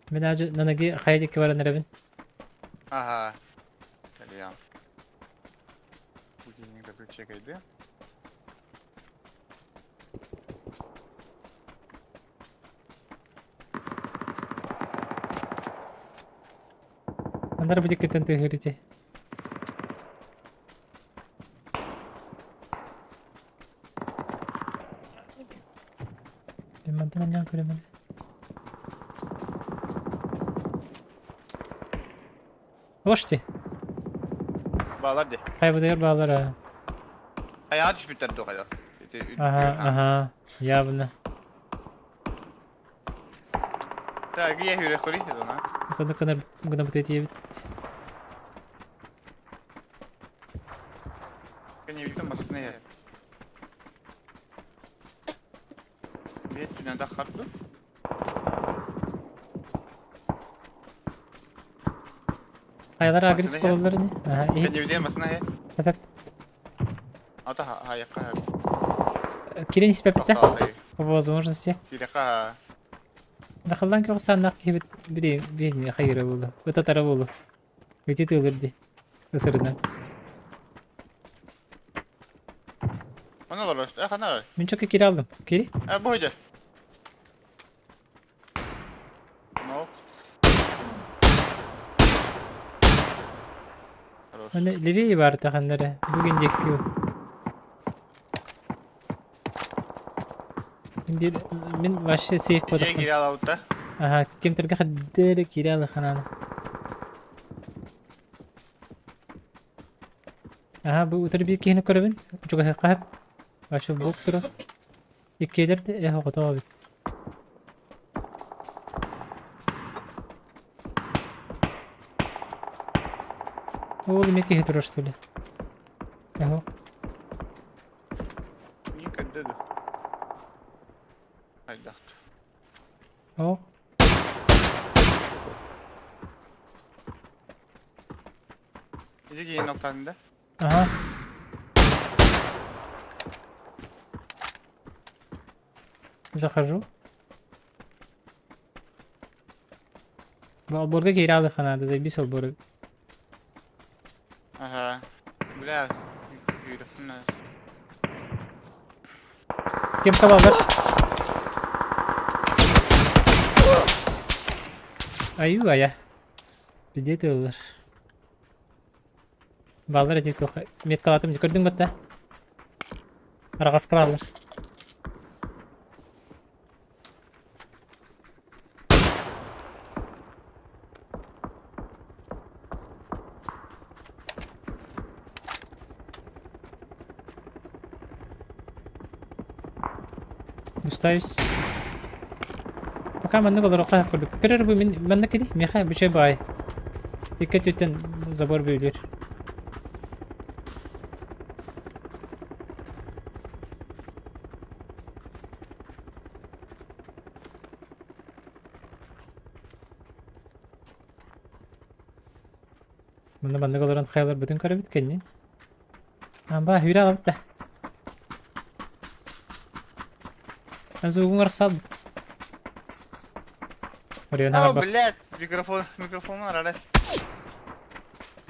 Мин ажы нанаги хайдикки баран эрэбин. Ага. Кэлиям. Будильник чекайды. Анар бу диэкиттэн тыаһыыр ити. Мин мантан анньан көрөмүн. Ошти. Баалар дии. Хайбытыгар баалар аа. Хайаҕа түспүттэр дуо хайа? Ити Ага, ага, явно. Так, я хүрэх көрүй дона. Отону гына гына бутетиебит. Кене бүтүн басына я. Бет түнә да харды. Хайалар агресс Басына я. буолаллар ини. Ага, и Кене бүтүн басына я. Хап. Ата хаякка. Кирен испэппитэ. Тоқтаа. По возможности. Кирэха. Дахаллан көхсааннаах киһибит били биһини хайыра буолу. Ытатара буолу. Ити тыылыр ди. Ысырынан. Оны олор. Э ханар. Мин чөкө кире алдым. Кири? Э бу хойдер. No. Хорош. Аны левее бар таханнары. Бүгүн диэкки. Мин бир мин вообще сейф Же бодохпун. кире алабытта. Аха, кемтерге хаддere кире алыхананы. Аха, бу утары биир киһини көрөбүн. Чугаһыахха сөп. Вообще бук турар. Иккиэлэр да э оҕотоо эбит. Ол эмиэ киһи турар что ли? Эһо. Никогда да. Айдахт. О, Иди кийин ноктанында. ага. Захожу. Бу олбуорга киирэ алыханаада, заебись олбуору. Ага. Бля, үйрөтүн. Кем табалар? Аю ая. Биде тыллар. Баллар эти меткалатым көрдүң батта. Арагаска баллар. Устаюсь. Пока маннык олороххо курдук. Көрөр бу мин маннык киди меха бүчө бай. Икки өттүттэн забор бүлүр. Мында маннык олорон хаялар бүтүн көрөбүт кэннин. Амба хүрэ алабыт да. Азугун арахсал. Орион О, хагарбап. блядь, микрофон, микрофон аралас.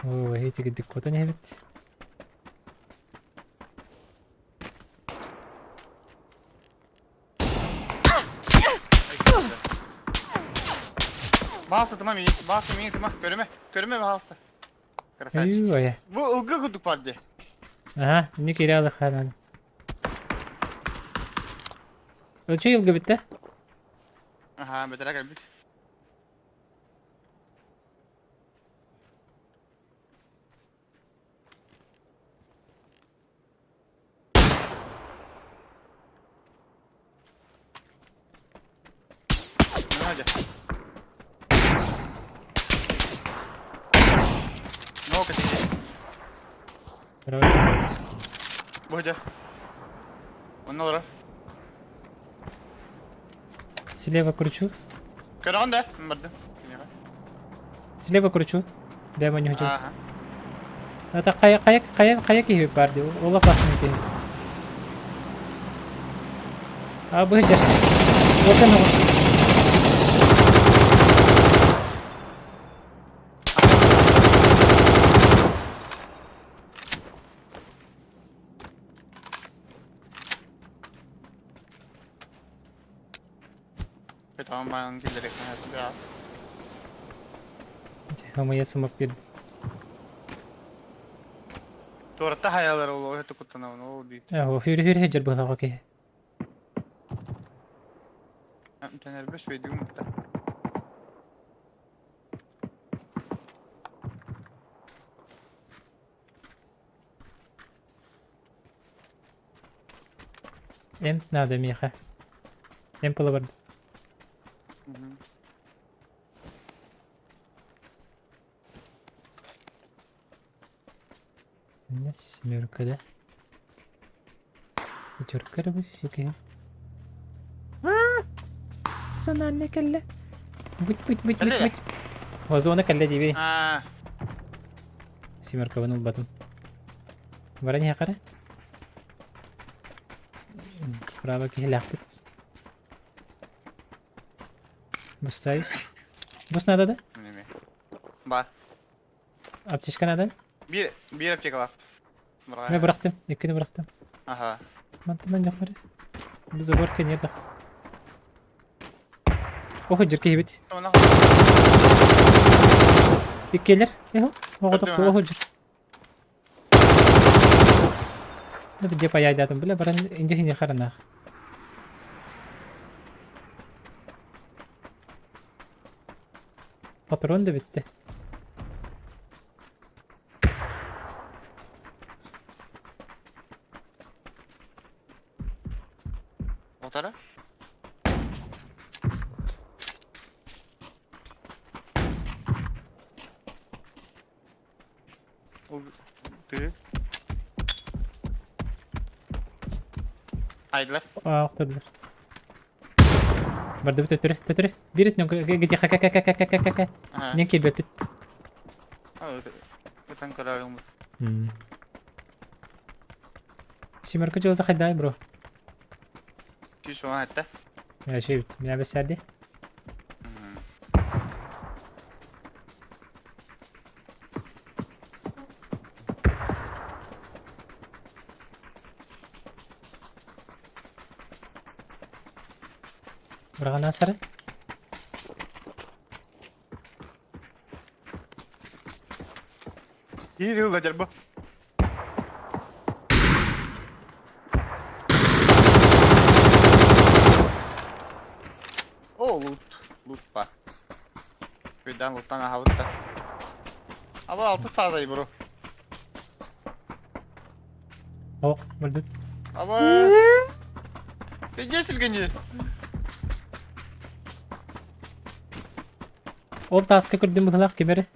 Оо, эти диккота не эбит. Басы тыма ми, басы ми тыма, көрүмө, көрүмө баалыста. Красавчик. Ой, ой. Бу ылгы курдук бар ди. Ага, не кирялы ханан. Өчө йылгы битте. Ага, бетере келбит. Hadi. No категи. Короче. Бу Онно олорор. Слева кручу. Көрөҕүн да, бардым. Слева кручу. Прямо не хочу. Ага. Это кая кая кая кая киһи бар ди. Ол опасный киһи. А бу же. Вот он оҕус. Tamam ben giderek. Ya. Хамыйа сумап биэрдим. Туората хайалар ол ол это куттанабын ол биир. Оо, хүрү-хүрү сылдьар быһыылаах киһи. Тэнэрбэс өйдүүм ытта. Эмп надо миэхэ. Эмп ыла бардым. Семерка, да? Пятерка эрэ окей. Санаанна кэллэ. Быт быт быт быт быт. Вазона кэллэ диби. Семеркабын ылбатым. Баран иһэ эрэ. Справа киһилээхпит. Бустаюсь. Бус надо да? Бар. Аптечка надо? Биир, биир аптекалаах. Мен бырахтым, иккини бырахтым. Аха. Мантан ньохоре. Бу заборка нет. Ох, дьиркиһибит. Иккилэр. Эхо, оҕотох ох дьир. Где паяйдатым, бля, баран инжихине харанах. Патрон да бүттэ. Отара? Ты? Айдылар. Аа, охтордулар. Бардыбыт төттөрү, төттөрү. Биир өттүнэн где ха ка ка ка ка ка ка. Не киирбэппит. Ытан көрөрүм. Семерка дьылата хайдай, бро? 117. Я шебит. Меня бесяди. Бырагана сары. Иди ылла бу. О, лут. Лут бар. Birden loot'tan aha da. Ama altı sağdayım bro. О, бөлдүт. Ama... Беге силгени. Ол тааска көрдүм быһылаах кимэри.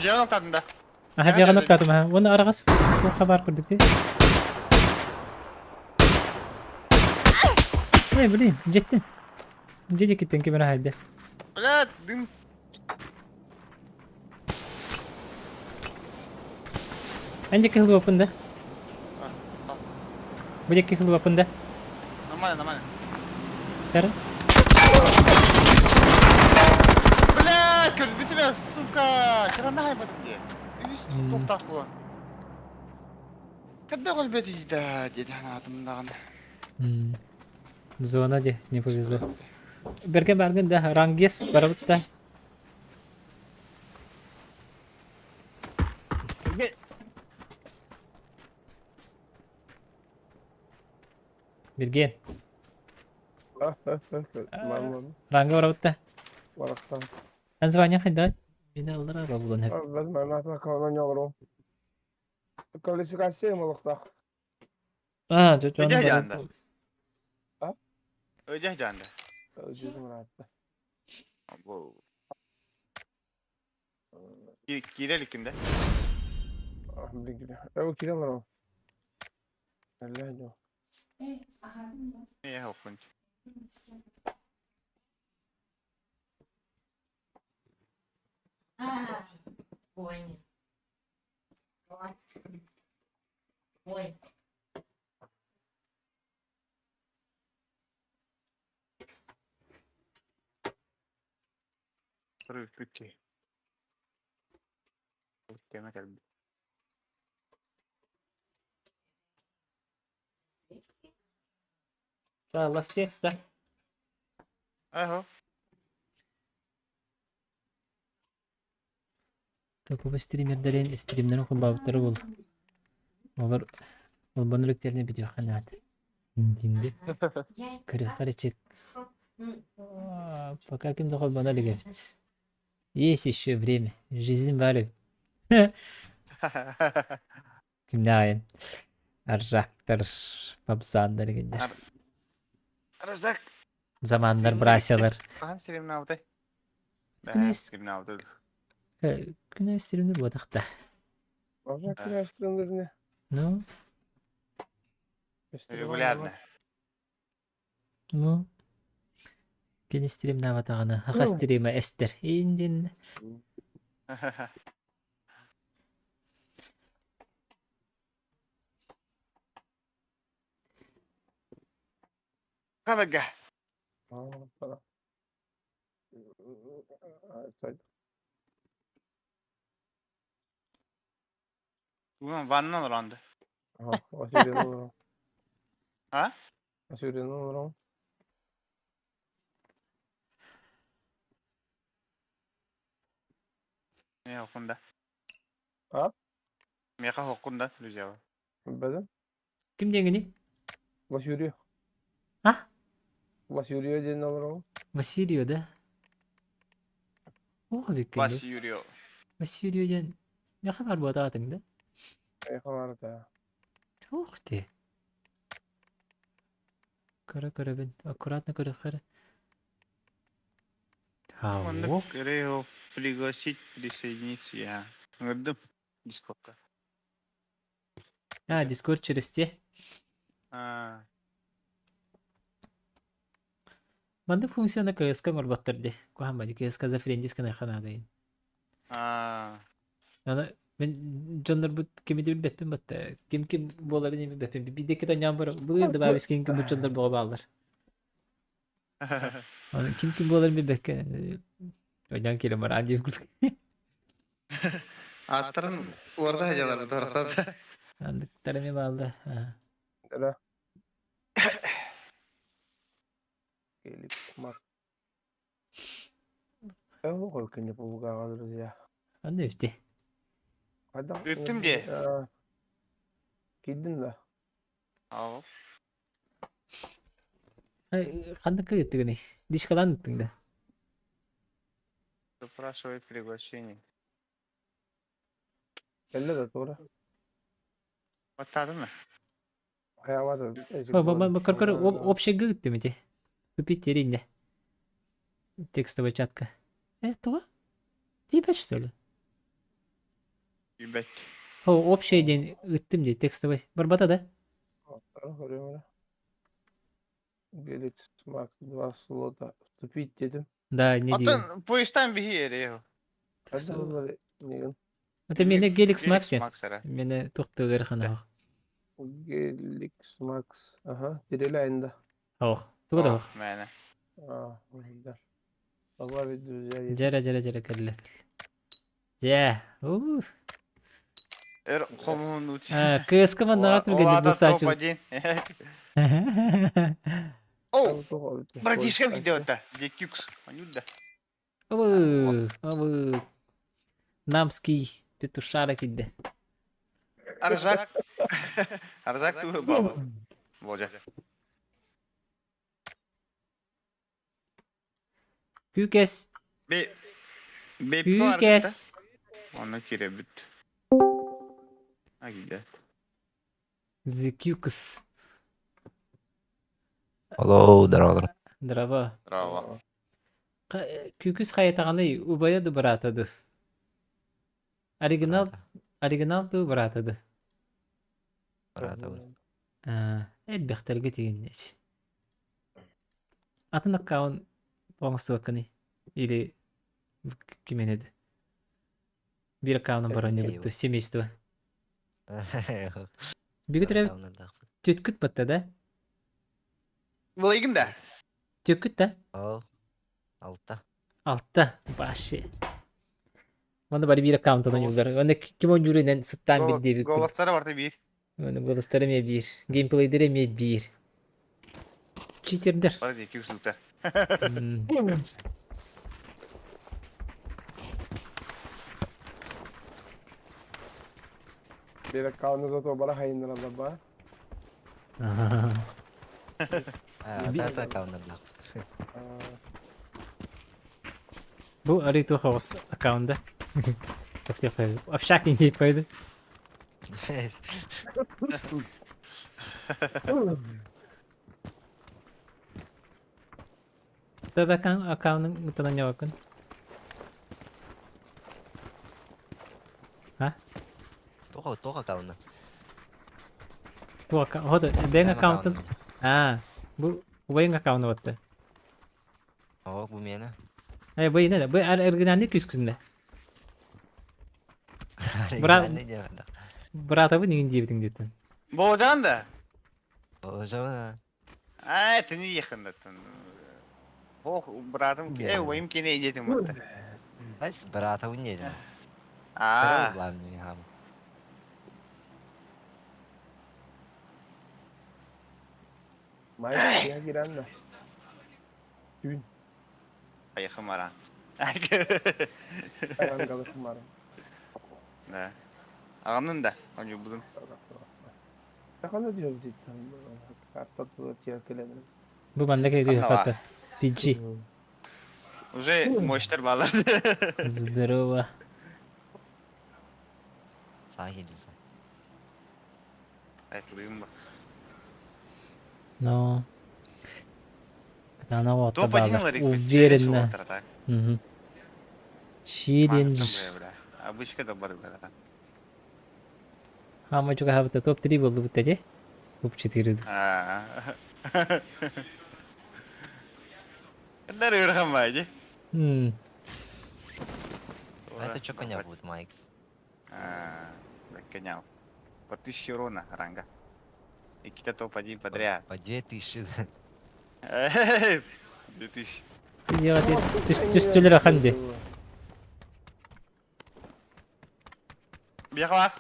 Дьиэ октадында. Аха дьиэҕин октаатым аха. Уонна араҕас туохха баар курдук дии. Эй, блин, дьиэттэн. Дьиэ диэкиттэн ким эрэ хаайда. Блядь, дым. Эн диэки хылыбаппын да? Бу диэки хылыбаппын да? Нормально, нормально. Тары. Бля, көрбүтүм сука. Кырана хайбатын дии. Үс тоқтақ була. Когда өлбөт да деді анатымдағын. Зона де, не повезло. Берген баргын да, рангес барабыт да. Берген. Ранга барабыт да. Барахтан. Название хайда? Мин аллара булан хеп. Квалификация молохтах. А, жо Өйдө жаанда. Өйдө жаанда. Бу. Киреликинде. Не хохун. Ой. Ой. Үппүт. Кеме кэлбит. Да, ластец, да. Аһо. Топовый стримердэрин стримнэрин холбообуттара буолла. Олор холбонор үктэринэ бүтүөххэ наада. Динди. Көрүөххэ эрэ чек. Пока ким да холбоно илик эбит. Есть еще время. Жизнь бар эбит. Кимнээҕин? Аржактар, попсаннар гиннэр. Аржак. Заманнар брасялар. Хаһан стримнаабытай? Стримнаабыта. Күнэ стримнир буотахта. Аржак күнэ стримнирне. Ну? Регулярно. Ну? Кини стримнаабатаҕына, хаха стрима эстер. Индин. Хабага. Уон ванна олоронду. А? Миэхэ хоккунда. А? Миэхэ хоккунда, друзья. Бэдэ? Ким диэҥиний? Васюрию. А? Васюрию диэн олоробун. Василио, да? О, эбиккин дуу. Васюрию. Василио диэн миэхэ баар буотаатыҥ да? Миэхэ баар этэ. Ух ты. Көрө-көрөбүн. Аккуратно көрөххө эрэ. Маннык его пригласить присоединиться я. Ыҥырдым Дискордка. А, Дискорд через те. А. Маннык функцияны КСК оҥорботтор дии. Куһаҕан бadi КСК за френдиска наадайын. А. Аны мин дьоннорбут кими да билбэппин батта. Ким ким буоларын ими билбэппин. Биирдэ кытта ньаам бар. Былыр да баабыс ким ким бу дьоннор боҕо бааллар. Аны ким ким буоларын билбэккэ ойноон киирэн бараан диир курдук. Ааттарын уорда сылдьаллар доротор. Андыктар эмиэ бааллар. Да. Келип мар. Эһо кини булгаға друзья. Анда үсте. Үттүм дии. Кидин да. Ау. Ханнык ыыттыгыный? Дишкалаан ыыттыҥ да? Запрашивает приглашение. Кэллэ да туора. Баттаатым да? Көр общага ыыттым ити. Купить теринне. Текстовый чатка. Э, туга? Тиийбэт что ли? Тиийбэт. О, общее диэн ыыттым дии текстовый. Барбата да? Геликс Макс два слота вступить дедим. Да, не диэн. Оттон поезтан биһи эрэ. Это мене Геликс Макс диэн. Макс эрэ. Мене туохтугар ханаах. Геликс Макс. Ага, тиреле айында. Ох, туга да ох. Мэне. А, да. Добавить друзья. Дьэрэ дьэрэ дьэрэ кэллэ. Дьэ, уф. Эр хомуһун КСК маннаҕа түргэнник булсааччы. топ-1. О, братишкам кидеота. Декюкс. Анюда. Абы, абы. Намский петушара кидде. Аржак. Аржак ту баба. Болжа. Күүкэс. Бе Күүкэс. Оны кире бүт. Агиде. The Күүкэс. Алло, здорово. Здорово. Здорово. Күүкүс хайатаҕаный убайа ду быраата ду? Оригинал оригинал ду быраата ду? Быраата Элбэхтэргэ тигиннэч. Атын аккаунт оҥостубаккыный? Или кимиэнэ ду? Биир аккаунун баронньубутту семейство. Биги төрөөбүт түөткүт батта да? Былайгын да? Түөккүт да? Ол. Алта. Алта. Вообще. Оны бары биир аккаунтан ойуулар. Оны ким ойуурунан сыттаан бир диэбит. Голостара барта биир. Оны голостара эмиэ биир. Геймплейдері эмиэ биир. Читердер. Бары диэки усулта. Бир аккаунту зато бара хайыннараллар ба. Это аккаунт Бу арый туох оҕус аккаунда. Общак не пойду. Таба аккаунтын мытанан явакын. А? Тоха, тоха аккаунт. Бу аккаунт, бэйэҥ аккаунтын. А, бу убайың аккаунта батты. О, бу мена. Э, бу не, бу оригинальный күскүнме. Брат, братабын иҥин диэбитиҥ диэтин. Болжан да? Болжан. А, это не ехандаттан. Ох, братым, убайым кене идетим батта. Айс, братабын не. А. Главный хам. Майк, я гиранна. Түүн. Айхым ара. Арангалыхым ара. Да. Ағамнын да, он будун. Тахана диyor дейді. Карта тиякеленер. Бу манна кэлии хата. PG. Уже мощтер балар. Здорово. Сахилим са. Айтлыым ба. Но. Она Топ-1 вот уверенно. Угу. Челлендж. Обычка да бар бля. А мы что хабыта топ-3 болды бутта де? Топ-4. А. Кендар үрхан бай М. А это что коня будет, Майкс? А, коня. По 1000 урона ранга. И какие-то топ-1 подряд. По 2000. 2000. Делать түстүлөр аханды. Бияқла.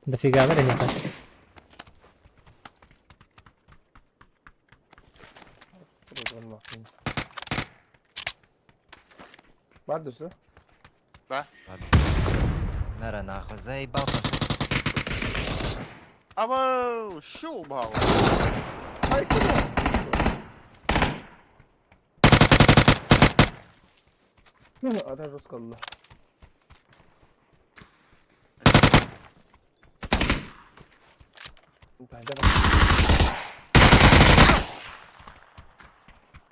Дофига бар эһиэхэ. Бар дұрсы? Да. Мэра нахуй заебал. Аба, шоу бал. Ай, куда? Ата жестко алла.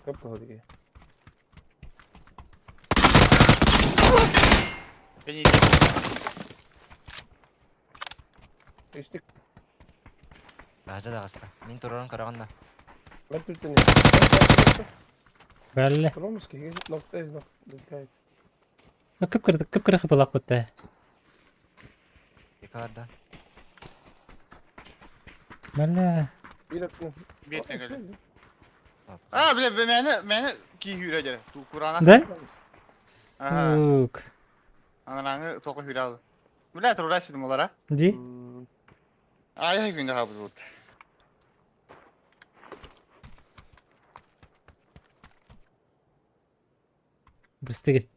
Капка ходи. Истик. Ажа да хаста. Мин тураран караганда. Мен түртүнө. Бәлле. Ромский нокта из нокта. Ну кып кып кыпылак бутта. Рикардо. Бәлле. Бетне А, бля, мени, мени ки хүрө жere. Ту Курана. Да? Сук. Анараңы тоқы хүрө алды. Бля, турра сүдүм олар, а? Ди? Ай, күндө хабы бут. Быстыгын.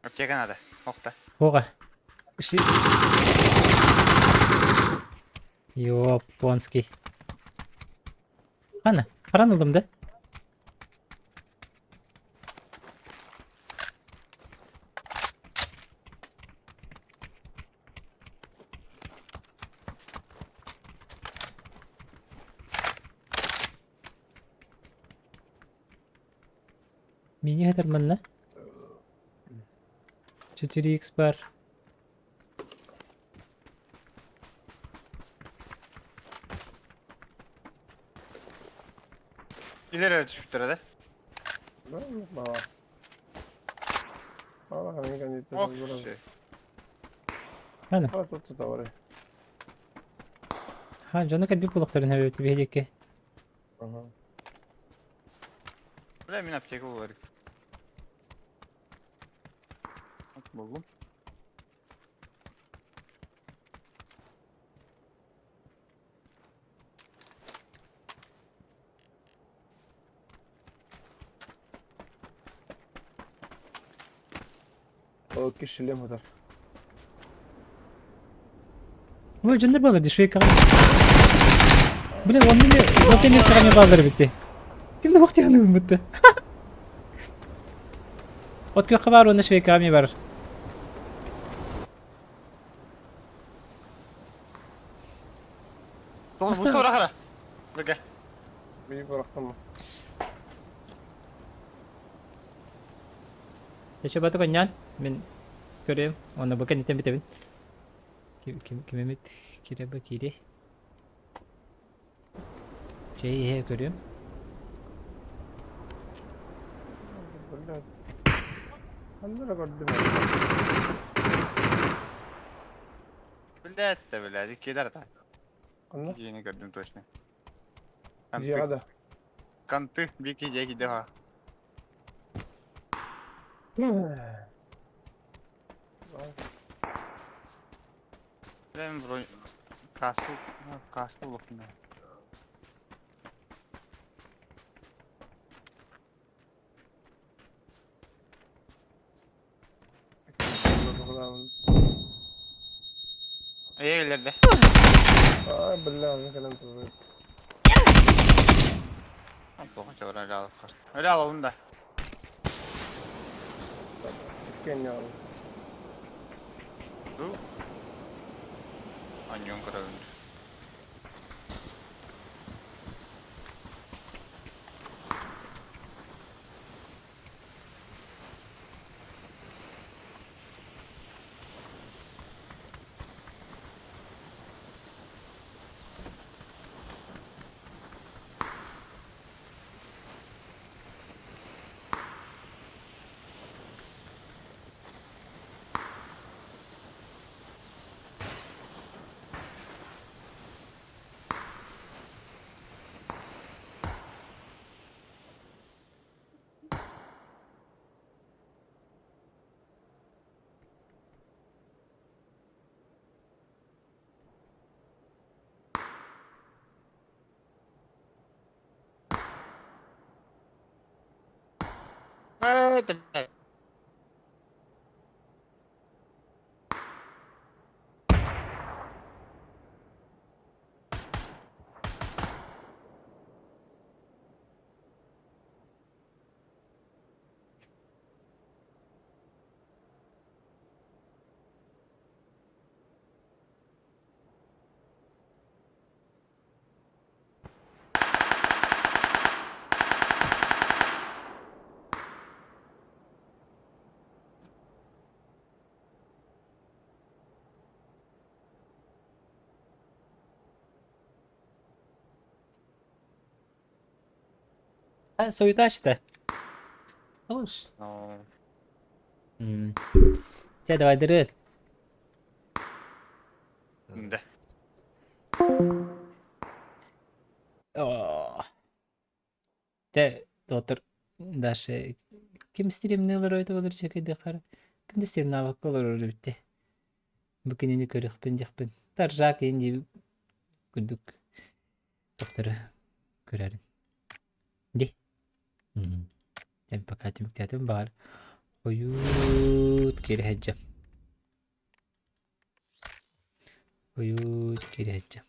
Аптека надо. Охта. Ога. Ши. Японский. Ана, харанылдым да? Мини хатарманна. 4x бар. İleri düşüp да? Бала. Бала, мен Ох, Ана. А тут тут авары. Ха, жаны кәлби булактарын хөбөтү белеке. Ага. Бля, мин аптека болар. Болдум. О, кишилем хатар. Ой, дьоннор баалар дии, швейкаҕа. Блин, он мне золотой место не баалар битти. Ким да бахтыяны бытты. От күөххэ баар уонна швейкаҕа эмиэ бар. Тоҕус бу хара. Бэгэ. Бии бырахтым. Еще баты коньян. Мин көрөм. Онно бу кэнниттэн бүтэбин. Ким ким ким эмит кире кири. Чэй иһэ көрүөм. Блядь. Ханна эрэ көрдүм. Блядь, да блядь, иккиэлэр да. Ханна? Дьиэни көрдүм точно. Дьиэҕэ да. Канты, бики дьиэ киирдэ ха. Прям вроде каску, каску лопнула. Эйэлэрдэ. Аа, бля, ну кэлэн турар. Тоҕо чорон жаловка. Öyle alalım da. Иккиэн Ду. Аньон көрөбүн. Э, А, суета Хорош. Чэ, давай дыры. Да. О. Чэ, доктор, дальше ким стримни олорор олорор чэкэйдиэххэ ким да стримнаабакка олорор эбит Бу кинини көрүөхпүн диэхпин. Таржаак иин дии курдук докторы көрөрүн. Ди. Дьэ пока түмүктээтим баҕар хойут киирэ сылдьам. Хойут киирэ сылдьам.